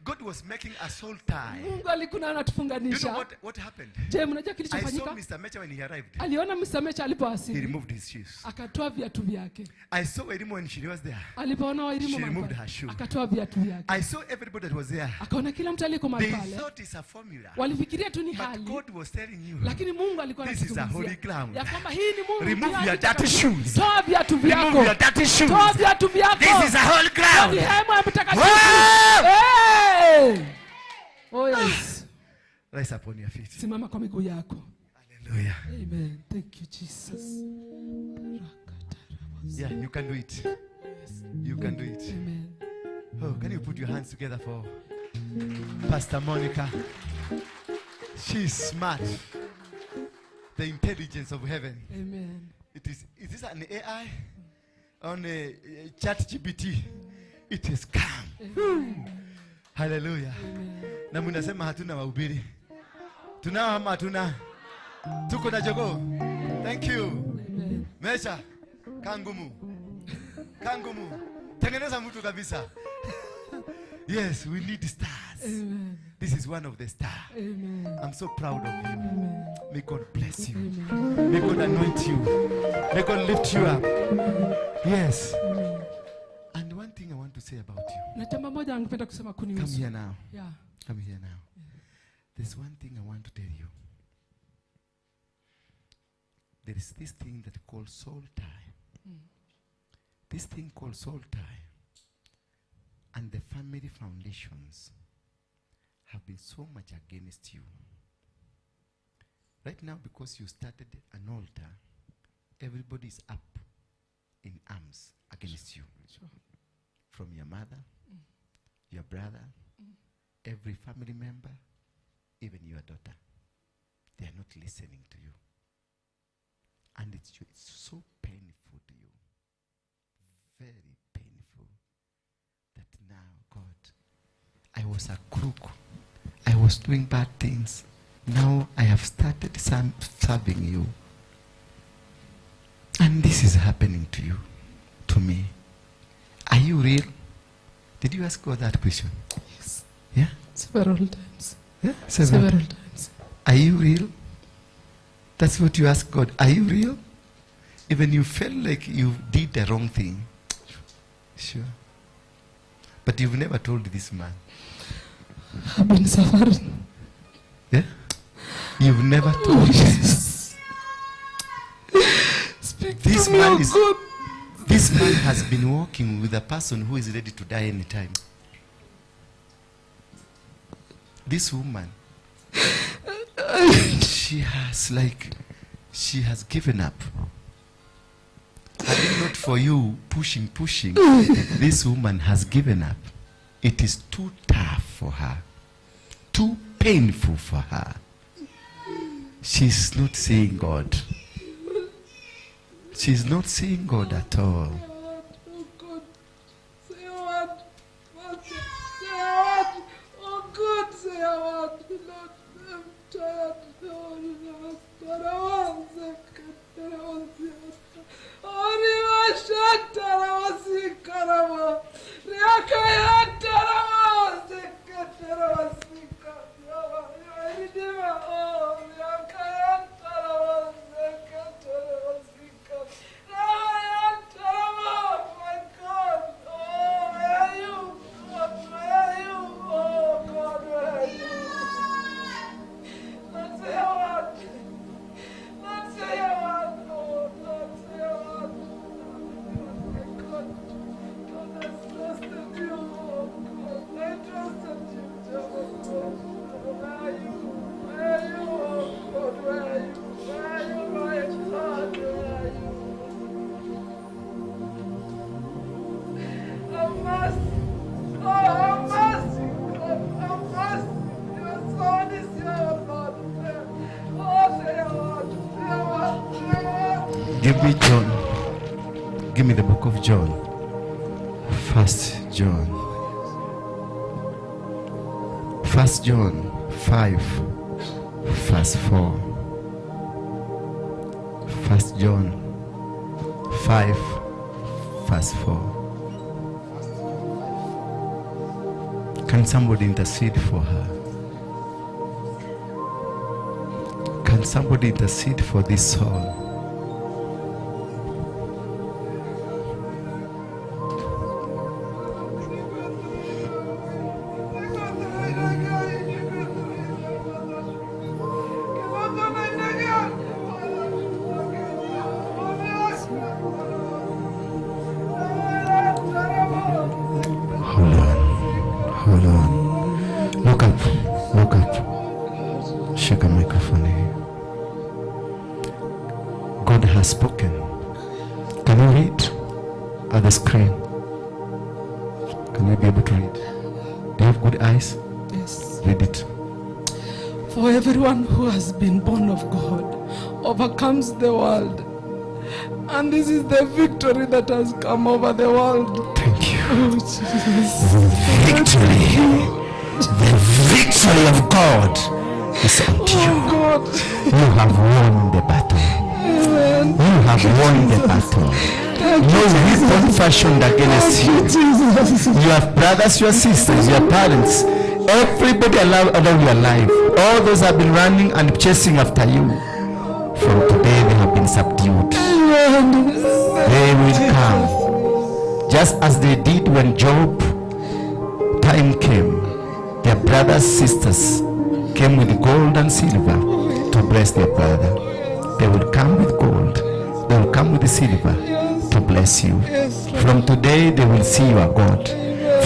God was making a soul tie. Mungu alikuwa Do you know anatufunganisha. what happened? Je, mnajua I saw kilichofanyika? Mr. Mecha when he arrived. Aliona Mr. Mecha alipowasili. He removed his shoes. Akatoa viatu vyake. I saw Erimo when she was there. Alipoona Erimo She mahali removed pale, her shoe. akatoa viatu vyake. I saw everybody that was there. Akaona kila mtu aliyeko mahali They pale. thought it's a formula. Walifikiria tu ni But hali. God was telling you, Lakini Mungu alikuwa this is a holy anatuzungumzia ground. ya kwamba hii ni Mungu. Remove ndiye your dirty alitakatifu. shoes. Toa viatu Remove vyako. your dirty shoes. Toa viatu vyako. This is a holy ground. Ni hema ya mtakatifu. Wow! Hey! Oh yes. Rise up on your feet. Simama kwa miguu yako. Hallelujah. Amen. Thank you, Jesus. Yeah, you can do it. Yes. You can do it. Amen. Oh, can you put your hands together for Pastor Monica? She's smart. The intelligence of heaven. Amen. Is this an AI? On a ChatGPT. It is come. Hallelujah. Na mnasema hatuna wahubiri. Tunao ama hatuna? Tuko na jogoo. Thank you. Amen. Mesha, kangumu. Kangumu. Tengeneza mtu kabisa. Yes, we need stars. Amen. This is one of the stars. Amen. I'm so proud of you. Amen. May God bless you. Amen. May God anoint you. May God lift you up. Yes. Amen. And one thing I want to say about you. Na jambo moja ningependa kusema kunihusu. Come here now. Yeah. Come here now. There's one thing I want to tell you. There is this thing that called soul tie. This thing called soul tie and the family foundations have been so much against you. Right now, because you started an altar, everybody is up in arms against you. Sure. From your mother, your brother, every family member, even your daughter. They are not listening to you. And it's so painful to you. Very painful. That now, God, I was a crook. I was doing bad things. Now I have started serving you. And this is happening to you, to me. Are you real? Did you ask God that question? Yes. Yeah? Several times. Yeah? Several times. Are you real? That's what you ask God. Are you real? Even you felt like you did the wrong thing. Sure. But you've never told this man. I've been suffering. Yeah? You've never told. Yes. Speak This to me, man oh is- God. This man has been walking with a person who is ready to die anytime. This woman, she has given up. Had it not for you pushing, this woman has given up. It is too tough for her, too painful for her. She's not seeing God. She's not seeing God at all. Oh God, say a word. Master, say a word. Oh God, say a word. Lord, I'm tired. Give me John. Give me the book of John. 1 John. 1 John 5, verse 4. 1 John 5, verse 4. Can somebody intercede for her? Can somebody intercede for this soul? Hold on. Look up. Look up. Shake a microphone here. God has spoken. Can you read at the screen? Can you be able to read? Do you have good eyes? Yes. Read it. For everyone who has been born of God overcomes the world. And this is the victory that has come over the world. Thank you. Oh, Jesus. The victory. The victory of God is unto you. Oh, God. You have won the battle. Amen. You have won the battle. No weapon fashioned against you. Jesus. Your brothers, your sisters, your parents, everybody around your life, all those have been running and chasing after you. From today, they have been subdued. Amen. They will come. Just as they did when Job time came, their brothers, sisters came with gold and silver to bless their brother. They will come with gold, they will come with silver to bless you. From today, they will see you are God.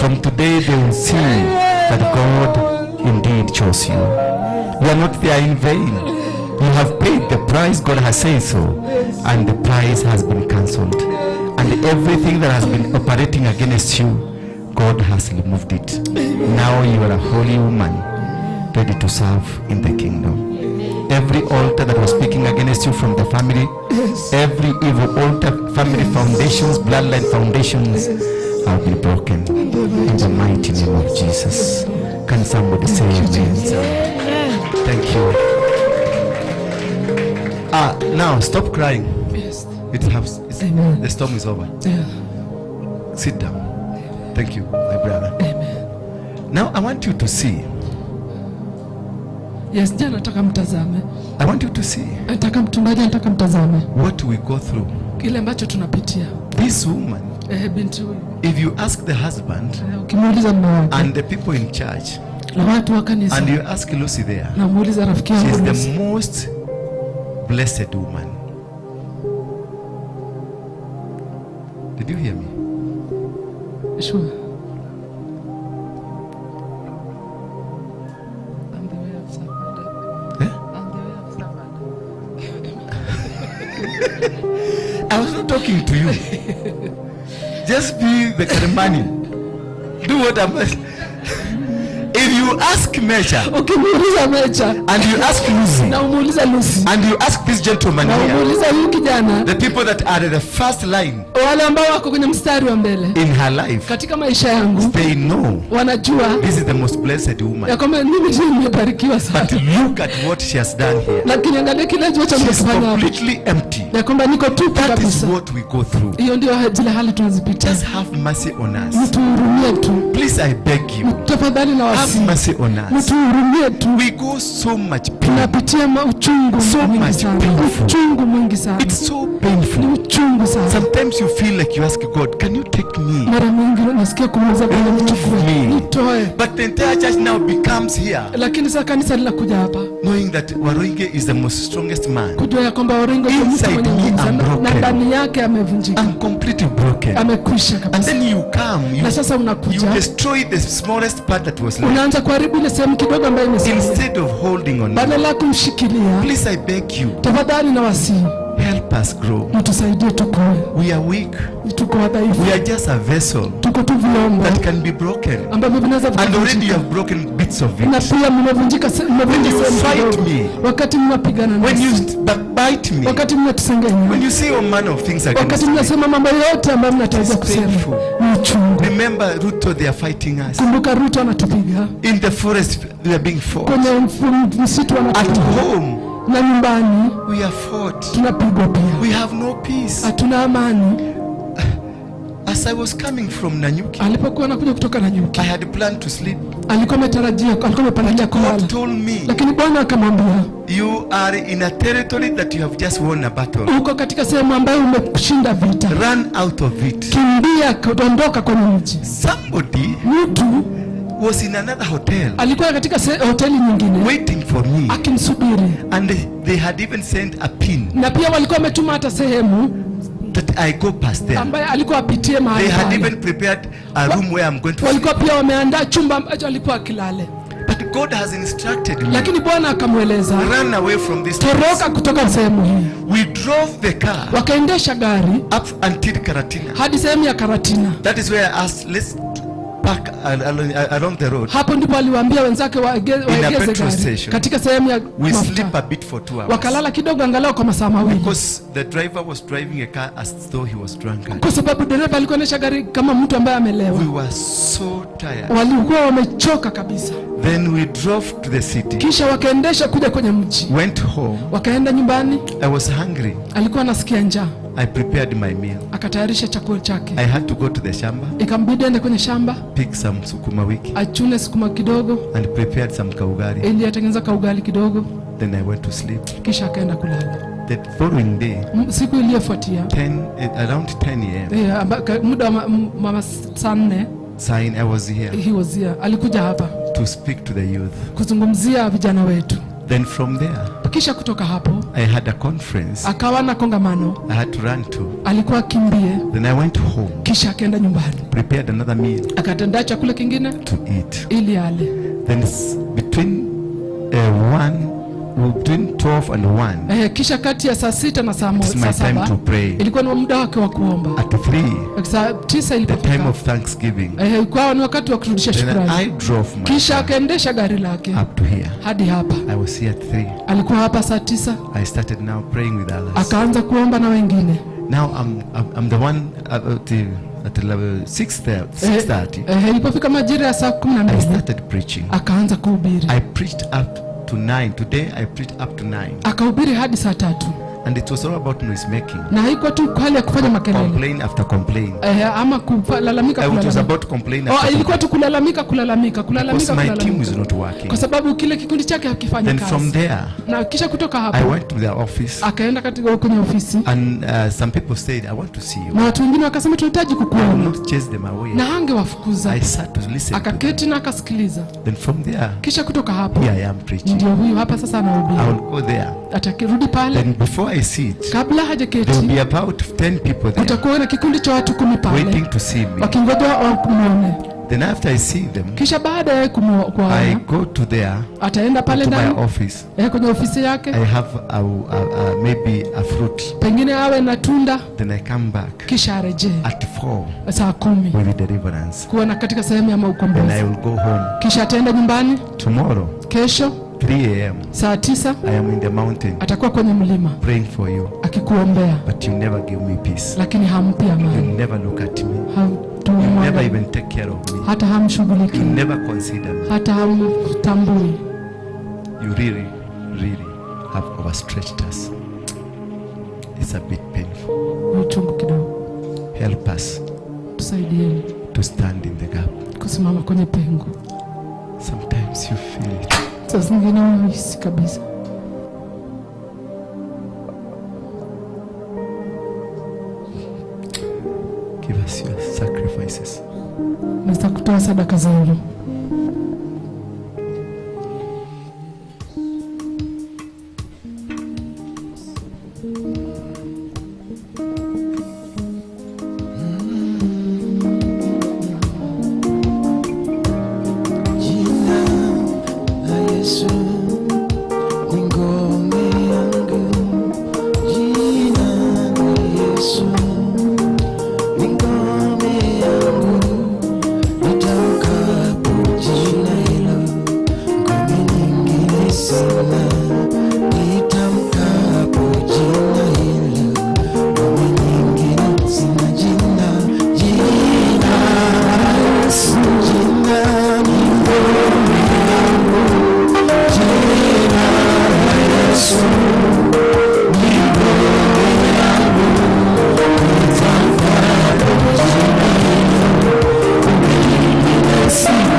From today, they will see that God indeed chose you. You are not there in vain. You have paid the price. God has said so, and the price has been cancelled. And everything that has been operating against you, God has removed it. Now you are a holy woman, ready to serve in the kingdom. Every altar that was speaking against you from the family, every evil altar, family foundations, bloodline foundations have been broken in the mighty name of Jesus. Can somebody say amen? Thank you. Now stop crying. Yes. It has, Amen. the storm is over. Yeah. Sit down. Thank you, my brother. Amen. Now I want you to see. Yes, jana nataka mtazame. I want you to see Nataka mchungaji, nataka mtazame what we go through. Kile ambacho tunapitia. This woman, Binti huyu, if you ask the husband ukimuuliza mume wake and the people in church, na watu wa kanisa, and you ask Lucy there, na muuliza rafiki she yangu is Lucy, the most blessed woman. Did you hear me? Sure. And the way I've suffered. Eh? And the way I've suffered. I was not talking to you. Just be the Karimani. Do what I'm. If you ask Mecha Ukimuuliza Mecha and you ask Lucy na umuuliza Lucy and you ask this gentleman na here, umuuliza huyu kijana, the people that are the first line wale ambao wako kwenye mstari wa mbele in her life, katika maisha yangu, they know wanajua this is the most blessed ya woman. kwamba mimi ndiye nimebarikiwa sana. But look at what she has done here. Lakini angalia kile ambacho She's amekifanya hapa, completely empty. ya kwamba niko tupu That is kabisa. what we go through. Hiyo ndio zile hali tunazipitia. Just have mercy on us. Mtuhurumie tu Please, I beg you. tafadhali, na Have wasi mercy on us. mtuhurumie tu. We go so much pain. Tunapitia uchungu So mwingi much sana, painful. uchungu mwingi sana, It's so ni painful. uchungu sana. Sometimes you feel like you ask God, can you take me? Mara mingi nasikia kumuuliza Bwana, Remove nichukue, me. nitoe, But the entire church now becomes here, lakini sasa kanisa linakuja hapa knowing that Waruinge is the most strongest man. kujua ya kwamba Orengo ni mtu Inside mwenye me, nguvu I'm sana, na broken. ndani yake amevunjika, I'm completely broken. amekwisha And kabisa. then you come, Na sasa you unakuja destroy the smallest part that was left. unaanza kuharibu ile sehemu kidogo ambayo imesalia, Instead of holding on. badala ya kumshikilia. Please, I beg you, Tafadhali na wasihi, help us grow. mtusaidie tukue, We are weak. tuko wadhaifu, We are just a vessel tuko tu vyombo that can be broken. ambavyo vinaweza And already you vikavunjika, have broken bits of na it. pia mmevunjika, mmevunja When you sehemu fight kidogo. me, Wakati mnapigana When you nasi, backbite me, wakati mnatusengenya, when you say all manner of things wakati against me, mnasema mambo yote ambayo mnatarajia It's kusema, painful. ni uchungu. Remember Ruto, they are fighting us. Kumbuka Ruto anatupiga In the forest, we are being fought. kwenye msitu, At anatupiga home, na nyumbani we are fought. tunapigwa pia, We have no peace. hatuna amani. As I was coming from Nanyuki, Alipokuwa anakuja kutoka Nanyuki, I had planned to sleep. alikuwa ametarajia, alikuwa amepangilia kulala, God told me, lakini Bwana akamwambia, you are in a territory that you have just won a battle. uko katika sehemu ambayo umeshinda vita, Run out of it. kimbia, kuondoka kwenye mji. Somebody Mtu was in another hotel alikuwa katika hoteli nyingine waiting for me. akimsubiri, And they had even sent a pin na pia walikuwa wametuma hata sehemu that I go past there. ambaye alikuwa apitie mahali They had pale. even prepared a room where I'm going to sleep. Walikuwa pia wameandaa chumba ambacho alikuwa akilale, But God has instructed me, lakini Bwana akamweleza, run away from this place. toroka kutoka sehemu hii. We drove the car Wakaendesha gari up until Karatina. hadi sehemu ya Karatina. That is where I asked, let's park along the road. Hapo ndipo aliwaambia wenzake In a waegeze petrol gari station. katika sehemu ya We sleep mafuta, a bit for 2 hours. wakalala kidogo angalau kwa masaa mawili, Because the driver was driving a car as though he was drunk. kwa sababu dereva alikuwa anaendesha gari kama mtu ambaye amelewa. We were so tired. Walikuwa wamechoka kabisa. Then we drove to the city. Kisha wakaendesha kuja kwenye mji, Went home. wakaenda nyumbani. I was hungry. Alikuwa anasikia njaa, I prepared my meal. akatayarisha chakula chake. I had to go to the shamba, Ikambidi aende kwenye shamba pick some sukuma wiki, achune sukuma kidogo, and prepared some kaugari. ili atengeneza kaugali kidogo, Then I went to sleep. kisha akaenda kulala. The following day, Siku iliyofuatia around 10 a.m., muda wa mama saa 4 sign I was here he was here, alikuja hapa to speak to the youth. kuzungumzia vijana wetu. Then from there, Kisha kutoka hapo I had a conference akawa na kongamano, I had to run to. alikuwa akimbie, Then I went home, kisha akaenda nyumbani prepared another meal akatandaa chakula kingine to eat. ili ale. Then between 12 and 1, Kisha kati ya saa 6 na saa it's my saa time 7 to pray. ilikuwa ni muda wake wa kuomba. At 3, Saa 9 the time ilipofika of thanksgiving, ikawa ni wakati wa kurudisha then shukrani. I drove my Kisha car akaendesha gari lake up to here. hadi hapa. I was here at 3. Alikuwa hapa saa 9, I started now praying with others. akaanza kuomba na wengine. Now I'm the one at 6:30. Ilipofika majira ya saa I 12 started preaching. akaanza kuhubiri. I preached up to 9. Today I preached up to 9. Akahubiri hadi saa 3. And it was all about noise making. Na haikuwa tu hali ya kufanya makelele. Complain after complain. Ama kulalamika, It was kulalamika. about complain Oh, after ilikuwa complain. tu kulalamika, kulalamika, kulalamika, Because my team is kulalamika. not working. Kwa sababu kile kikundi chake hakifanyi Then from kazi. there, Na kisha kutoka I hapo went to their office akaenda katika kwenye ofisi and some people said, "I want to see you." Na watu wengine wakasema tunahitaji I will kukuona, not chase them away. Na hangewafukuza. I sat to listen to them. Akaketi na akasikiliza. Then from there, Kisha kutoka hapo here I am preaching. ndio huyu hapa sasa I anahubiri. will go there. Atakirudi pale, Then before I sit, kabla there will hajaketi, be about 10 people there kutakuwa na kikundi cha watu 10 pale waiting to see me. wakingoja wamuone. Then after I see them, Kisha baada ya I kuwaona go to there, ataenda pale to my ndani office. kwenye ofisi yake, I have maybe a fruit. Pengine awe na tunda, Then I come back kisha arejee at 4 saa 10 with deliverance. Kuwa na katika sehemu ya Then I ukombozi. will go home. Kisha ataenda nyumbani. Tomorrow, Kesho 3 a.m., saa 9 I am in the mountain atakuwa kwenye mlima praying for you. akikuombea, But you never give me peace. Lakini hampi You amani, never look at me. You never even take care of me. hata hamshughuliki, You never consider me. Hata hamtambui. You really, really have overstretched us. It's a bit painful. Ni uchungu kidogo. Help us Tusaidieni to stand in the gap. Kusimama kwenye pengo. Sometimes you feel it. Saa zingine unahisi kabisa. Give us your sacrifices. Naweza kutoa sadaka zenu. Jina la Yesu ni ngome yangu. Jina la Yesu ni ngome yangu. Nitamkapo jina hilo, ngome nyingine sina. Nitamkapo jina hilo, ngome nyingine sina. Jina, jina la Yesu, jina ni ngome yangu. Jina la Yesu ni ngome yangu. Nitamkapo jina hilo, ngome nyingine sina.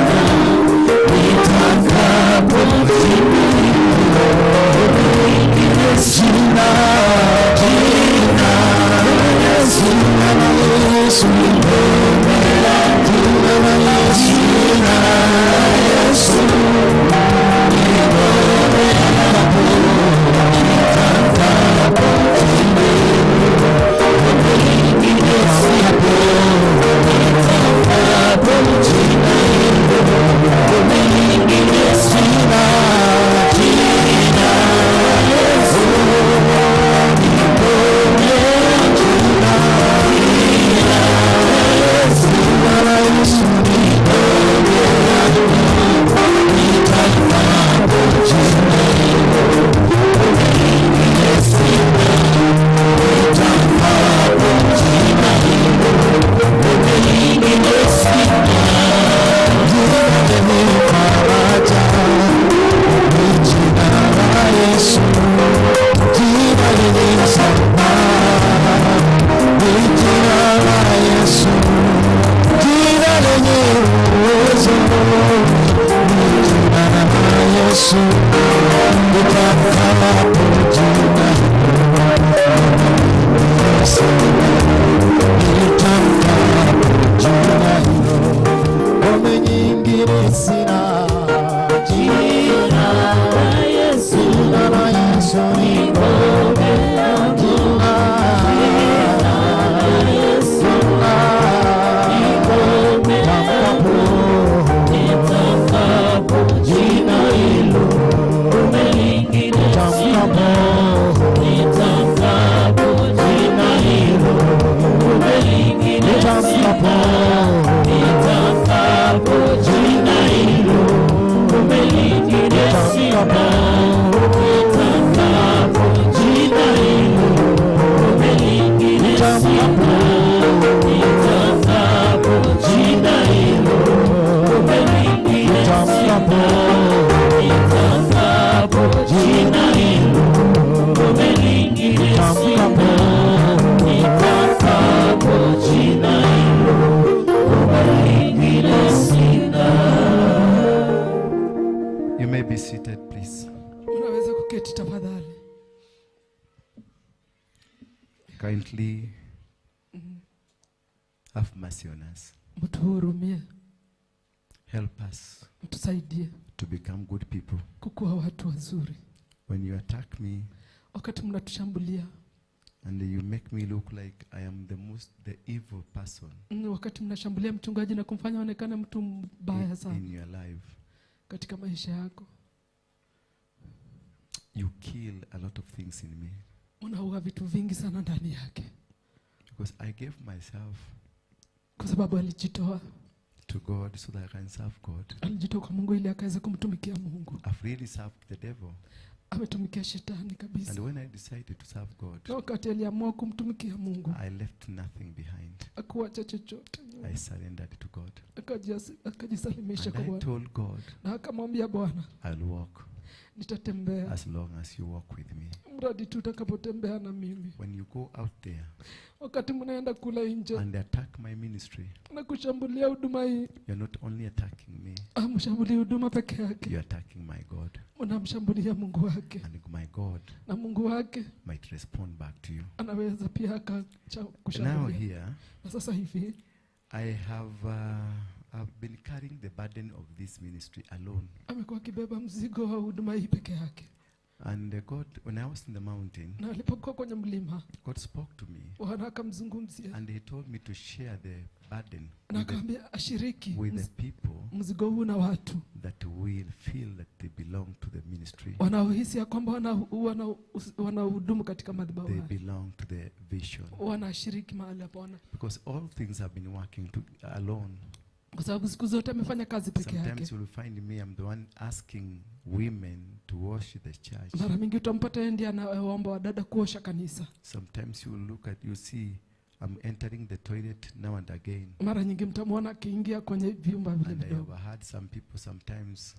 Nitamkapo jina hilo, ngome nyingine sina. Jina la Yesu, jina la Yesu ni ngome yangu. Jina la Yesu, jina la Yesu ni ngome yangu. Nitamkapo jina hilo, ngome nyingine sina. Nitamkapo jina hilo, ngome nyingine sina. Jina la Yesu ni ngome yangu. Jina la Yesu, jina la Yesu ni ngome yangu. Nitamkapo jina hilo, ngome nyingine sina. Nitamkapo jina hilo, ngome nyingine sina. Jina lenye faraja ni jina la Yesu. Jina lenye msamaha ni jina la Yesu. Jina lenye uwezo ni jina la Yesu. Nitamkapo jina hilo, nitamkapo jina hilo, ngome nyingine sina. Jina la Yesu, jina la Yesu ni ngome yangu. Jina la Yesu ni ngome yangu. Nitamkapo jina hilo, ngome nyingine sina. Nitamkapo jina hilo, ngome nyingine sina. Kindly have mercy on us. Mtuhurumie. Help us Mtusaidie to become good people. kukuwa watu wazuri. When you attack me Wakati mnatushambulia, and you make me look like I am the evil person wakati mnashambulia mchungaji na kumfanya aonekane mtu mbaya sana in your life, katika maisha yako, you kill a lot of things in me. unaua vitu vingi sana ndani yake, Because I gave myself kwa sababu alijitoa to God so that I can serve God. alijitoa kwa Mungu ili akaweze kumtumikia Mungu. I've really served the devil. Ametumikia shetani kabisa. And when I decided to serve God, Na wakati aliamua kumtumikia Mungu, I left nothing behind. hakuacha chochote nyuma. I surrendered to God. Akajisalimisha And kwa I Bwana told God, na akamwambia Bwana, I'll walk nitatembea as long as you walk with me. mradi tu utakapotembea na mimi. When you go out there Wakati mnaenda kula nje and attack my ministry, na kushambulia huduma hii, you're not only attacking me, hamshambulii huduma peke yake, you're attacking my God. mnamshambulia Mungu wake, And my God na Mungu wake might respond back to you. anaweza pia akacha Now kushambulia. here, Na sasa hivi I've been carrying the burden of this ministry alone. amekuwa akibeba mzigo wa huduma hii peke yake. And God, when I was in the mountain, Na alipokuwa kwenye mlima, God spoke to me Bwana akamzungumzia and he told me to share the burden na with the, akamwambia ashiriki with the people mzigo huu na watu that will feel that they belong to the ministry. wanaohisi ya kwamba wanahudumu katika madhabahu They haya, belong to the vision. wanashiriki mahali hapo, Because all things have been working alone. kwa sababu siku zote amefanya kazi peke yake. Sometimes you will find me, I'm the one asking women to wash the church. Mara mingi utampata yeye ndiye anawaomba wadada kuosha kanisa. Sometimes you will look at, you see, I'm entering the toilet now and again. Mara nyingi mtamwona akiingia kwenye vyumba vile And I vidogo. overheard some people sometimes.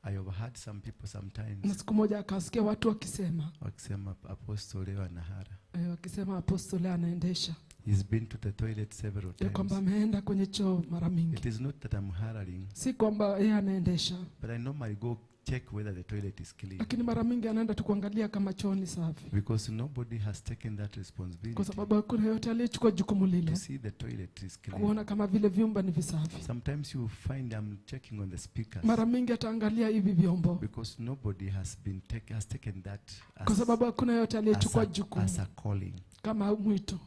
I overheard some people sometimes. Na siku moja akasikia watu wakisema, Wakisema Apostle leo anahara. wakisema Apostle anaendesha. He's been to the toilet several Ya kwamba times. ameenda kwenye choo mara mingi. It is not that I'm hararing, Si kwamba yeye anaendesha, but I normally go check whether the toilet is clean. lakini mara mingi anaenda tu kuangalia kama choo ni safi, Because nobody has taken that responsibility kwa sababu hakuna yote aliyechukua jukumu lile to see the toilet is clean. kuona kama vile vyumba ni visafi. Sometimes you find I'm checking on the speakers Mara mingi ataangalia hivi vyombo, because nobody has been has taken that kwa sababu hakuna yote aliyechukua jukumu as a calling. kama mwito.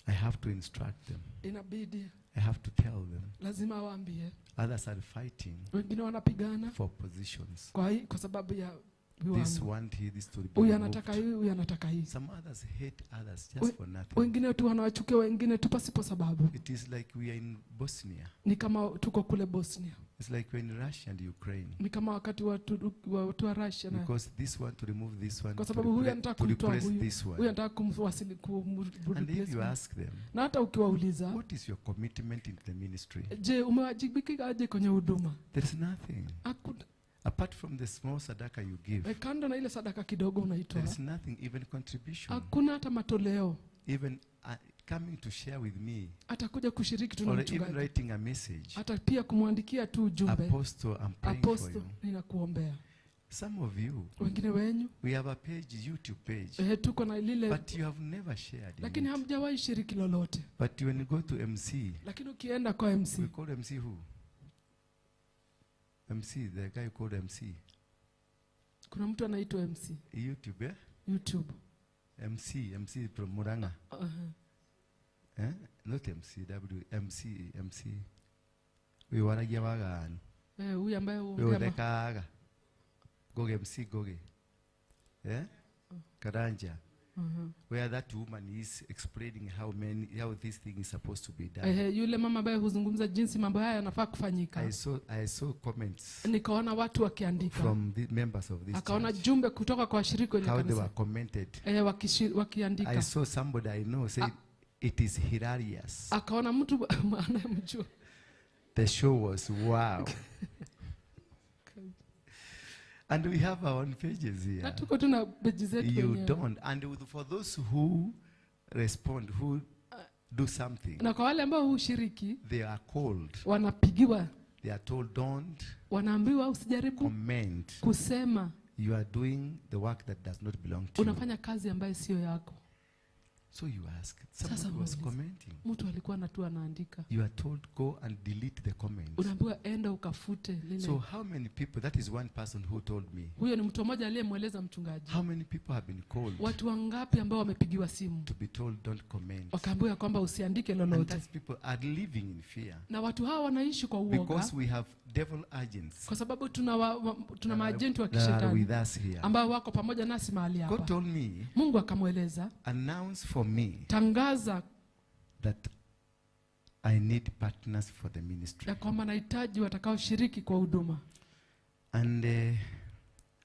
I have to instruct them. Inabidi I have to tell them. lazima waambie. Others are fighting Wengine wanapigana for positions. kwa sababu ya This viwango. want he, this to be Huyu removed. anataka hii, huyu anataka hii. Some others hate others just for nothing. Wengine tu wanawachukia wengine tu pasipo sababu. It is like we are in Bosnia. Ni kama tuko kule Bosnia. It's like we're in Russia and Ukraine. Ni kama wakati watu wa Russia na Because this one to remove this one, kwa sababu huyu anataka to kumtoa replace huyu, this huyu one. anataka kumwasili And if you ask them, Na hata ukiwauliza, what is your commitment in the ministry? je, umewajibika aje kwenye huduma? There is nothing. Hakuna. Apart from the small sadaka you give, Kando na ile sadaka kidogo unaitoa, there is nothing, even contribution. hakuna hata matoleo. Even coming to share with me, Atakuja kushiriki tu na or even mchungaji, writing a message. hata pia kumwandikia tu ujumbe, Apostle, I'm praying for Apostle, you. ninakuombea. Some of you, Wengine wenyu, we have a page, YouTube page, tuko na lile, but you have never shared in lakini it. hamjawahi shiriki lolote. But when you go to MC, Lakini ukienda kwa MC, we call MC who? MC, the guy called MC. kuna mtu anaitwa MC YouTube, eh? YouTube. MC from Murang'a. Eh? Not MC, W, MC, MC. We waragia waganu. Huyu ambaye We huongea udekaga. Goge MC, goge. Eh? Karanja. Where that woman is explaining how this thing is supposed to be done. Yule mama ambaye huzungumza jinsi mambo haya yanafaa kufanyika. I saw comments Nikaona watu wakiandika. from the members of this Akaona church. jumbe kutoka kwa washiriki wenye How they kanisa. were commented. Wakiandika. I saw somebody I know say it is hilarious. Akaona mtu anayemjua. The show was wow. And we have our own pages here. Na tuko tuna page zetu You wenyewe. don't. And for those who respond, who do something, Na kwa wale ambao hushiriki, they are called. wanapigiwa. They are told, don't Wanaambiwa usijaribu comment. kusema. You are doing the work that does not belong to you. Unafanya kazi ambayo sio yako. So you ask, Sasa somebody was muulize. Commenting. Mtu alikuwa natua anaandika. You are told go and delete the comments. Unaambiwa enda ukafute lile. So how many people, that is one person who told me. Huyo ni mtu mmoja aliyemweleza mchungaji. How many people have been called Watu wangapi ambao wamepigiwa simu to be told don't comment? wakaambiwa kwamba usiandike And lolote, that's people are living in fear. na watu hawa wanaishi kwa uoga Because we have devil agents kwa sababu tuna maajenti wa that are kishetani with us here. ambao wako pamoja nasi mahali God hapa. told me, Mungu akamweleza, announce for me tangaza that I need partners for the ministry. ya kwamba nahitaji watakaoshiriki kwa huduma And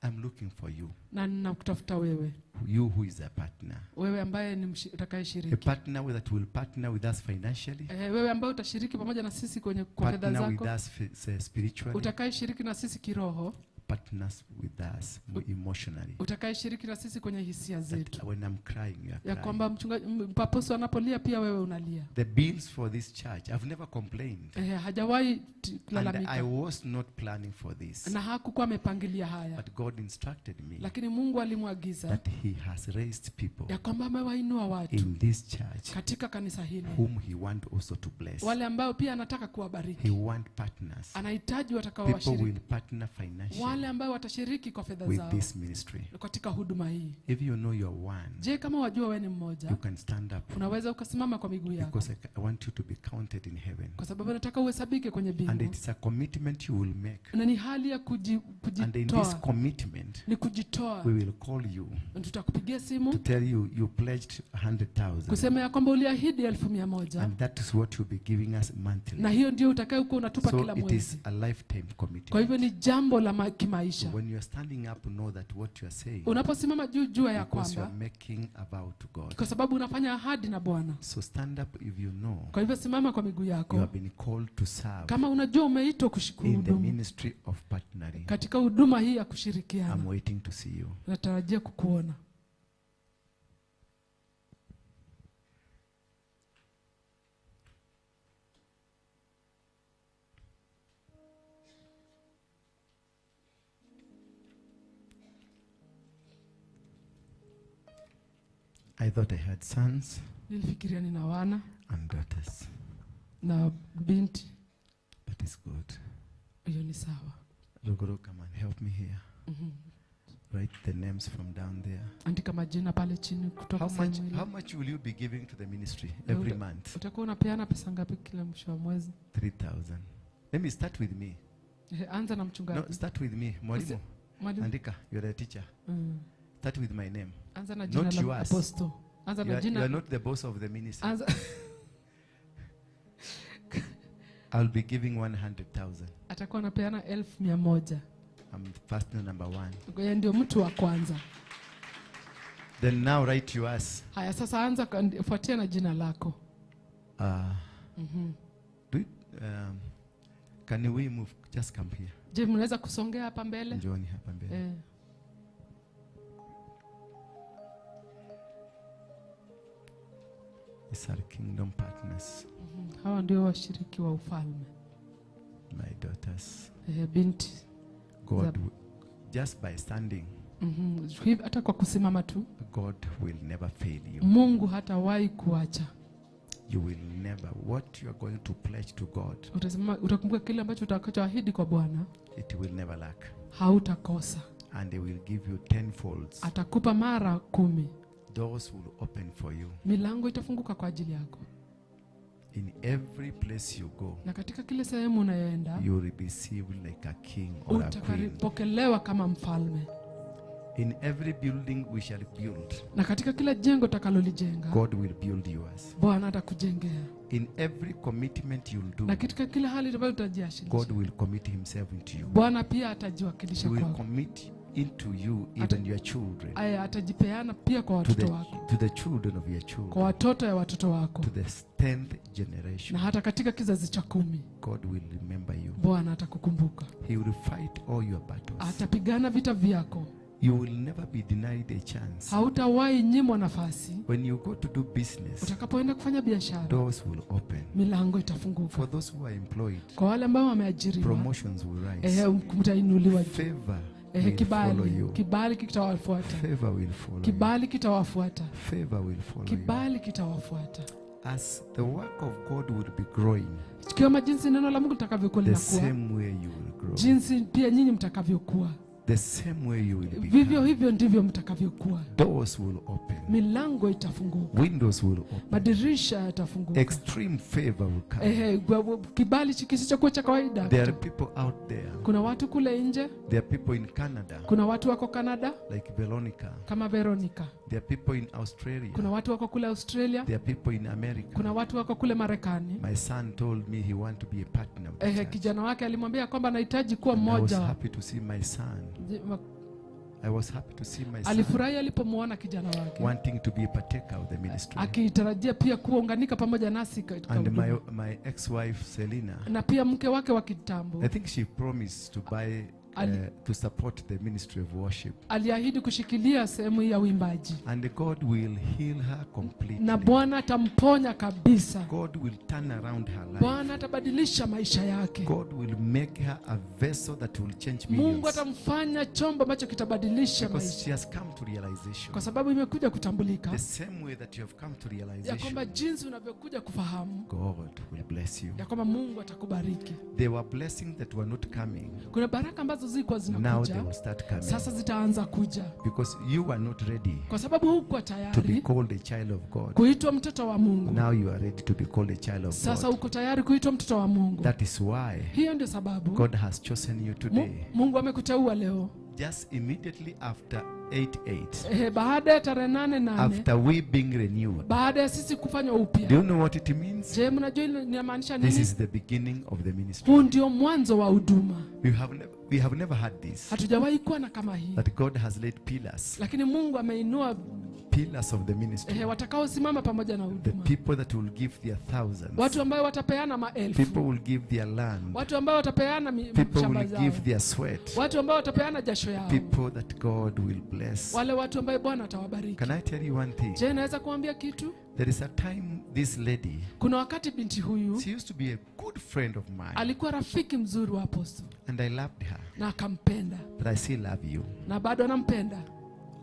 I'm looking for you, na ninakutafuta wewe, you who is a partner. wewe ambaye ni A utakayeshiriki, partner that will partner with us financially, wewe ambaye utashiriki pamoja na sisi kwenye kwa fedha partner with zako, us spiritually, utakayeshiriki na sisi kiroho, partners with us emotionally. utakayeshiriki na sisi kwenye hisia That zetu, when I'm crying, you are ya crying. kwamba mchungaji paposo anapolia pia wewe unalia. The bills for this church, I've never complained. Hajawahi And I kulalamika was not planning for this. na hakukuwa amepangilia haya, But God instructed me lakini Mungu alimwagiza that He has raised people ya kwamba amewainua watu in this church katika kanisa hili, whom He wants also to bless. wale ambao pia anataka He kuwabariki. wants partners. Anahitaji People watakaowashiriki, will partner financially wale ambao watashiriki kwa fedha with zao this ministry. katika huduma hii. If you know you are one, Je, kama wajua wewe ni you mmoja, can stand up unaweza ukasimama kwa miguu yako, because I want you to be counted in heaven. kwa sababu nataka uhesabike kwenye And mbingu, it's a commitment you will make. na ni hali ya And in this kujitoa, commitment, ni kujitoa. we will call you Tutakupigia to simu tell you you pledged 100,000. kusema ya kwamba uliahidi 100,000 And that is what you'll be giving us monthly. na hiyo ndio utakayokuwa unatupa So kila it is mwezi. a lifetime Kwa hivyo commitment. ni jambo la kimaisha. When you are standing up, know that what you are saying, Unaposimama juu, jua ya because you are kwamba making a vow to God. kwa sababu unafanya ahadi na Bwana. So stand up if you know Kwa hivyo simama kwa miguu you yako have been called to serve kama unajua umeitwa in the kuhudumu ministry of partnering. katika huduma hii ya I'm kushirikiana. waiting to see you. Natarajia kukuona. I thought I had sons Nilifikiria nina wana and daughters. na binti. That is good. Hiyo ni sawa. Ruguru, come and help me here. Write the names from down there. Andika majina pale chini kutoka How much, sehemu ile. how much will you be giving to the ministry every month? Utakuwa unapeana pesa ngapi kila mwisho wa mwezi? 3,000. Let me start with me. Anza na No, mchungaji. start with me. Mwalimu, Mwalimu. andika, you're a teacher. Start with my name. Anza na jina Not la yours. apostle. Anza You na are, you are jina. not the boss of the ministry. Anza I'll be giving 100,000. atakuwa anapeana 100,000. I'm partner number one. Yeye ndio mtu wa kwanza. Then now write yours. Haya, sasa anza fuatia na jina lako. Can we move? Just come here. Je, mnaweza kusongea hapa mbele? Njooni hapa mbele. These are kingdom partners. Hawa ndio washiriki wa ufalme. My daughters. Binti. God, just by standing, Hata kwa kusimama tu, God will never fail you. Mungu hatawahi kuacha. You will never. What you are going to pledge to God, Utasimama, utakumbuka kile ambacho utakachoahidi kwa Bwana, it will never lack. hautakosa. And he will give you tenfolds. Atakupa mara 10. Doors will open for you. Milango itafunguka kwa ajili yako. In every place you go, Na katika kile sehemu unayoenda, you will be received like a king or a queen. utakapokelewa kama mfalme. In every building we shall build, Na katika kila jengo utakalolijenga, God will build yours. Bwana atakujengea. In every commitment you'll do, Na katika kila hali ambayo utajiashiria, God will commit himself into you. Bwana pia atajiwakilisha He will kwako. commit into you, even your children. Aya, atajipeana pia kwa To watoto wako, the children of your children. kwa watoto ya watoto wako, To the 10th generation. na hata katika kizazi cha 10. God will remember you. Bwana atakukumbuka. He will fight all your battles. Atapigana vita vyako. You will never be denied a chance. Hautawahi nyimwa nafasi. When you go to do business, Utakapoenda kufanya biashara, doors will open. milango itafunguka. For those who are employed, Kwa wale ambao wameajiriwa, promotions will rise. mtainuliwa juu. Favor will follow Kibali, you. kibali kitawafuata. Favor will follow you. Kibali kitawafuata. Favor will follow you. Kibali kitawafuata. As the work of God will be growing, Kama jinsi neno la Mungu litakavyokuwa the linakuwa, same way you will grow. jinsi pia nyinyi mtakavyokuwa, The same way you will vivyo become. hivyo ndivyo mtakavyokuwa. Doors will open. Milango itafunguka, Windows will open. madirisha yatafunguka. Extreme favor will come. Ehe, kibali kisichokuwa cha kawaida. There are people out there. Kuna watu kule nje, There are people in Canada, kuna watu wako Canada like Veronica. kama Veronica, There are people in Australia. kuna watu wako kule Australia, There are people in America. kuna watu wako kule Marekani. My son told me he want to be a partner with the Ehe, church. kijana wake alimwambia kwamba anahitaji kuwa And I was mmoja. happy to see my son. I was happy to see my son Alifurahi alipomwona kijana wake wanting to be a partaker of the ministry. akitarajia pia kuunganika pamoja nasi katika And huduma. my ex-wife Selina, Na pia mke wake wa kitambo I think she promised to buy to support the ministry of worship. aliahidi kushikilia sehemu hii ya uimbaji, And God will heal her completely. na Bwana atamponya kabisa. God will turn around her life. Bwana atabadilisha maisha yake. God will make her a vessel that will change Mungu millions. atamfanya chombo ambacho kitabadilisha Because maisha, she has come to realization. kwa sababu imekuja kutambulika The same way that you have come to ya realization, kwamba jinsi unavyokuja kufahamu God will bless you. ya kwamba Mungu atakubariki. There were blessings that were not coming. Kuna baraka ambazo zilikuwa Now they zinakuja, will start coming. sasa zitaanza kuja, Because you were not ready kwa sababu hukuwa to be tayari called a child of God. kuitwa mtoto wa Mungu. Now you are ready to be called a child of Sasa God. uko tayari kuitwa mtoto wa Mungu. That is why Hiyo ndio sababu God has chosen you today. Mungu amekuteua leo. Just immediately after 8/8, Baada ya tarehe 8/8, after we being renewed. baada ya sisi kufanywa Do upya. you know what it means? Je, mnajua inamaanisha This nini? is the beginning of the ministry. Huu ndio mwanzo wa huduma. We have never had this. Hatujawahi kuwa na kama hii, That God has laid pillars, lakini Mungu ameinua pillars of the ministry. watakaosimama pamoja na The huduma, people that will give their thousands. watu ambao watapeana maelfu, People will give their land. watu ambao watapeana People shamba will zao, give their sweat. watu ambao watapeana jasho yao, People that God will bless. wale watu ambao Bwana atawabariki. Can I tell you one thing? Je, naweza kuambia kitu? There is a time this lady, Kuna wakati binti huyu she used to be a good friend of mine, alikuwa rafiki mzuri wa apostle and I loved her, na akampenda but I still love you. na bado anampenda,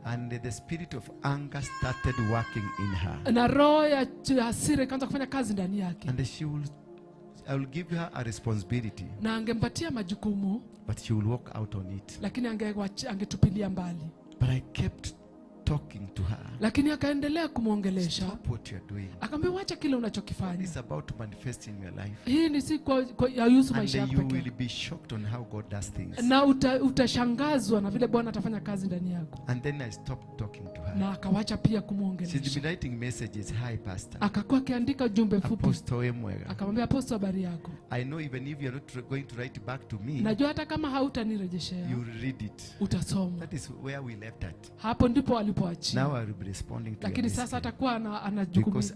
And the spirit of anger started working in her. na roho ya hasira ikaanza kufanya kazi ndani yake, And I will give her a responsibility, na angempatia majukumu, but she will walk out on it. lakini angetupilia mbali, But I kept talking to her. lakini akaendelea kumwongelesha, Stop what you are doing. akamwambia wacha kile unachokifanya. It's about to manifest in your life. Hii ni si kwa yahusu And maisha yako you pekee will be shocked on how God does things. na utashangazwa na vile Bwana atafanya kazi ndani yako. And then I stopped talking to her. Na akawacha pia She's been kumwongelesha, writing messages. Hi, Pastor. akakuwa akiandika ujumbe mfupi, Apostle Emwega. akamwambia Apostle, habari yako, I know even if you're not going to write back to me, najua hata kama hautanirejeshea you read it. utasoma. That is where we left at. Hapo ndipo alipoachia, Now I will be responding to your lakini sasa message. atakuwa anajukumu Because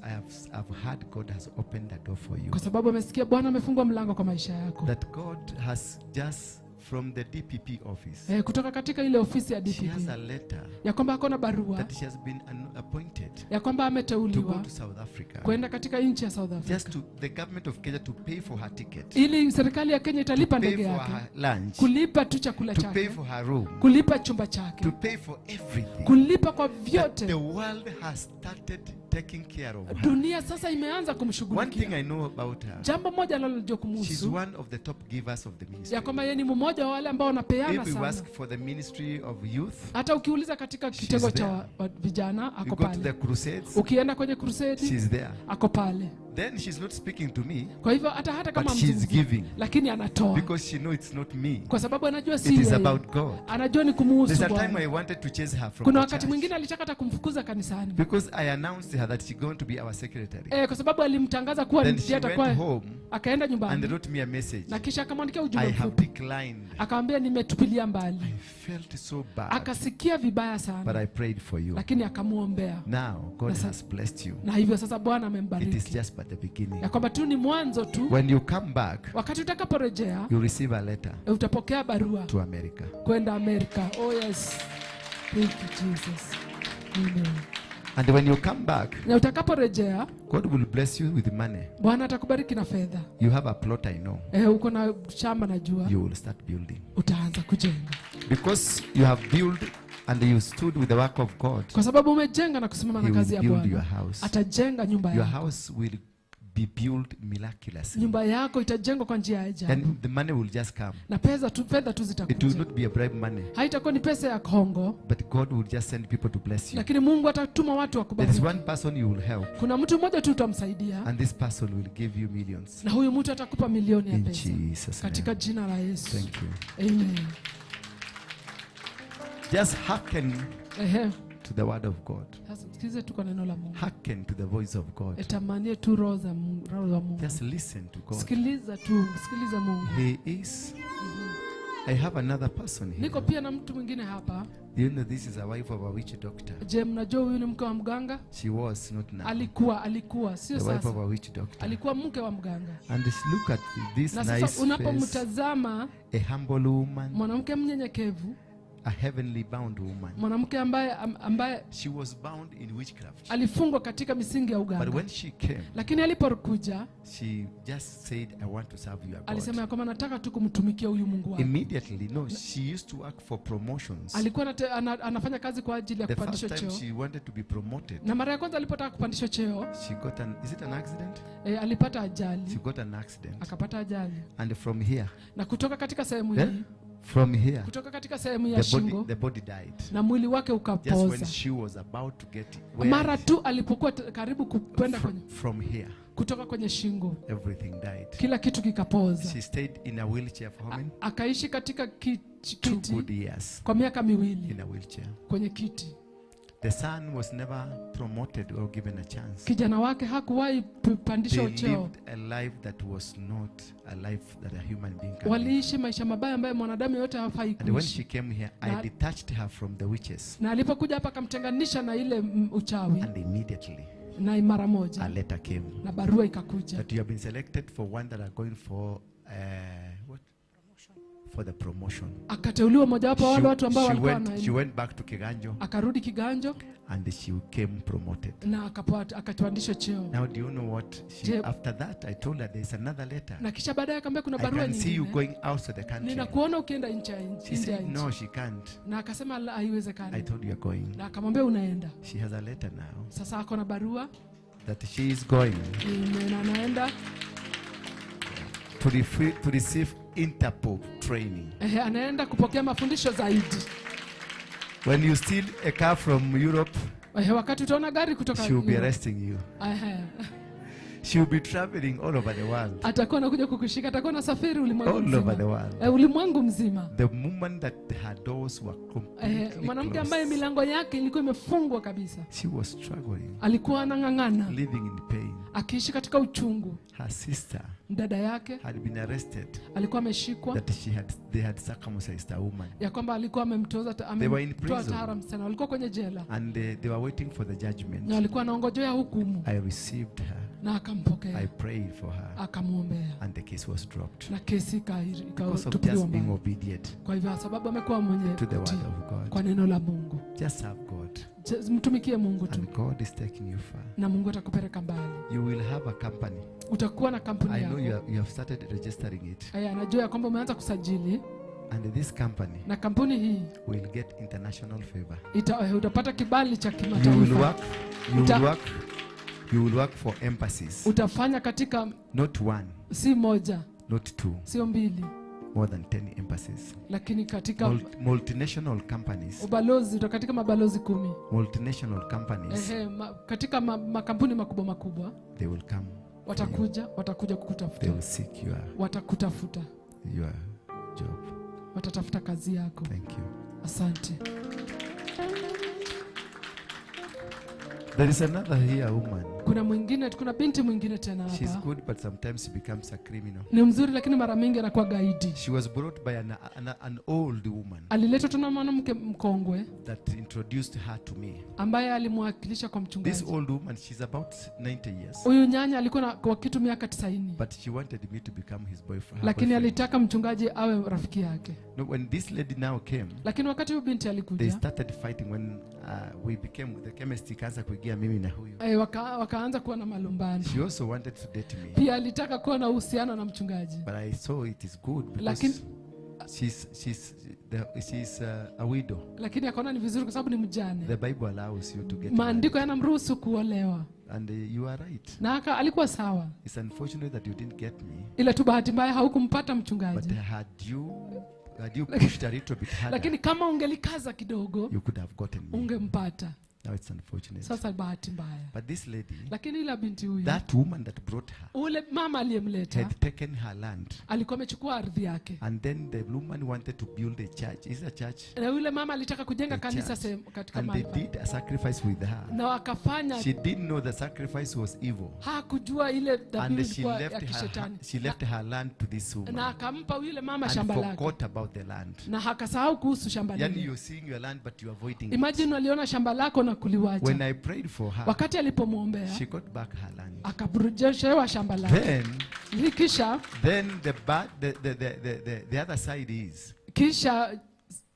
I've heard God has opened a door for you. kwa sababu amesikia Bwana amefungua mlango kwa maisha yako. That God has just from the DPP office. Kutoka katika ile ofisi ya She has DPP a letter ya kwamba ako na barua that she has been appointed ya kwamba to go ameteuliwa to South Africa. kwenda katika nchi ya South Just Africa to the government of Kenya to pay for her ticket, ili serikali ya Kenya italipa pay ndege for yake, her lunch, kulipa tu chakula to pay chake, for her room, kulipa chumba chake, to pay for everything. kulipa kwa That the vyote. world has started taking care of her. Dunia sasa imeanza One thing kumshughulikia. I know about her, Jambo moja analojua she's kumhusu one of the top givers of the ministry. ya kwamba yeye ni mmoja wa wale ambao wanapeana If we sana. ask for the ministry of youth, Hata ukiuliza katika kitengo She's cha there. vijana you ako go to the pale, crusades, ukienda kwenye crusade she's there. ako pale. Then she's not speaking to me, Kwa hivyo hata kama but she's hamzungumzi, giving lakini anatoa because she knows it's not me. kwa sababu anajua si It is yeye, about God. anajua ni kumuhusu There's a time Bwana. I wanted to chase her from Kuna the wakati church mwingine alitaka hata kumfukuza kanisani because I announced her that she's going to be our secretary. kwa sababu alimtangaza kuwa Then ndiye she went atakuwa. home Akaenda and nyumbani wrote me a message. na kisha akamwandikia ujumbe I have mfupi, declined. akamwambia nimetupilia mbali. I felt so bad, Akasikia vibaya but sana, I prayed for you. lakini akamwombea, Now God Sasa- has blessed you. na hivyo sasa Bwana It is amembariki just but the beginning. ya kwamba tu ni mwanzo tu. When you come back, Wakati utakaporejea you receive a letter utapokea barua to America. kwenda Amerika. Oh yes, thank you Jesus. Amen. And when you come back, Na utakaporejea God will bless you with money. Bwana atakubariki na fedha. You have a plot, I know. Uko na shamba najua, You will start building. utaanza kujenga. Because you have built and you stood with the work of God, Kwa sababu umejenga na kusimama He na kazi will ya build your Bwana, house. atajenga nyumba Your yako. house will be built miraculously. Nyumba yako itajengwa kwa njia ya ajabu, And the money will just come. na pesa tu, fedha tu It will zitakuja. not be a bribe money, Haitakuwa ni pesa ya hongo, but God will just send people to bless you. lakini Mungu atatuma watu There is wakubariki. one person you will help, Kuna mtu mmoja tu utamsaidia, and this person will give you millions. na huyu mtu atakupa milioni ya In pesa Jesus' katika name. jina la Yesu. Thank you. Amen. Just hearken Ehe. to the word of God. Sasa sikize tu kwa neno la Mungu. Hearken to the voice of God. Etamanie tu roho za Mungu, roho za Mungu. Just listen to God. Sikiliza tu, sikiliza Mungu. He is. I have another person here. Niko pia na mtu mwingine hapa. Do you know this is a wife of a witch doctor? Je, mnajua huyu ni mke wa mganga? She was, not now. Alikuwa, sio The wife sasa. of a witch doctor. Alikuwa mke wa mganga. And this, look at this Na nice sasa face, unapomtazama a humble woman, mwanamke mnyenyekevu, a heavenly bound woman. mwanamke ambaye She was bound in witchcraft. alifungwa katika misingi ya But uganga. when she came, Lakini alipokuja she just said, I want to serve your alisema God. ya kwamba nataka tu kumtumikia huyu Mungu wangu. Immediately, no, she used to work for promotions. Alikuwa anafanya kazi kwa ajili ya The first kupandishwa time cheo. she wanted to be promoted, Na mara ya kwanza alipotaka kupandishwa cheo, she got an, is it an accident? Alipata She ajali, got an accident. akapata ajali. And from here, Na kutoka katika sehemu yeah? hii, From here, kutoka katika sehemu ya the body, shingo the body died. na mwili wake Just when ukapoza. she was about to get where, Mara tu alipokuwa karibu kwenda kwenye from here, kutoka kwenye shingo, everything died. kila kitu kikapoza. She stayed in a wheelchair for how many? Akaishi katika 2 good kiti years kwa miaka miwili in a wheelchair. kwenye kiti. The son was never promoted or given a chance. Kijana wake hakuwahi kupandishwa They cheo. lived a life that was not a life that a human being can live. Waliishi maisha mabaya ambayo mwanadamu yote hafai And when she kuishi. came here, I detached her from the witches. Na alipokuja hapa akamtenganisha na ile uchawi, And immediately, na mara a moja letter came na barua ikakuja that you have been selected for one that are going for what? For the promotion. Akateuliwa mojawapo wa wale watu ambao She walikuwa went, she wanaenda. went back to Kiganjo Akarudi Kiganjo and she came promoted. na akapandishwa cheo. Now, do you know what? She, after that, I told her there's another letter. Na kisha baadaye akamwambia kuna I barua can see you nyingine. going out of the country. Ninakuona ukienda nje ya nchi. She nje ya said, nchi. no, she can't. Na akasema la, I haiwezekani. told you you're going. Na akamwambia unaenda. She has a letter now Sasa ako na barua that she is going Amen, anaenda to receive Interpol training. Anaenda kupokea mafundisho zaidi. When you steal a car from Europe, Wakati utaona gari kutoka she will be Europe. arresting you. She will be traveling all over the world. Atakuwa anakuja kukushika, atakuwa anasafiri ulimwengu All mzima. over the world. Ulimwengu mzima. The moment that her doors were completely Mwanamke ambaye closed, milango yake ilikuwa imefungwa kabisa. she was struggling, Alikuwa anang'ang'ana, living in pain. akiishi katika uchungu. Her sister Dada yake had been arrested alikuwa ameshikwa that they had circumcised a woman. ya kwamba alikuwa amemtoza They were in amemtoa prison. tahara msichana. Walikuwa kwenye jela And they were waiting for the judgment. na walikuwa wanaongojea hukumu, I received her. na akampokea. I prayed for her. Akamwombea. And the case was dropped. Na kesi Because of ikatupiliwa just being mbali. obedient Kwa hivyo sababu amekuwa mwenye to the word kutii of God. kwa neno la Mungu. Just serve God. Mtumikie Mungu tu. And God is taking you far. Na Mungu atakupeleka mbali. You will have a company. Utakuwa na kampuni I know yako. you have started registering it. Aya, najua ya kwamba umeanza kusajili. And this company Na kampuni hii will get international favor. Utapata kibali cha You will kimataifa. work, you will work, you will work for embassies. Utafanya katika Not one, si moja, not two, sio mbili, more than 10 embassies. lakini katika Multinational companies. ubalozi, katika mabalozi 10. Multinational companies. Katika makampuni makubwa makubwa. They will come. Watakuja kukutafuta. They will seek Watakutafuta. your job. Watatafuta kazi yako. Thank you. Asante. There is another here woman. Kuna mwingine, kuna binti mwingine tena hapa. She's good, but sometimes she becomes a criminal. Ni mzuri lakini mara mingi anakuwa gaidi. She was brought by an old woman. Aliletwa tena mwanamke mkongwe That introduced her to me. ambaye alimwakilisha kwa mchungaji. This old woman, she's about 90 years. Huyu nyanya alikuwa na kwa kitu miaka 90. But she wanted me to become his boyfriend. Lakini alitaka mchungaji awe rafiki yake. No, when this lady now came, Lakini wakati huyu binti alikuja, they started fighting when we became the chemist ikaanza kuingia mimi na huyu. Wakaanza kuwa na malumbano. She also wanted to date me. Pia alitaka kuwa na uhusiano na mchungaji. But I saw it is good because Lakini She's a widow. Lakini akaona ni vizuri kwa sababu ni mjane. The Bible allows you to get Maandiko married. yanamruhusu kuolewa. And you are right. Na alikuwa sawa. It's unfortunate that you didn't get me. Ila tu bahati mbaya haukumpata mchungaji. But had you pushed a little bit harder, lakini kama ungelikaza kidogo, you could have gotten me. Ungempata. Now it's unfortunate. Sasa bahati mbaya. But this lady, lakini ila binti huyu, that woman that brought her, ule mama aliyemleta, had taken her land. Alikuwa amechukua ardhi yake. And then the woman wanted to build a church. Is a church? Na yule mama alitaka kujenga A kanisa church. sehemu katika And they mahali. did a sacrifice with her. Na wakafanya. She didn't know the sacrifice was evil. Hakujua ile dhabihu And ilikuwa ya kishetani. she left her land to this woman. Na akampa yule mama And shamba lake. forgot about the land. Na akasahau kuhusu shamba Yani lile. you're seeing your land but you're avoiding it. Imagine aliona shamba lako na kuliwacha. When I prayed for her, wakati alipomwombea, she got back her land. Akarejeshewa shamba lake. Then, kisha, then the other side is, kisha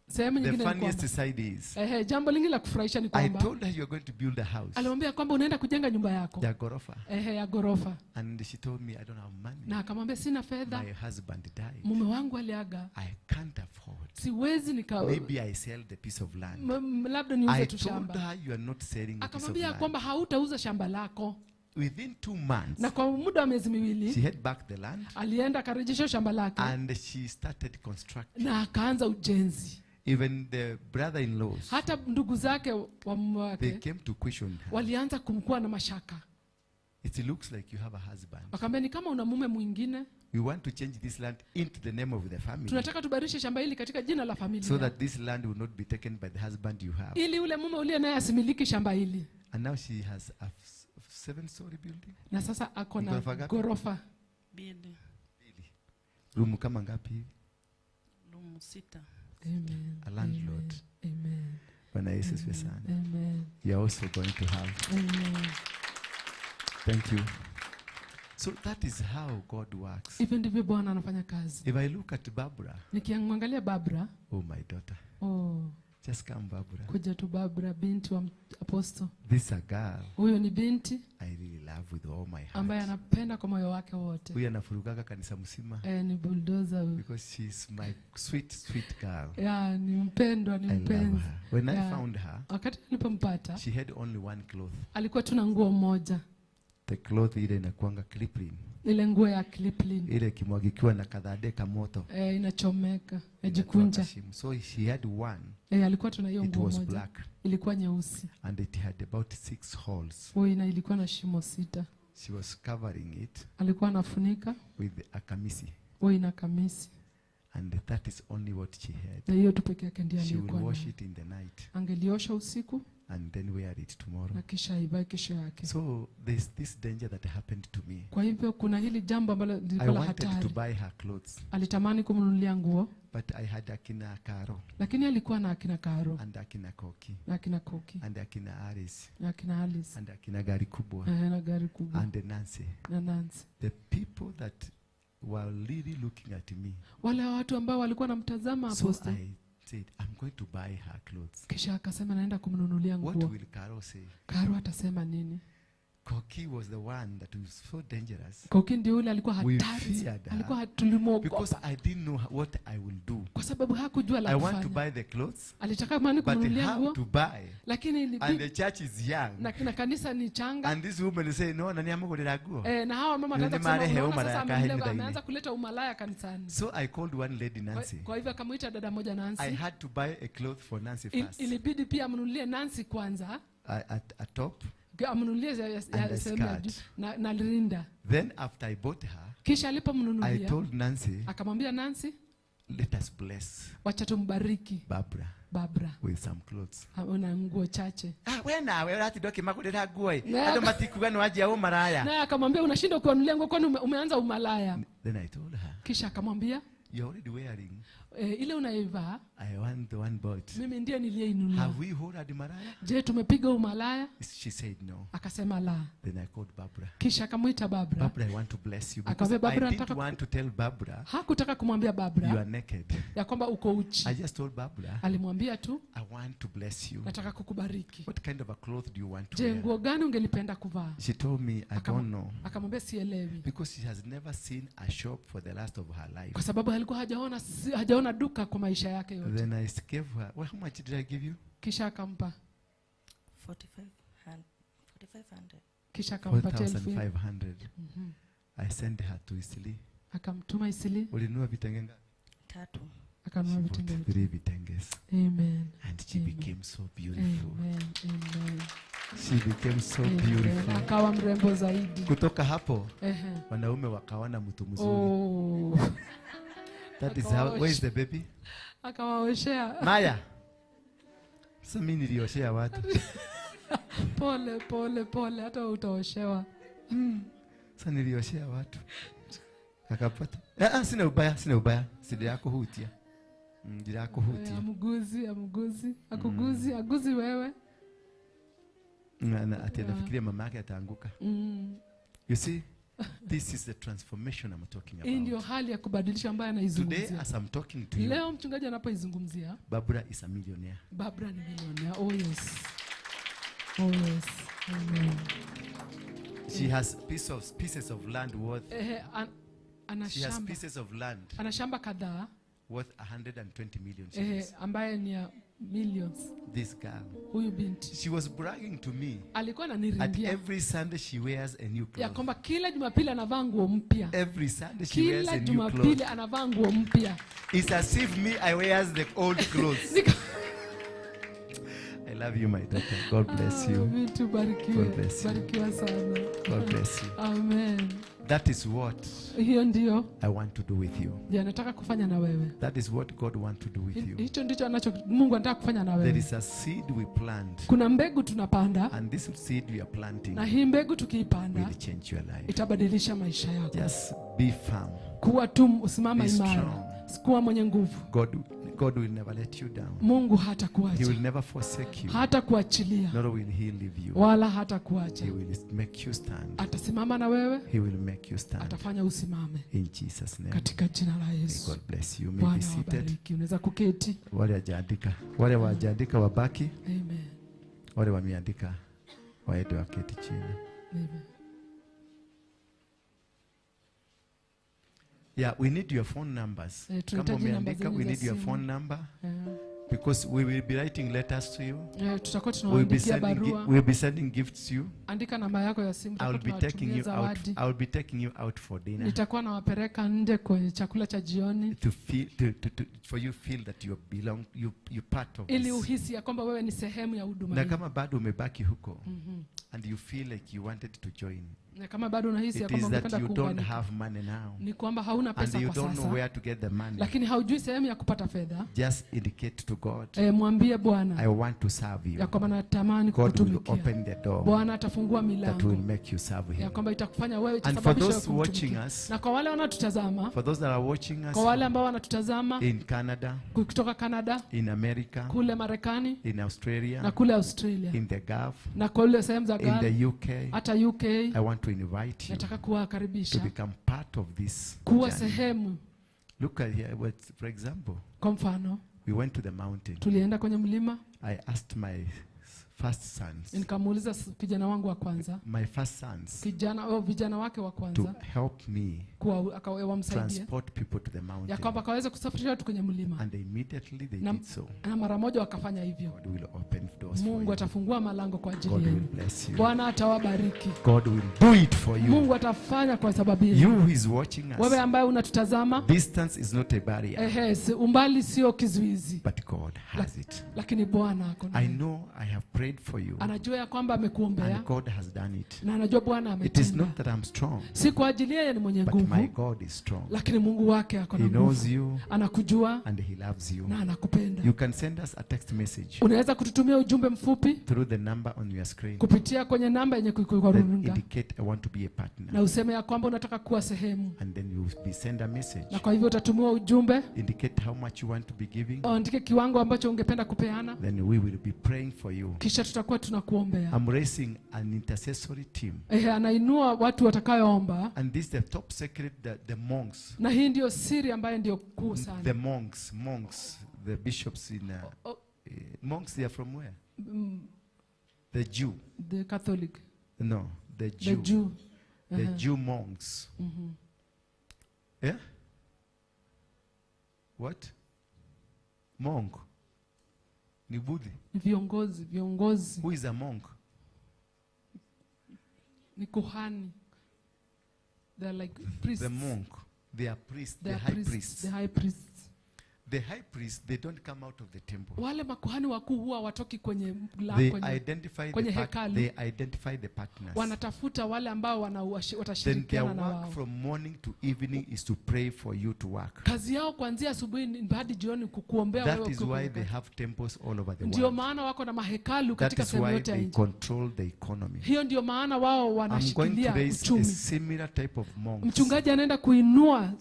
sehemu the nyingine ni funniest kwamba, side is, jambo lingine la kufurahisha ni I kwamba, told her you're going to build a house. Alimwambia kwamba unaenda kujenga nyumba yako. Ya ghorofa. Ya ghorofa. And she told me I don't have money. Na akamwambia sina fedha. My husband died. Mume wangu aliaga. I can't afford. Siwezi nika. Maybe I sell the piece of land. Labda niuze I tu told shamba. her you are not selling the piece of Akamwambia land. kwamba hautauza shamba lako. Within 2 months, na kwa muda wa miezi miwili, she had back the land. Alienda akarejesha shamba lake. And she started constructing. Na akaanza ujenzi. Even the brother-in-laws, hata ndugu zake wa mume wake, they came to question her. Walianza kumkuwa na mashaka. It looks like you have a husband. Wakamwambia ni kama una mume mwingine. We want to change this land into the name of the family. Tunataka tubadilishe shamba hili katika jina la familia. So that this land will not be taken by the husband you have. Ili ule mume uliye naye asimiliki shamba hili. And now she has a 7-story building. Na sasa ako na Ghorofa ngapi? ghorofa. Mbili. Room kama ngapi hivi? Room 6. Amen. A landlord. Amen. Bwana Yesu asifiwe sana. Amen. You are also going to have. Amen. Thank you. So that is how God works. Hivyo ndivyo Bwana anafanya kazi. If I look at Barbara, nikiangalia Barbara, oh my daughter. Oh. Just come, Barbara. Kuja tu Barbara, binti wa apostle. This is a girl. Huyo ni binti I really love with all my heart. ambaye anapenda kwa moyo wake wote. Huyu anafurugaga kanisa mzima. Ni bulldozer huyu. Because she's my sweet, sweet girl. Yeah, ni mpendwa, ni I love mpenzi. her. When I Yeah. found her, wakati nilipompata, she had only one cloth. Alikuwa tu na nguo moja. The cloth ile inakuanga clipping. Ile nguo ya clipping. Ile kimwagikiwa na kadhadeka moto. Inachomeka, Inatoa inajikunja. kashimu. So she had one. Alikuwa tuna hiyo It nguo was moja. black. Ilikuwa nyeusi. And it had about 6 holes. Oi, na ilikuwa na shimo 6. She was covering it. Alikuwa anafunika with a kamisi. Oi, na kamisi. And that is only what she had. Na hiyo tu peke yake ndiyo She will alikuwa wash nayo. it in the night. Angeliosha usiku. And then wear it tomorrow. Na kisha ivae kesho yake. So there's this danger that happened to me. Kwa hivyo kuna hili jambo ambalo I lilikuwa la wanted to hatari. buy her clothes. Alitamani kumnunulia nguo. But I had akina Karo. Lakini alikuwa na akina Karo. And akina Koki. Na akina Koki. And akina Alice. Na akina Alice. And akina gari kubwa. Na gari kubwa. And Nancy. Na Nancy. The people that were really looking at me. Wale watu ambao walikuwa wanamtazama So apostle. I said, I'm going to buy her clothes. Kisha akasema naenda kumnunulia What nguo. will Karo say? Karo atasema nini? Koki was the one that was so dangerous. Koki ndiye yule alikuwa We hatari. feared her Alikuwa tulimwogopa. Because I didn't know what I will do. Kwa sababu hakujua la I want to kufanya. buy the clothes. Alitaka maana But kumnunulia how nguo. to buy? Lakini ilibidi And the church is young. Na kanisa ni changa. And this woman say, no, nani amugurira nguo? Na hawa mama Ni wataanza kusema, mare heo unaona mara sasa ya kaheni daini. ameanza kuleta umalaya kanisani. So I called one lady, Nancy. Kwa hivyo akamuita dada moja Nancy. I had to buy a cloth for Nancy first. Ilibidi pia amnunulie Nancy kwanza. A top. Amnunulie And a sehemu ya skirt. juu na rinda. Then after I bought her, Kisha alipomnunulia, I told Nancy, akamwambia Nancy, let us bless wacha tumbariki Barbara Barbara with some clothes. Na nguo chache. We nawe uratinda ukimagurira nguo ĩ. Na Andũ matikuga nĩ wanjia ũmaraya. Naye akamwambia unashinda kuwanunulia nguo kwani umeanza umalaya. Then I told her, Kisha akamwambia, you're already wearing. Ile unaivaa, I want the one bought. Mimi ndiye niliyeinunua. Have we hoard malaya? Je, tumepiga umalaya? She said no. Akasema la. Then I called Barbara. Kisha akamuita Barbara. Barbara, I want to bless you. Because Akamwambia Barbara, I didn't nataka want to tell Barbara hakutaka kumwambia Barbara you are naked. ya kwamba uko uchi. I just told Barbara, Alimwambia tu, I want to bless you. Nataka kukubariki. What kind of a cloth do you want to Je, wear? nguo gani ungelipenda kuvaa? She told me, I don't know. Akamwambia sielewi. Because she has never seen a shop for the last of her life. Kwa sababu Alikuwa hajaona duka kwa maisha yake yote. Then I gave her, well, how much did I give you? Kisha akampa 4500. Kisha akampatia 4500. I sent her to Isili. Akamtuma Isili. Ulinunua vitenge ngapi? 3. Akanunua vitenge 3 vitenges. Amen. And she became so beautiful. Amen. Amen. She became so beautiful. Akawa mrembo zaidi. Kutoka hapo wanaume wakaona mtu mzuri. Oh. That is how. Where is the baby? Akawaoshea. Maya. Sasa mimi nilioshea watu. Pole pole pole, hata utaoshewa. Sasa nilioshea watu. Akapata. Sina ubaya, sina ubaya. Sida yako hutia. Ndira yako hutia. Amuguzi, amuguzi, akuguzi, aguzi wewe. Na ati anafikiria mama yake ataanguka. You see, this is the transformation I'm talking about. Hii ndio hali ya kubadilisha ambayo anaizungumzia. Today as I'm talking to you. Leo mchungaji anapoizungumzia, Barbara is a millionaire. Barbara ni millionaire. Oh yes. Oh yes. Amen. She has pieces of land worth. She has pieces of land. Ana shamba kadhaa worth 120 million shillings. Ambaye ni ya millions. This girl. Huyu binti. She was bragging to me. Alikuwa ananiringia. At every Sunday she wears a new cloth. Ya kwamba kila Jumapili anavaa nguo mpya. Every Sunday she wears a new cloth. Kila Jumapili anavaa nguo mpya. It's as if me I wears the old clothes. I love you, my daughter. God bless you. God bless you. Barikiwa sana. God bless you. Amen. That is what hiyo ndio I want to do with you. Ndio nataka kufanya na wewe. That is what God wants to do with you. Hicho ndicho anacho Mungu anataka kufanya na wewe. There is a seed we plant. Kuna mbegu tunapanda. And this seed we are planting. Na hii mbegu tukiipanda will change your life. Itabadilisha maisha yako. Just be firm. Kuwa tu usimama imara. Kuwa mwenye nguvu. God will never let you down. Mungu hatakuacha. He will never forsake you. Hatakuachilia. Nor will he leave you. Wala hatakuacha. He will make you stand. Atasimama na wewe. He will make you stand. Atafanya usimame. In Jesus name. Katika jina la Yesu. May God bless you. May be seated. Unaweza kuketi. Wale wajaandika, wale wajaandika wabaki. Amen. Wale wameandika waende waketi chini. Amen. Yeah, we need your phone numbers. Kama umeandika, we need your phone number. Because we will be writing letters to you. Tutakuwa tunawaandikia barua. We will be sending gifts to you. Andika namba yako ya simu, I will be taking you out. I will be taking you out for dinner. Nitakuwa nawapeleka nje kwenye chakula cha jioni. To feel for you feel that you belong, you part of this. Ili uhisi ya kwamba wewe ni sehemu ya huduma. Na kama bado umebaki huko and you feel like you wanted to join. Na kama bado unahisi ya kwamba ungependa kuungana. It is that you don't have money now. Ni kwamba hauna pesa and you kwa sasa. don't know where to get the money. Lakini haujui sehemu ya kupata fedha. Just indicate to God. Mwambie Bwana. I want to serve you. Ya kwamba natamani God will kukutumikia. open the door. Bwana atafungua milango. That will make you serve him. Ya kwamba itakufanya wewe And for those watching us. Na kwa wale wanaotutazama. For those that are watching us. Kwa wale ambao wanatutazama. In Canada. Kutoka Canada. In America. Kule Marekani. In Australia. Na kule Australia. In the Gulf. Na kule sehemu za Gulf. In the UK. Hata UK. I want to invite you. Nataka kuwakaribisha. To become part of this kuwa journey. Sehemu. Look at here, what, for example. Kwa mfano, we went to the mountain. Tulienda kwenye mlima. I asked my first sons. Nikamuuliza kijana wangu wa kwanza. My first sons. Vijana wake wa kwanza. To help me. Wamsaidie. Transport people to the mountain. Ya kwamba kaweze kusafirisha watu kwenye mlima. And immediately they did so. Na mara moja wakafanya hivyo. God will open doors for you. Mungu atafungua malango kwa ajili God yenu. will bless you. Bwana atawabariki. God will do it for you. Mungu atafanya kwa sababu yenu. You who is watching us. Wewe ambaye unatutazama. Distance is not a barrier. Umbali sio kizuizi. But God has it. Lakini Bwana ako I know I have prayed for you. Anajua ya kwamba amekuombea. And God has done it. Na anajua Bwana ametenda. It is not that I'm strong. Si kwa ajili yeye ni mwenye nguvu. But my God is strong. Lakini Mungu wake ako na He nguvu. knows you. Anakujua. And he loves you. Na anakupenda. You can send us a text message. Unaweza kututumia ujumbe mfupi through the number on your screen. Kupitia kwenye namba yenye kwa runinga. Indicate I want to be a partner. Na useme ya kwamba unataka kuwa sehemu. And then you will be send a message. Na kwa hivyo utatumiwa ujumbe. Indicate how much you want to be giving. Andike kiwango ambacho ungependa kupeana. Then we will be praying for you. Kisha tutakuwa tunakuombea. I'm raising an intercessory team. Anainua watu watakayoomba. And this is the top secret, the monks. Na hii ndio siri ambayo ndio kuu sana. The monks, the bishops in monks, they are from where? The Jew. The Catholic. No, the Jew. The Jew. The Jew monks. Yeah? What? Monk. Ni budhi. Viongozi, viongozi. Who is a monk? Ni kuhani. They are like priests. The monk. They are priests. They The are high priests. priests. The high priests. The high priests, they don't come out of the temple. Wale makuhani wakuu huwa watoki kwenye They kwenye, identify kwenye the hekalu. they identify the partners. Wanatafuta wale ambao Then their watashirikiana na work wao. from morning to evening is to pray for you to work. Kazi yao kuanzia asubuhi hadi jioni kukuombea That wewe. is why they have temples all over the Ndio world. maana wako na mahekalu That katika is sehemu why yote ya they nchi. control the economy. Hiyo ndio maana wao I'm going to wanashikilia raise a uchumi. similar type of monks Mchungaji anaenda kuinua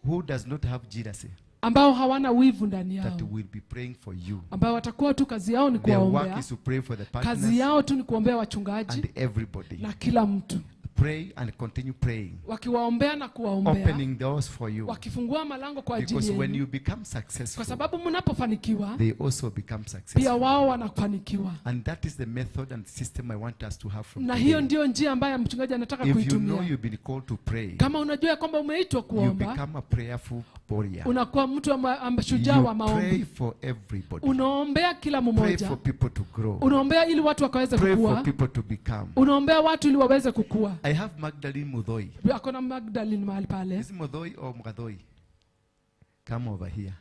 who does not have jealousy, ambao hawana wivu ndani yao, that will be praying for you. ambao watakuwa tu kazi yao ni Their work kuwaombea. is to pray for the Kazi partners yao tu ni kuombea wachungaji and everybody. na kila mtu, Pray and continue praying, wakiwaombea na kuwaombea, opening doors for you. wakifungua malango kwa ajili Because when yenu, you become kwa successful, sababu mnapofanikiwa they also become pia successful. wao wanafanikiwa. And that is the method and system I want us to have from Na hiyo today. ndio njia ambayo mchungaji anataka If you know kuitumia. you've been called to pray, Kama unajua kwamba umeitwa you kuomba, become a prayerful warrior. unakuwa mtu shujaa wa You pray maombi. for everybody. Unaombea kila Pray mmoja, for people to grow. unaombea ili watu wakaweze Pray for kukua, people to become. unaombea watu ili waweze kukua. I have Magdalene Muthoi. Ako na Magdalene mahali pale. Is it Muthoi or Mugathoi? Come over here.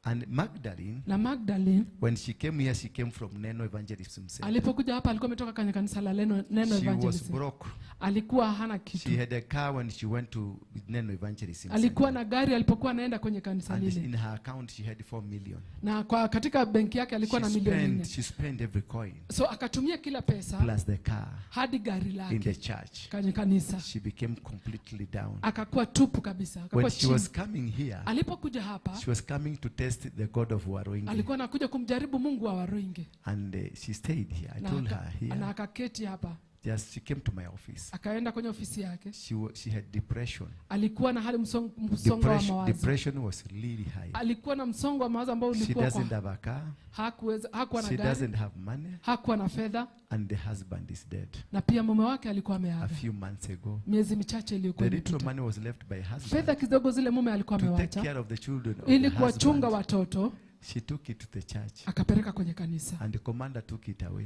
And Magdalene, Na Magdalene when she came here, she came from Neno Evangelism Center. alipokuja hapa alikuwa ametoka kwenye kanisa la Neno She was Evangelism. broke. Alikuwa hana kitu. She had a car when she went to Neno Evangelism Alikuwa Center. na gari alipokuwa anaenda kwenye kanisa And lile. in her account, she had 4 million. Na kwa katika benki yake alikuwa na milioni 4. She spent every coin. So akatumia kila pesa Plus the car. hadi gari In lake the church. kwenye kanisa. She became completely down. Akakuwa tupu kabisa. Akakuwa When she chini. was coming here, Alipokuja hapa she was coming to test the God of Waruinge. alikuwa anakuja kumjaribu Mungu wa Waruinge. And she stayed here. I told her here. Na akaketi hapa. Just she came to my office. Akaenda kwenye ofisi yake. She had depression. Alikuwa na hali msongo wa mawazo. Depression was really high. Alikuwa na msongo wa mawazo ambao ulikuwa She doesn't have a car. Hakuwa na She gari. doesn't have money. Hakuwa na fedha. And the husband is dead. Na pia mume wake alikuwa ameaga. A few months ago. Miezi michache iliyokuwa The little imepita. money was left by husband. Fedha kidogo zile mume alikuwa To take amewacha care of the children of ili the kuwachunga husband. watoto. She took it to the church. Akapeleka kwenye kanisa. And the commander took it away.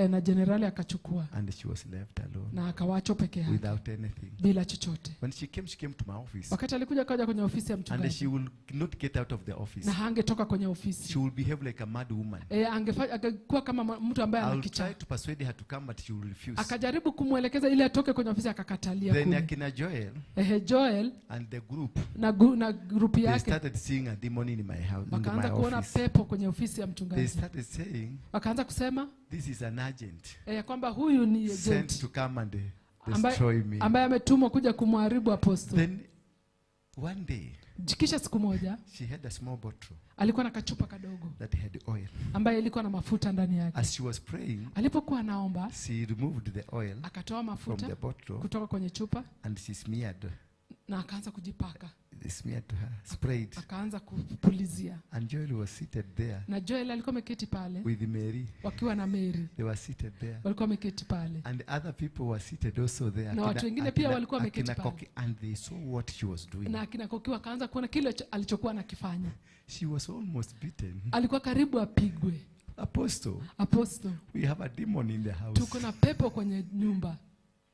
Na generali akachukua. And she was left alone. Na akawachwa peke yake. Without anything. Bila chochote. When she came to my office. Wakati alikuja akaja kwenye ofisi ya mchungaji. And she will not get out of the office. Na hangetoka kwenye ofisi. She will behave like a mad woman. Angekuwa kama mtu ambaye I'll anakichaa. try to persuade her to come, but she will refuse. Akajaribu kumwelekeza ili atoke kwenye ofisi akakatalia Then kule. akina Joel Joel and the group, na group they yake started seeing a demon in my house, in my wakaanza kuona office. pepo kwenye ofisi ya mchungaji. They started saying, wakaanza kusema, this is an agent kwamba huyu ni agent sent to come and destroy me. ambaye ametumwa kuja kumharibu apostle. Then one day, kisha siku moja, she had a small bottle alikuwa na kachupa kadogo that had oil. ambaye ilikuwa na mafuta ndani yake. As she was praying, alipokuwa anaomba, she removed the oil akatoa mafuta from the bottle kutoka kwenye chupa and she smeared. Na akaanza kujipaka. Smeared to her, sprayed. Akaanza kupulizia. And Joel was seated there. Na Joel alikuwa ameketi pale. With Mary. Wakiwa na Mary. They were seated there. Walikuwa wameketi pale. And other people were seated also there. Na watu wengine pia walikuwa wameketi pale. Koki, and they saw what she was doing. Na akina Koki wakaanza kuona kile alichokuwa anakifanya. She was almost beaten. Alikuwa karibu apigwe. Apostle. We We have a demon in the house. Tuko na pepo kwenye nyumba.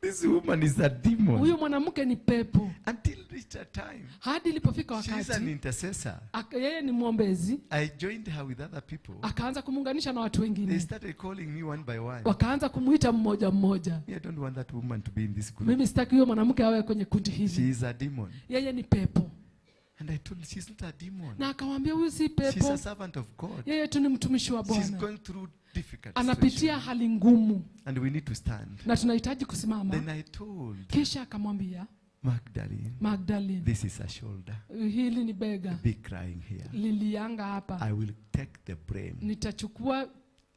This woman is a demon. Huyu mwanamke ni pepo. Until reached a time. Hadi ilipofika wakati. She's an intercessor. Yeye ni mwombezi. I joined her with other people. Akaanza kumuunganisha na watu wengine. They started calling me one by one. Wakaanza kumuita mmoja mmoja. I don't want that woman to be in this group. Mimi sitaki huyo mwanamke awe kwenye kundi hili. She is a demon. Yeye ni pepo. And I told her, she's not a demon. Na akamwambia huyu si pepo. She's a servant of God. Yeye tu ni mtumishi wa Bwana. She's going through difficult Anapitia hali ngumu. And we need to stand. Na tunahitaji kusimama. Then I told Kisha akamwambia Magdalene, this is a shoulder. Hili ni bega. Be crying here. Lilianga hapa. I will take the blame. Nitachukua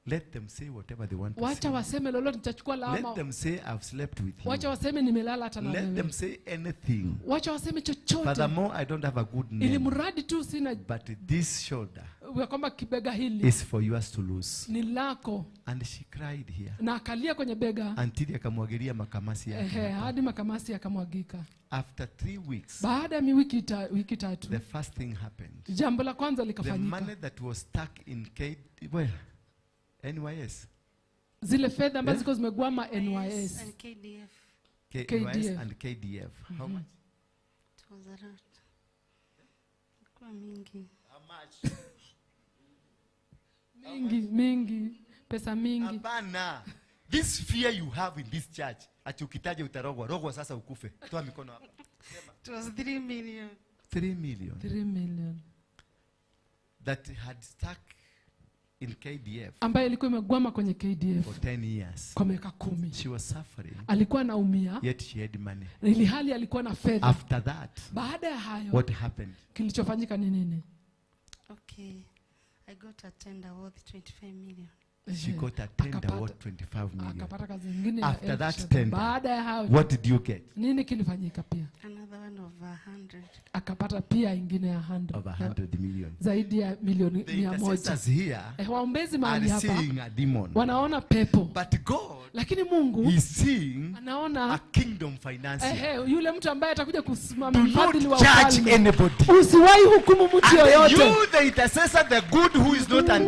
Let them say whatever they want to Wacha say. waseme lolote, nitachukua Let lawama. them say I've slept with you. Wacha waseme nimelala hata na Let wewe. them say anything. Wacha waseme chochote, Furthermore, I don't have a good ili name. mradi tu sina But this shoulder ya kwamba kibega hili is for yours to lose. ni lako. And she cried here Na akalia kwenye bega, until akamwagilia makamasi yake. ehe, hadi makamasi yakamwagika. After 3 weeks, Baada ya wiki 3, the first thing happened. jambo la kwanza The likafanyika. money that was stuck in K, well, NYS, Zile fedha ambazo Eh? zilikuwa zimegwama NYS NYS and KDF. KNYS KDF. and KDF. How much? It was a lot. Ilikuwa mingi. How much? Mingi mingi, pesa mingi. Hapana. This fear you have in this church, ati ukitaja utarogwa. Rogwa sasa ukufe. Toa mikono hapa. It was 3 million. 3 million 3 million that had stuck in KDF ambayo ilikuwa imegwama kwenye KDF for 10 years. kwa miaka 10. She was suffering, Alikuwa anaumia, yet she had money. ili hali alikuwa na fedha. After that, Baada ya hayo, what happened? kilichofanyika ni nini? Okay. I got a tender worth 25 million. She Ehe. got a tender Akapata- worth 25 million. Akapata kazi nyingine ya After elfu that ishirini. tender, Baada ya hayo, what did you get? nini kilifanyika pia? Another one of 100. Akapata pia ingine ya 100, Of 100 million. zaidi ya milioni The 100. intercessors here Waombezi mahali are hapa seeing a demon. wanaona pepo, But God lakini Mungu is seeing a anaona kingdom financier. ehe, yule mtu ambaye atakuja kusimama Do mfadhili not wa judge ufalme. anybody. Usiwahi hukumu mtu And yoyote. you, the intercessor, the good who is not an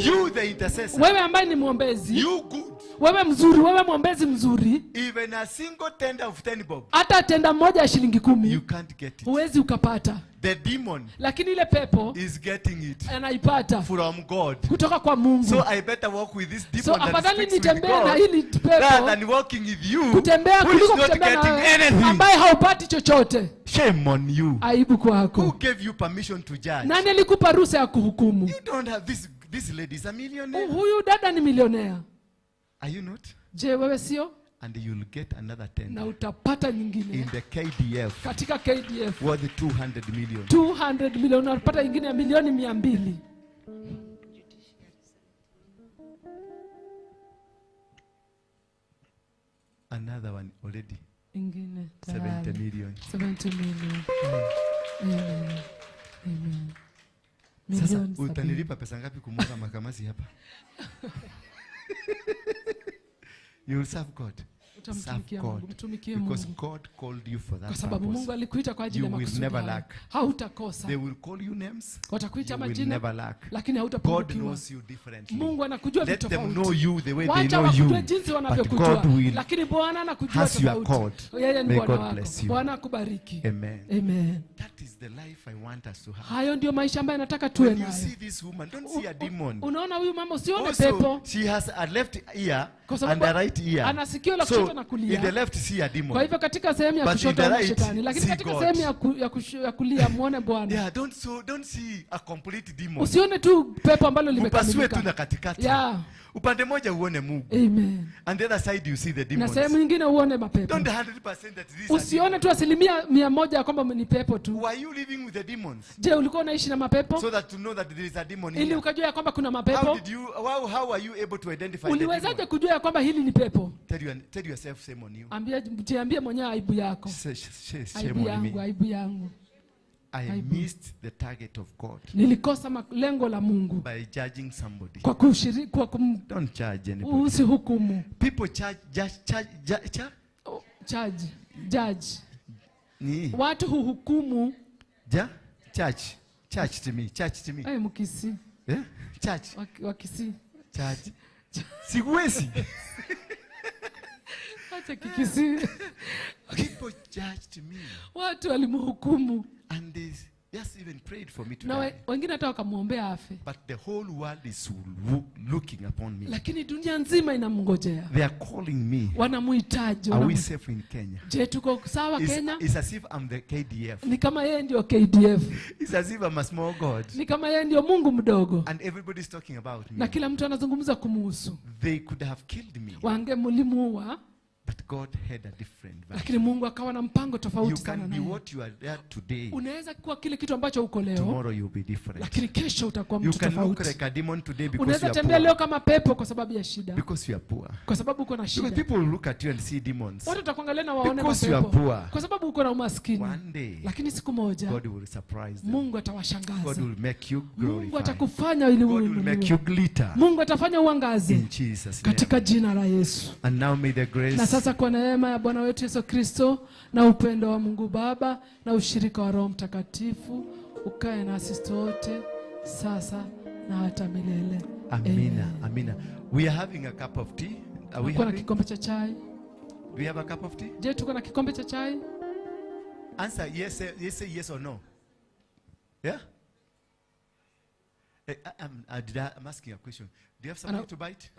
you, the intercessor, Wewe ambaye ni mwombezi, you good. wewe mzuri, wewe mwombezi mzuri, Even a single tender of 10 bob, hata tenda moja ya shilingi you 10 can't get it. huwezi ukapata, The demon lakini ile pepo is getting it anaipata from God. kutoka kwa Mungu. So I better walk with this demon So that afadhali speaks with nitembee na God hili rather pepo than walking with you kutembea who is kuliko not kutembea na getting wewe anything. ambaye haupati chochote. Shame on you. Aibu Who kwako. gave you permission to judge? Nani alikupa ruhusa ya kuhukumu? You don't have this. This lady is a millionaire. Huyu dada ni milionea. Are you not? Je, wewe sio? And you'll get another Na tender utapata in nyingine the KDF katika KDF worth 200 million. 200 milioni, unapata nyingine ya milioni 200. Another one already Ingine 70 tayari million. 70 million. Amen. Amen. Sasa Milioni 70. utanilipa pesa ngapi kumwaga makamasi hapa? You will serve God. Serve Utamtumikia Mungu, God. mtumikie Because Mungu God called you for kwa that sababu Mungu purpose. alikuita kwa ajili ya You will makusudi never hayo. lack. Hautakosa. They will call you names. Watakuita You will majina never lack. lakini God hautapungukiwa. knows you differently. Mungu anakujua Let them vitofauti. know you the way they Wacha know wakujue you. jinsi But wanavyokujua, God will lakini Bwana anakujua has your tofauti. code. Yeye ni May Bwana God wako. bless you. Bwana akubariki. Amen. Amen. That is the life I want us to have. Hayo ndio maisha ambayo nataka tuwe When you nayo. see this woman, don't see a demon. Unaona huyu mama, usione Also, pepo she has a left ear Kwa and sababu a right ear. ana sikio la So, kushoto na kulia. in the left see a demon. Kwa hivyo katika sehemu ya But in kushoto the ana right, shetani, lakini see katika God. sehemu ya kulia muone Bwana. Yeah, don't see a complete demon. Usione tu pepo ambalo Upasue tu limekamilika. na katikati. Yeah. Upande moja uone Mungu. Amen. And the other side you see the Na demons. sehemu nyingine uone mapepo. Don't 100% that these are Usione tu 100% ya kwamba ni pepo tu. Were you living with the demons? Je, ulikuwa unaishi na mapepo So that to know that there is a demon ili here. ukajua ya kwamba kuna How mapepo? did you how are you able to identify the Uliwezaje demon? kujua ya kwamba hili ni pepo? Tell yourself shame on you. Ambia, jiambie mwenyewe aibu yako. Say, say, shame Aibu on yangu, me. aibu yangu. I Aibu. missed the target of God Nilikosa lengo la Mungu by judging somebody. kwa kushiriki, kwa kum, Don't judge anybody. usihukumu. People charge, judge, charge, judge, cha? Oh, Judge, judge. Ni. Watu huhukumu. Ja? Church. Church to me. Church to me. Ay, mkisi Yeah? Church. Wakisi Church. Siwezi. acha kikisi. People judged me. Watu walimhukumu And they just even prayed for me to na die. wengine hata wakamwombea afe, But the whole world is looking upon me. lakini dunia nzima inamngojea, They are calling me. wanamuhitaji. Are we safe in Kenya? Je, tuko sawa It's, Kenya? it's as if I'm the KDF. Ni kama yeye ndio KDF, It's as if I'm a small God. ni kama yeye ndio Mungu mdogo, And everybody's talking about me. na kila mtu anazungumza kumuhusu. They could have killed me. Wangemulimuua, But God had a different version. Lakini Mungu akawa na mpango You tofauti sana can be naye. what you are there today. Unaweza kuwa kile kitu ambacho uko leo, Tomorrow you'll be different. lakini kesho utakuwa You mtu can look tofauti. like a demon today because you Unaweza are tembea leo poor. kama pepo kwa sababu ya shida, Because you are poor. kwa sababu uko na Because shida. people will look at you and see demons. Watu watakuangalia na waone Because you are mapepo, poor. kwa sababu uko na umaskini. One day, Lakini siku moja God will surprise them. Mungu God atawashangaza. will make you Mungu glorified. atakufanya ili God will make uinuliwe. you glitter Mungu atafanya uangaze in Jesus' name. katika jina la Yesu. And now may the Na grace sasa kwa neema ya Bwana wetu Yesu Kristo na upendo wa Mungu Baba na ushirika wa Roho Mtakatifu ukae nasi sote sasa na hata milele. Amina. Amen. Amina. We are having a cup of tea. Are we Tuko na having? kikombe cha chai. Do we have a cup of tea? Je, tuko na kikombe cha chai? Answer yes, yes, say yes or no. Yeah? I'm asking a question. Do you have something to bite?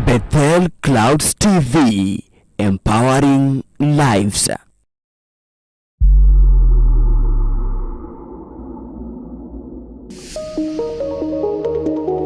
Bethel Clouds TV, empowering lives.